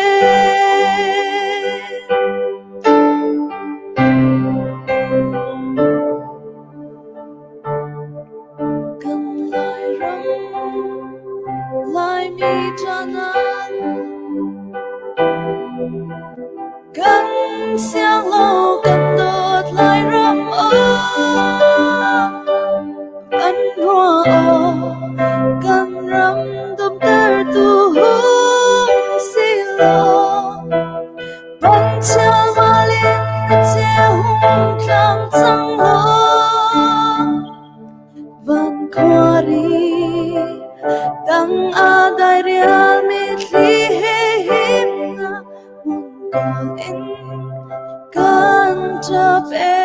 Kan Lairam, Laimi ṭanak, kan siang lo kan dawt Lairam aw, kan ruah aw, kan ram damtertu hung si law. Panchal in a ceu hung tlang cang law, van khuari tang a dai rial mitthli he himnak hmun kawl in kan ṭap e.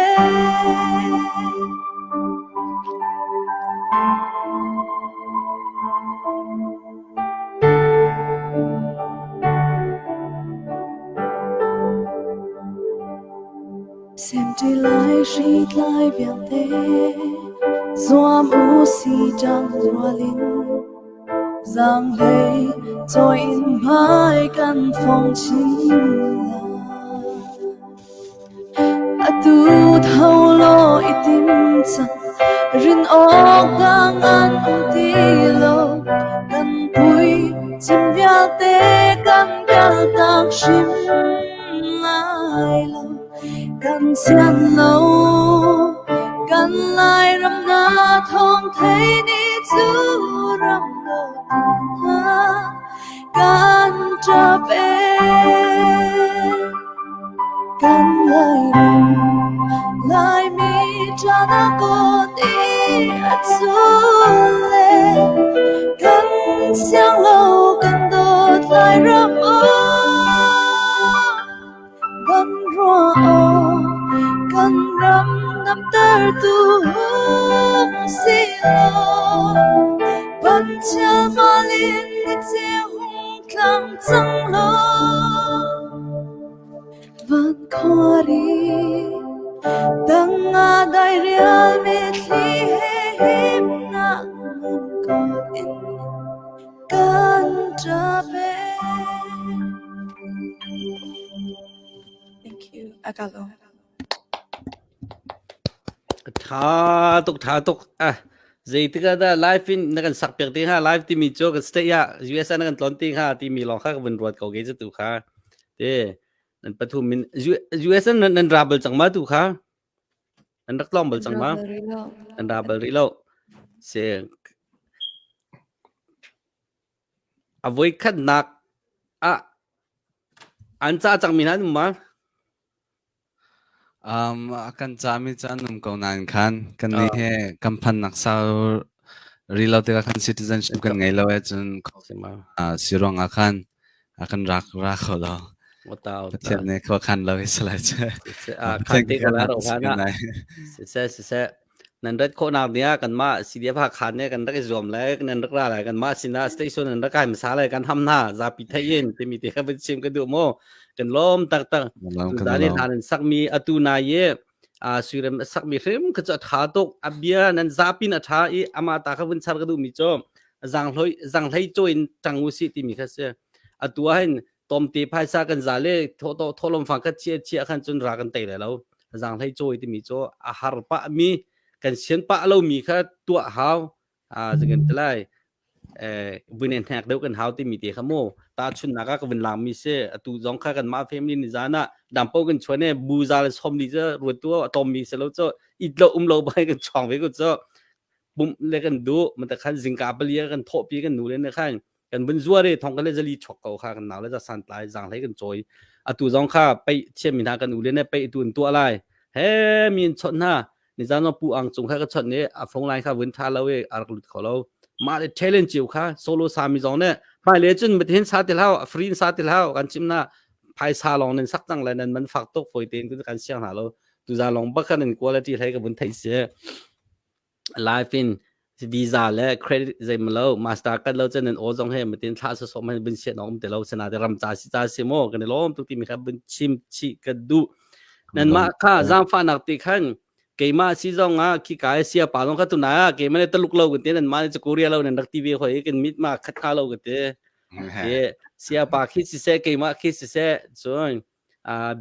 Semṭi lai hritlai vialte zuam u si ṭang rual in zaanghlei cawi in hmai kan fong chin lai. Atu tho law i tim cang, rin awk dang an um ti lo. Kan pui cim vialte kan kaltak hrim lai lo. Kan sian lo, kan Lairam na thawng thei ni cu ram dawtu hna kan ṭap e. Kan Lairam, Laimi ṭanak aw ti a cul e. Kan siang lo, kan dawt Lairam aw. Kan ruah aw, kan ram damtertu hung si law. Panchal malin ni ceu hung tlang cang law. Van khuari Tangah dairial mitthli he himnak ngan kawl in kan ṭap ee. Thank you. Akalo. Tha tuk tha tuk ah zeitik ah dah live in na kan sak piak te hnga live timi cu kan state ah US ah na kan tlon te hnga timi lawng kha ka vun ruat ko ke cu tu kha te nan pathum in US nan nan ra bal cang ma tu kha nan rak tlong bal cang ma nan ra bal rih lo se a voi khatnak ah an ca cang mi hna um ma Um, a kan cami cu an um ko nain khan kannih he kan phannak sau rih lo tikah khan citizenship kan ngei lo ahcun si ruangah khan a kan rak ra kho lo. Pathian nih khua khan lo hi si lai cu. Khan te ko la ro khan ah. Siseh siseh nan rat khawhnak ding ah kanmah CDF Hakha nih kan rak i zuam le nan rak ra lai kanmah sinah station nan rak kai hmasa lai kan ham hna zapi theih in timi te kha van chim ka duh mu kan lawm taktak tuzan i hlan in sakmi atu na i a suirem a sakmi hrim kha cu a tha tuk a bia nan zapin a tha i ama ta kha vun char ka duh mi cu zanghloi zanghlei chaw in tang u si timi kha si atu ah hin tomte phaisa kan za le tholom fang kha chia chia khan cun ra kan tei lai lo zanghlei cawi timi cu a har pah mi kan sian pah lo mi kha tuah hau a zingen te lai eh vun en hnek deuh kan hau timi te kha mu ta chun nak ka vun lang mi se atu zong kha kan ma family ni zana dampo kan chuan e bu za le som ni cha ruat tu atom mi se lo cho it lo um lo bai kan chong ve ko cho pum le kan du man ta khan zingka palia kan thawh pi kan nu le ne khan kan vun zuar i thong kan le zali chok ko kha kan nau le za san tlai zang hlei kan cawi atu zong kha pei thiam mi hna kan u le ne pei tu in tuah lai he mi in chawt hna nizan pu ang cung kha ka chawt ne a phone line kha vun tha lo e a rak lut kho lo mah le challenge chiu kha solo sa mi zong ne hmai le cun mathin sa til hau free sa til hau kan chim na phaisa long nan sak cang le nan man fak tuk foi ten kan siang hna lo tu za long bak kan quality hlei ka vun thei se live in visa le credit zeimalo master card lo cun nan aw zong he matin thla sa som han bin sian om te lo sana te ram cha si cha si mo kan lom tuk ti mi kha bin chim chi ka du nan ma kha zangfa nak ti khan keima si zong ah khi kai sia pa long kha tu na keima ne taluk lo te nan ma ne korea lo nan rak ti ve hoi kan mit ma khat kha lo te e sia pa khi si se keima khi si se chun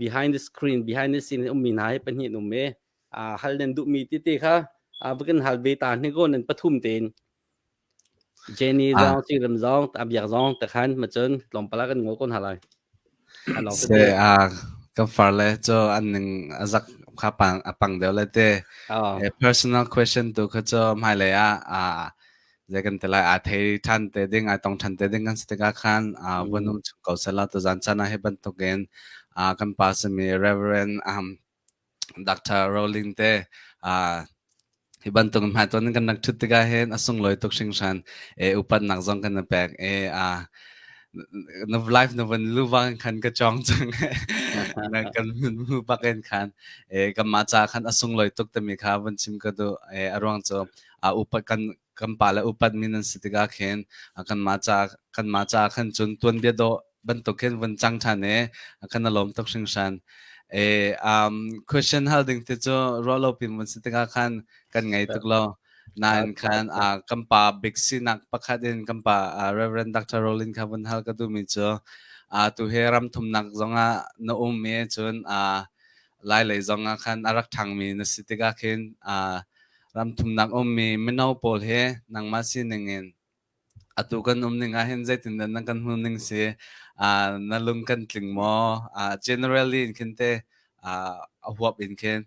behind the screen behind the scene um mi na he pahnih um me hal nan duhmi tete kha va kan hal ve ta hnik aw nan pathum tein Jenny zong Cingrim zong Abiak zong te khan ma cun tlawmpal ah kan ngol kon halai. Se a kan far le cho an ning azak kha pang apang deuh le te personal question tu kha cho hmai lei ah a zei kan te lai a thei than te ding ai tong than te ding kan si tikah khan vun um chung ko sela tu zan chan ah hi bantukin kan pa simi Reverend um, Dr. Rowling te hi bantuk hmai tuan kan rak ṭhut tikah hin a sunglawi tuk hringhran. E upatnak zong kan na pek e a na life na van lu bang khan ka chong cang na kan mu bakin khan e kanmah ca khan a sunglawi tuk timi kha van chim ka duh e a ruang cu a upat kan kan pa le upat mi nan si tikah khin kanmah ca kanmah ca khan cun tuanbia dawh bantuk khin vun cang ṭhan e kan a lawm tuk hringhran e um question hal ding te cu ruah lo pin vun si tikah khan kan ngei tuk lo nain khan a kan pa big sinak pakhat in kan pa Reverend Dr. Rowling kha vun hal ka duh mi cu a tu he ram thumnak zongah na um i cun a lai lei zongah khan a rak ṭhangmi na si tikah khin a ram thumnak ummi mino pawl he nangmah sining in atu kan um ning ah hin zeitindah nan kan hmuh ning si uh, na lung kan tling maw uh, generally in khin te uh, a huap in khin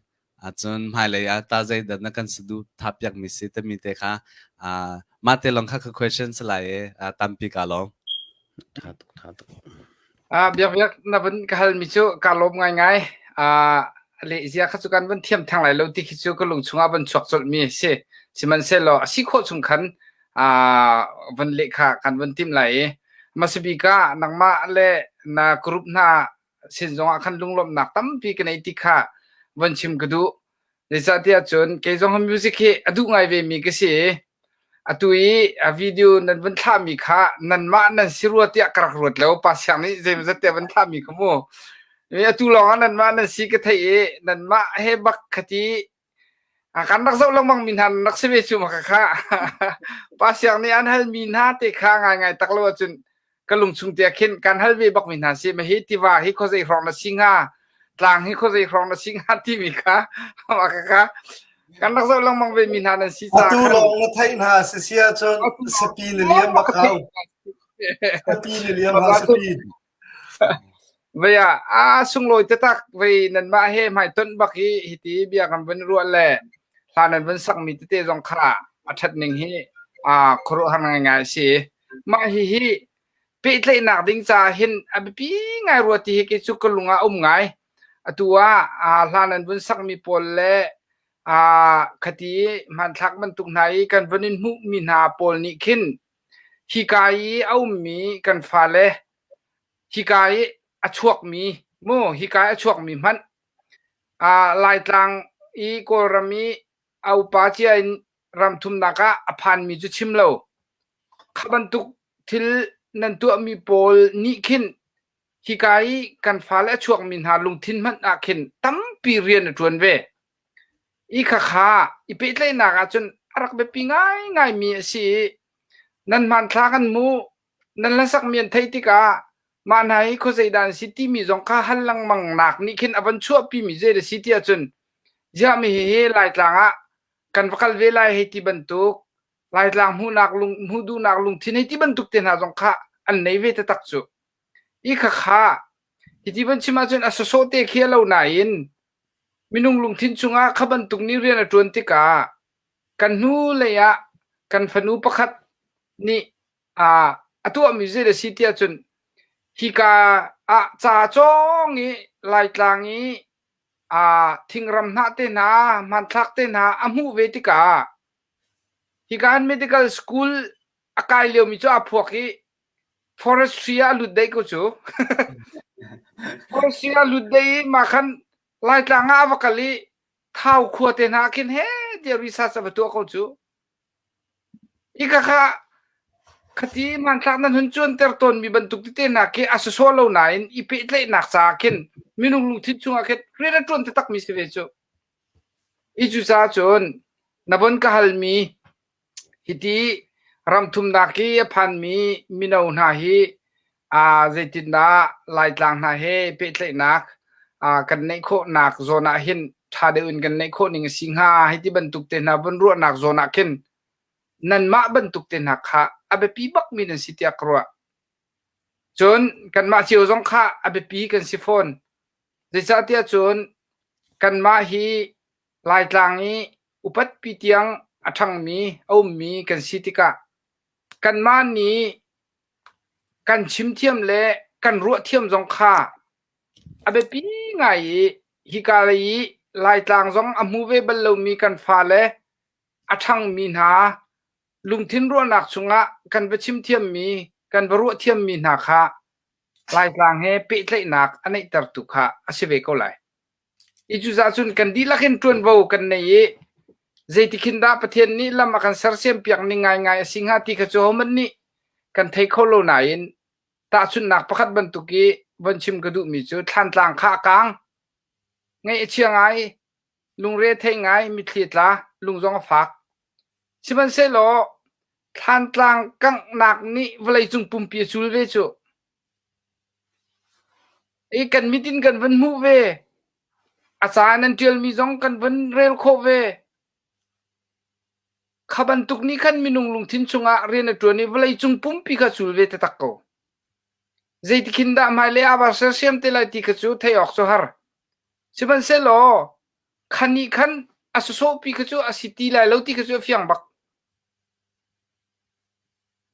ahcun hmailei ah ta zeidah na kan saduh thapiak mi si timi te kha uh, mah te lawng kha ka question si lai i uh, tampi ka lawm Tha tuk tha tuk. Ah, biak biak na vun ka hal mi cu ka lawm ngaingai. Ah, lehzia kha cu kan vun thiam theng lai lo ti khi cu ka lung chungah van chuak colh mi a si. Sihmanhsehlaw a si khawh chung khan ah van leh kha kan vun timh lai i hmasabik ah nangmah le na group hna sin zongah khan lunglawmhnak tampi ka nei ti kha von chim ka duh. Zeicahtiah cun kei zong hi music hi a duh ngai ve mi ka si i atu i a video nan vun thlahmi kha nanmah nan si rua tiah ka rak ruat lo. Pa Siang nih zeimawzat tiah van thlahmi kha mu. Mi atu lawng ah nanmah nan si ka theih i nanmah he bak khati kan rak zoh lengmang mi hna nan rak si ve cu ma kha. Pa Siang nih an hal mi hna te kha ngaingai tak lo ahcun ka lungchung te ah khin kan hal ve bak mi hna si ma hi tiva hi khuazei hrawng na si hnga tlang hi khuazei hrawng na si hnga timi kha ma kha kan rak zoh lengmang ve mi hna nan si caah Atu lawng na theih hna si si ahcun sipi na liam bak hau. Sipi na liam hau sipi. Vei ah a sunglawi taktak vei nanmah he hmaitonh bak hi hiti bia kan vun ruah le hla nan vun sakmi tete zong kha a ṭhat ning hi aa khuaruahhar ngaingai a si. Mah hihi pehtlaihnak ding caah hin a biapi ngai rua ti hi kei cu ka lung ah a um ngai. Atu ah aa hla nan vun sakmi pawl le aa khati hmanthlak bantuk hna i kan vun in hmuhmi hna pawl nih khin hika i a ummi kan fale hika i a chuakmi mu hika i a chuakmi hmanh aa Laitlang i Kawlram i a upa cia in ram thumnak ah a phanmi cu chim lo. Kha bantuk thil nan tuahmi pawl nih khin hika i kan fale a chuakmi hna lungthin hmanh ah khin tampi rian a ṭuan ve. I khakha i pehtlaihnak ahcun a rak biapi ngaingaimi a si i nan hmanthlak an hmuh, nan hlasakmi an theih tikah mah hna hi khuazei dah an si timi zong kha hal lengmang nak nih khin a van chuahpimi zei a si ti ahcun ziah mi hihi Laitlang ah kan va kal ve lai hei ti bantuk Laitlang hmuhnak lung hmuh duhnak lungthin hei ti bantuk te hna zong kha an nei ve taktak cu. I khakha hiti van chim ahcun a sawsawh te khi a lo nain Minung lungthin chungah kha bantuk nih rian a ṭuan tikah kan hnulei ah kan fanu pakhat nih aa a tuahmi zei a si tiah cun hika ah ca cawng i Laitlang i aa thingram hnah te hna, hmanthlak te hna a hmuh ve tikah hika an medical school a kai liomi cu aa phuak i Forestry ah a lut daih ko cu. Forestry ah lut daih i mah khan Laitlang ah a va kal i Thau khua te hna ah khin he tiah research a va tuah ko cu. I ka kha khati hmanthlak nan hun cuanter tawnmi bantuk tete hna khi a sawsawh lo nain i pehtlaihnak caah khin minung lungthin chungah khin rian a ṭuan taktakmi si ve cu. I cucaah cun na von ka halmi Hiti ramthumnak i a phanmi mino hna hi zeitindah Laitlang hna he pehtlaihnak kan neih khawhnak zawn ah hin ṭha deuh in kan neih khawh ning a si hnga hei ti bantuk te hna vun ruahnak zawn ah khin nanmah bantuk te hna kha a biapi bakmi nan si tiah ka ruah. Cun kanmah cio zong kha a biapi kan si fawn. Zeicahtiah cun kanmah hi Laitlang i upatpi tiang a ṭhangmi a ummi kan si tikah kanmah nih kan chimthiam le kan ruahthiam zong kha a biapi ngai i hika lei i Laitlang zong a hmu ve bal lomi kan fale a ṭhangmi hna lungthin ruahnak chungah kan va chimthiammi kan va ruahthiammi hna kha Laitlang he pehtlaihnak a neihtertu kha a si ve ko lai. I cucaah cun kan dihlak in ṭuanvo kan nei i zeiti khin dah Pathian nih lam a kan sersiampiak ning ngaingai a si hnga ti kha cu hohmanh nih kan thei kho lo nain tahchunhnak pakhat bantuk i von chim ka duhmi cu thlantlang kha a kang. Ngaih a chia ngai, lungre thei ngai, mitthli a tla, lung zong a fak. Sihmanhsehlaw thlantlang kanghnak nih vawleicung pumpi a cul ve cu. I kan mit in kan vun hmuh ve. A ca nan ṭialmi zong kan vun rel khawh ve. Kha bantuk nih khan minung lungthin chungah rian a ṭuan i vawleicung pumpi kha cul ve taktak ko. Zeitikhin dah hmailei aa var sersiam te lai ti kha cu theih awk cu har. Sihmanhsehlaw kha nih khan a sawsawhpi kha cu a si ti lai lo ti kha cu a fiang bak.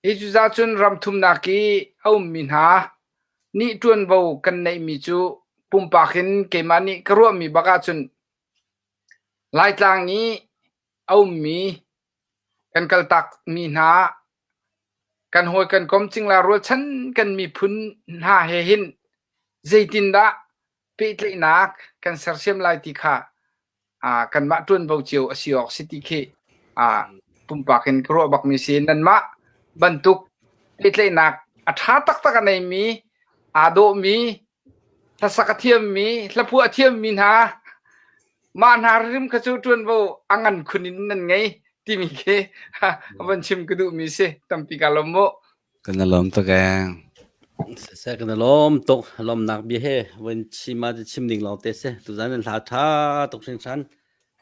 Hi cucaah cun ram thumnak i a ummi hna nih ṭuanvo kan neihmi cu pumpak in keimah nih ka ruahmi bak ahcun Laitlang i a ummi kan kaltakmi hna kan hawi kan kom cingla rualchan kan miphun hna he hin zeitindah pehtlaihnak kan sersiam lai ti kha kanmah ṭuanvo cio a si awk si ti khi pumpak in ka ruah bakmi si. Nanmah bantuk pehtlaihnak a ṭha taktak a neimi, aa dawhmi. Hlasak a thiammi, hlaphuah a thiammi hna mah hna rim kha cu ṭuanvo a ngan khun in nan ngei timi khi a van chim ka duhmi si. Tampi ka lawm mu. Kan i lawm tuk ee. Siseh kan i lawm tuk. Lawmnak bia he van chim ah chim ding lawng te si. Tuzan nan hla ṭha tuk hringhran.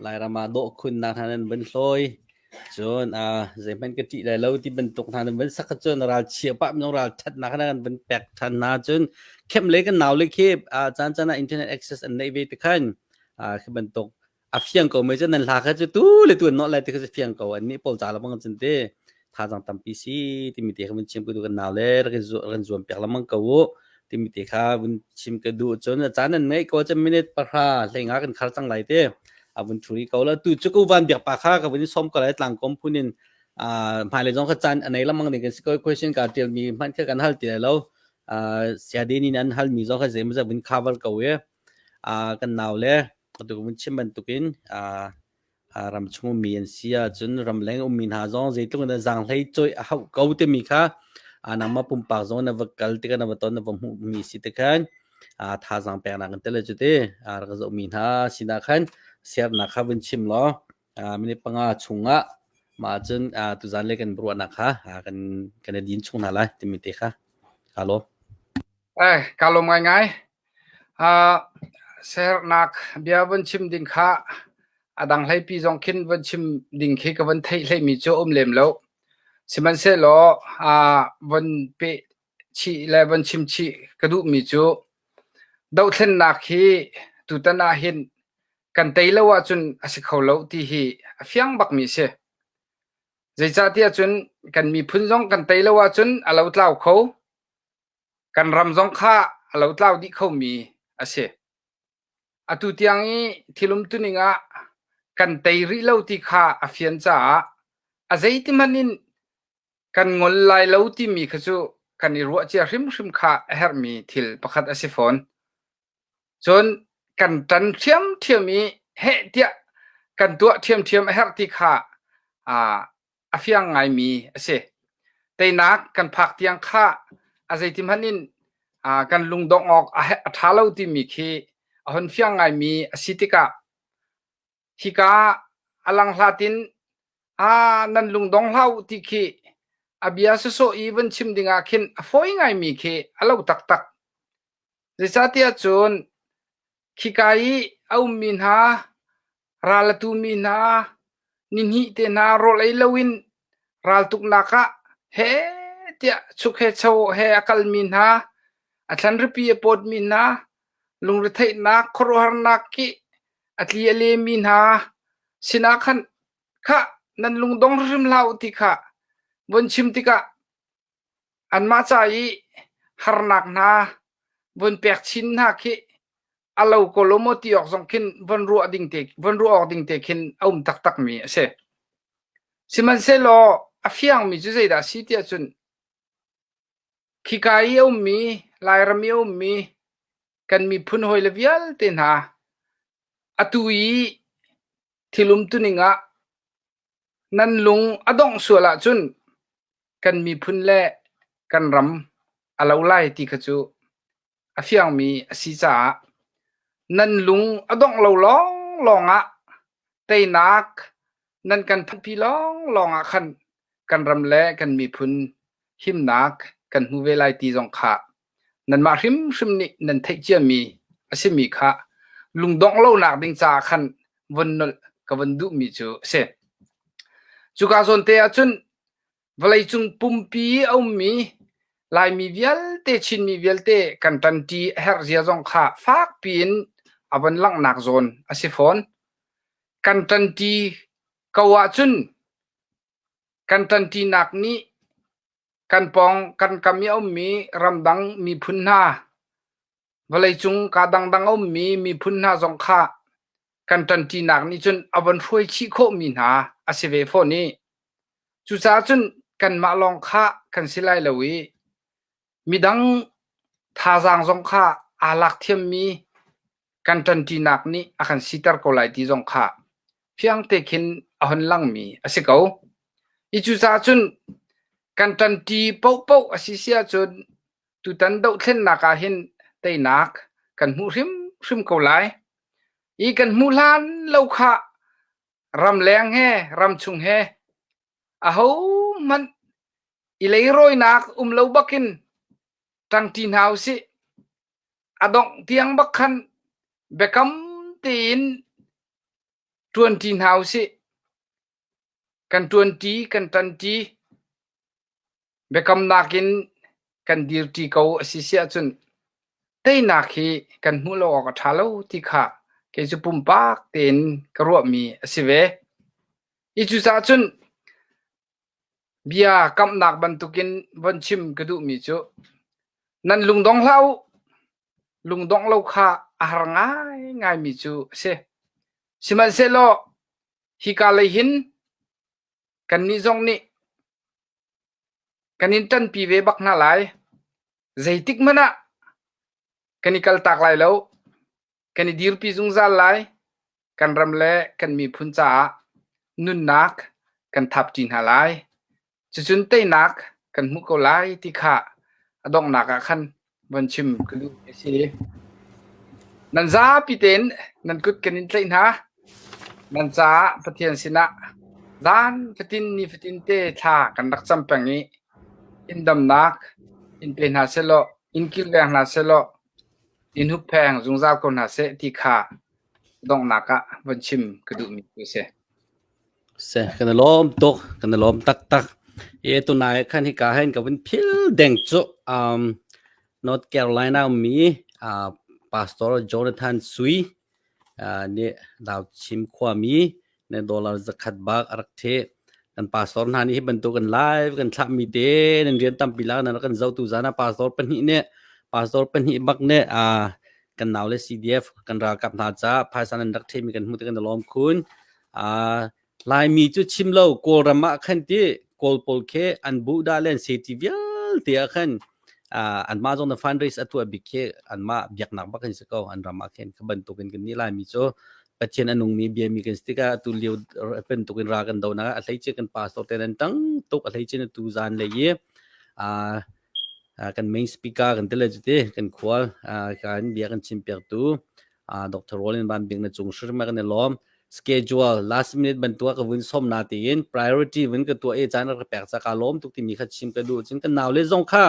Lairam ah dawh khunnak hna nan van hlawi. Cun zeihmanh ka ṭih lai lo ti bantuk hna nan van sak cun ral chia pah minung ral ṭhatnak hna kan van pek ṭhan hna cun khem le kan nau le khi caan caan ah internet access an neih ve te khan khi bantuk a fiang ko mei cu nan hla kha cu tu le tu an nawh lai ti kha cu fiang ko an nih pawl ca lamang cun te thazang tampi si timi te kha vun chim ka duh kan nau le rak in zuam piak lamang ko u timi te kha vun chim ka duh cun caan nan ngeih ko cun minute pahra hleinga kan khar cang lai te a vun thuri ko la tu cu ko van biak pa kha ka vun som ko lai tlang kom phun in hmailei zong kha caan a nei lamang ding kan si ko question ka tial mi hmanh kha kan hal ti lai lo siadin in an hal mi zong kha zeimaw vun cover ko e kan nau le atu kan chim bantukin ramchung ummi an si ahcun ramleng ummi hna zong zeitluk in zaanghlei cawih a hauh ko timi kha nangmah pumpak zong na va kal tikah na va ton na va hmuhmi si te khan thazaang peknak kan tel cu te rak zohmi hna sinah khan siarnak kha vun chim law minute panga chungah mah cun tuzan le kan ruahnak kha kan kan i din chung hna lai timi te kha ka lawm. Eh, ka lawm ngaingai. Sernak bia vun chim ding kha a dang hleipi zong khin vun chim ding khi ka vun theih hleimi cu um lem lo. Sihmanhsehlaw vun peh chih le vun chim chih ka duhmi cu dohthlennak hi tutan ah hin kan tei lo ahcun a si kho lo ti hi a fiang bakmi a si. Zeicahtiah cun kan miphun zong kan tei lo ahcun a lotlau kho. Kan ram zong kha a lotlau dih khomi a si. Atu tiang i thil umtuning ah kan tei rih lo ti kha a fian caah a zeitihmanh in kan ngol lai lo timi kha cu kan i ruahcia hrimhrim kha a herhmi thil pakhat a si fawn. Cun kan ṭan ṭhiamṭhiam i heh tiah kan tuah ṭhiamṭhiam a herh ti kha a fiang ngaimi a si. Teinak kan phak tiang kha a zeitihmanh in kan lungdongh awk a ṭha lo timi khi a hun fiang ngaimi a si tikah hika a langhlat in nan lungdong hlah u ti khi a bia sawsawh i vun chim dingah khin a fawi ngaimi khi a lo taktak. Zeicahtiah cun khika i a ummi hna ral a tumi hna, nihnih te hna rawl ei loin raltuknak ah heh tiah chuk he cho he a kalmi hna, a thlanripi a pawtmi hna, lungretheihnak, khuaruahharnak ki a tli a lemi hna sinah khan khah nan lungdong hrim hlah u ti kha vun chim tikah anmah ca i harnak hna vun pek chin hna khi a lo ko lo maw ti awk zong khin von ruah ding te von ruah awk ding te khin a um taktak mi a si. Sihmanhsehlaw a fiangmi cu zeidah a si tiah cun khika i a ummi Lairam i a ummi kan miphun hawile vialte hna atu i thil umtuning ah nan lung a dongh sual ahcun kan miphun le kan ram a lo lai ti kha cu a fiangmi a si caah nan lung a dongh lo lawnglawng ah teinak nan kan phanhpi lawnglawng ah khan kan ram le kan miphun himnak kan hmu ve lai ti zong kha nanmah hrimhrim nih nan theih ciami a simi kha lungdongh lonak ding caah khan vun nolh ka vun duhmi cu a si. Cuka zawn te ahcun Vawleicung pumpi i a ummi Laimi vialte, Chinmi vialte kan ṭanṭi a herh zia zong kha fakpi in a von langhnak zawn a si fawn. Kan ṭanṭi ko ahcun kan ṭanṭinak nih kan pawng kan kam i a ummi ramdang miphun hna Vawleicung kaa dangdang a ummi miphun hna zong kha kan ṭanṭinak nih cun a von hruai chih khawhmi hna a si ve fawn i cucaah cun kanmah lawng kha kan si lai lo i midang thazaang zong kha aa lak thiammi kan ṭanṭinak nih a kan siter ko lai ti zong kha fiangte khin a hon langmi a si ko. I cucaah cun kan ṭanṭi paohpaoh a si si ahcun Tutan dohthlennak ah hin teinak kan hmuh hrimhrim ko lai. I kan hmuh hlan lo kha ramleng he ramchung he ahohmanh i leirawinak um lo bakin ṭangṭi hna usih. A dongh tiang bak khan biakam tein ṭuanṭi hna usih. Kan ṭuanṭi, kan ṭanṭi. Biakamnak in kan dirṭi ko a si si ahcun teinak hi kan hmuh lo awk a ṭha lo ti kha kei cu pumpak tein ka ruahmi a si ve. I cucaah cun bia kamhnak bantukin von chim ka duhmi cu nan lungdong hlah u. Lungdongh lo kha a har ngaingaimi cu a si. Sihmanhsehlaw hika lei hin kannih zong nih kan in ṭanpi ve bak hna lai. Zeitik hmanh ah kan i kaltak lai lo. Kan i dirpi zungzal lai. Kan ram le kan miphun caah nunnak kan thapṭi hna lai. Cucun teinak kan hmuh ko lai ti kha a donghnak ah khan von chim ka duh a si. Nan zapi tein nan kut kan in tlaih hna. Nan caah Pathian sinah zan fatin ni fatin te thla kan rak cam peng i in damnak in pe hna sehlaw in kilveng hna sehlaw in huppheng zungzal ko hna seh ti kha donghnak ah von chim ka duhmi cu a si. Se kan i lawm tuk, kan i lawm taktak. E tunai khan hika hin ka vun phil deng cu um, North Carolina mi uh, Pastor Jonathan Sui uh, nih Dauchim khuami ne dollar zakhat bak a rak the. Kan pastor hna nih hi bantuk kan live kan thlah mi te nan rian tampi la nan kan zotu zana pastor pahnih nih pastor pahnih bak nih uh, kan nau le CDF kan ralkap hna ca phaisa nan rak the mi kan hmu te kan i lawm khun. Laimi cu chim lo Kawlram ah khan ti Kawl pawl khi an buhdah le an safety vialte ah khan anmah zong na fundraise a tuah bik khi anmah biaknak bak an si ko an ram ah khin kha bantukin kan nih Laimi cu Pathian a nungmi biami kan si tikah atu lio bantukin ra kan donak ah a hleice kan pastor te nan tang tuk a hleice na tu zan lei i kan main speaker kan tile cu ti kan khual kan bia kan chim piaktu Dr. Roland Van Bik na cung hrim kan i lawm schedule last minute bantuk ka vun som na tiin priority vun ka tuah i caan ka pek ca ka lawm tuk timi kha chim ka duh cun kan nau le zong kha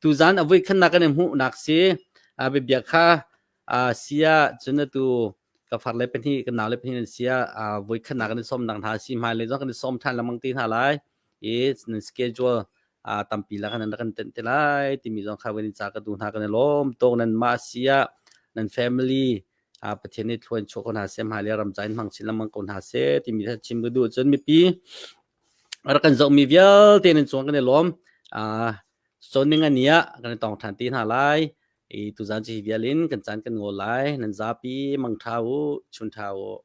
tuzan avui khan na kan i hmuh nak si a bia kha a sia cun atu ka far le pahnih kan nau le pahnih nan sia a voi khan na kan i som nak hna si hmai le zong kan i som than lamang ti hna lai i nan schedule a tampi la kan kan tenh te lai timi zong kha vun ca ka duh hna kan i lawm tuk nan mah sia nan family Pathian nih thlua in chuah ko hna seh, hmailei ram ca in hmang chin lengmang ko hna seh timi kha chim ka duh. Cun mipi rak kan zohmi vialte nan cung kan i lawm. Cawn ani ah kan i tong ṭhan te hna lai. I tuzaan cu hi vial in kan caan kan ngol lai. Nan zapi mangṭha u, chun ṭha u.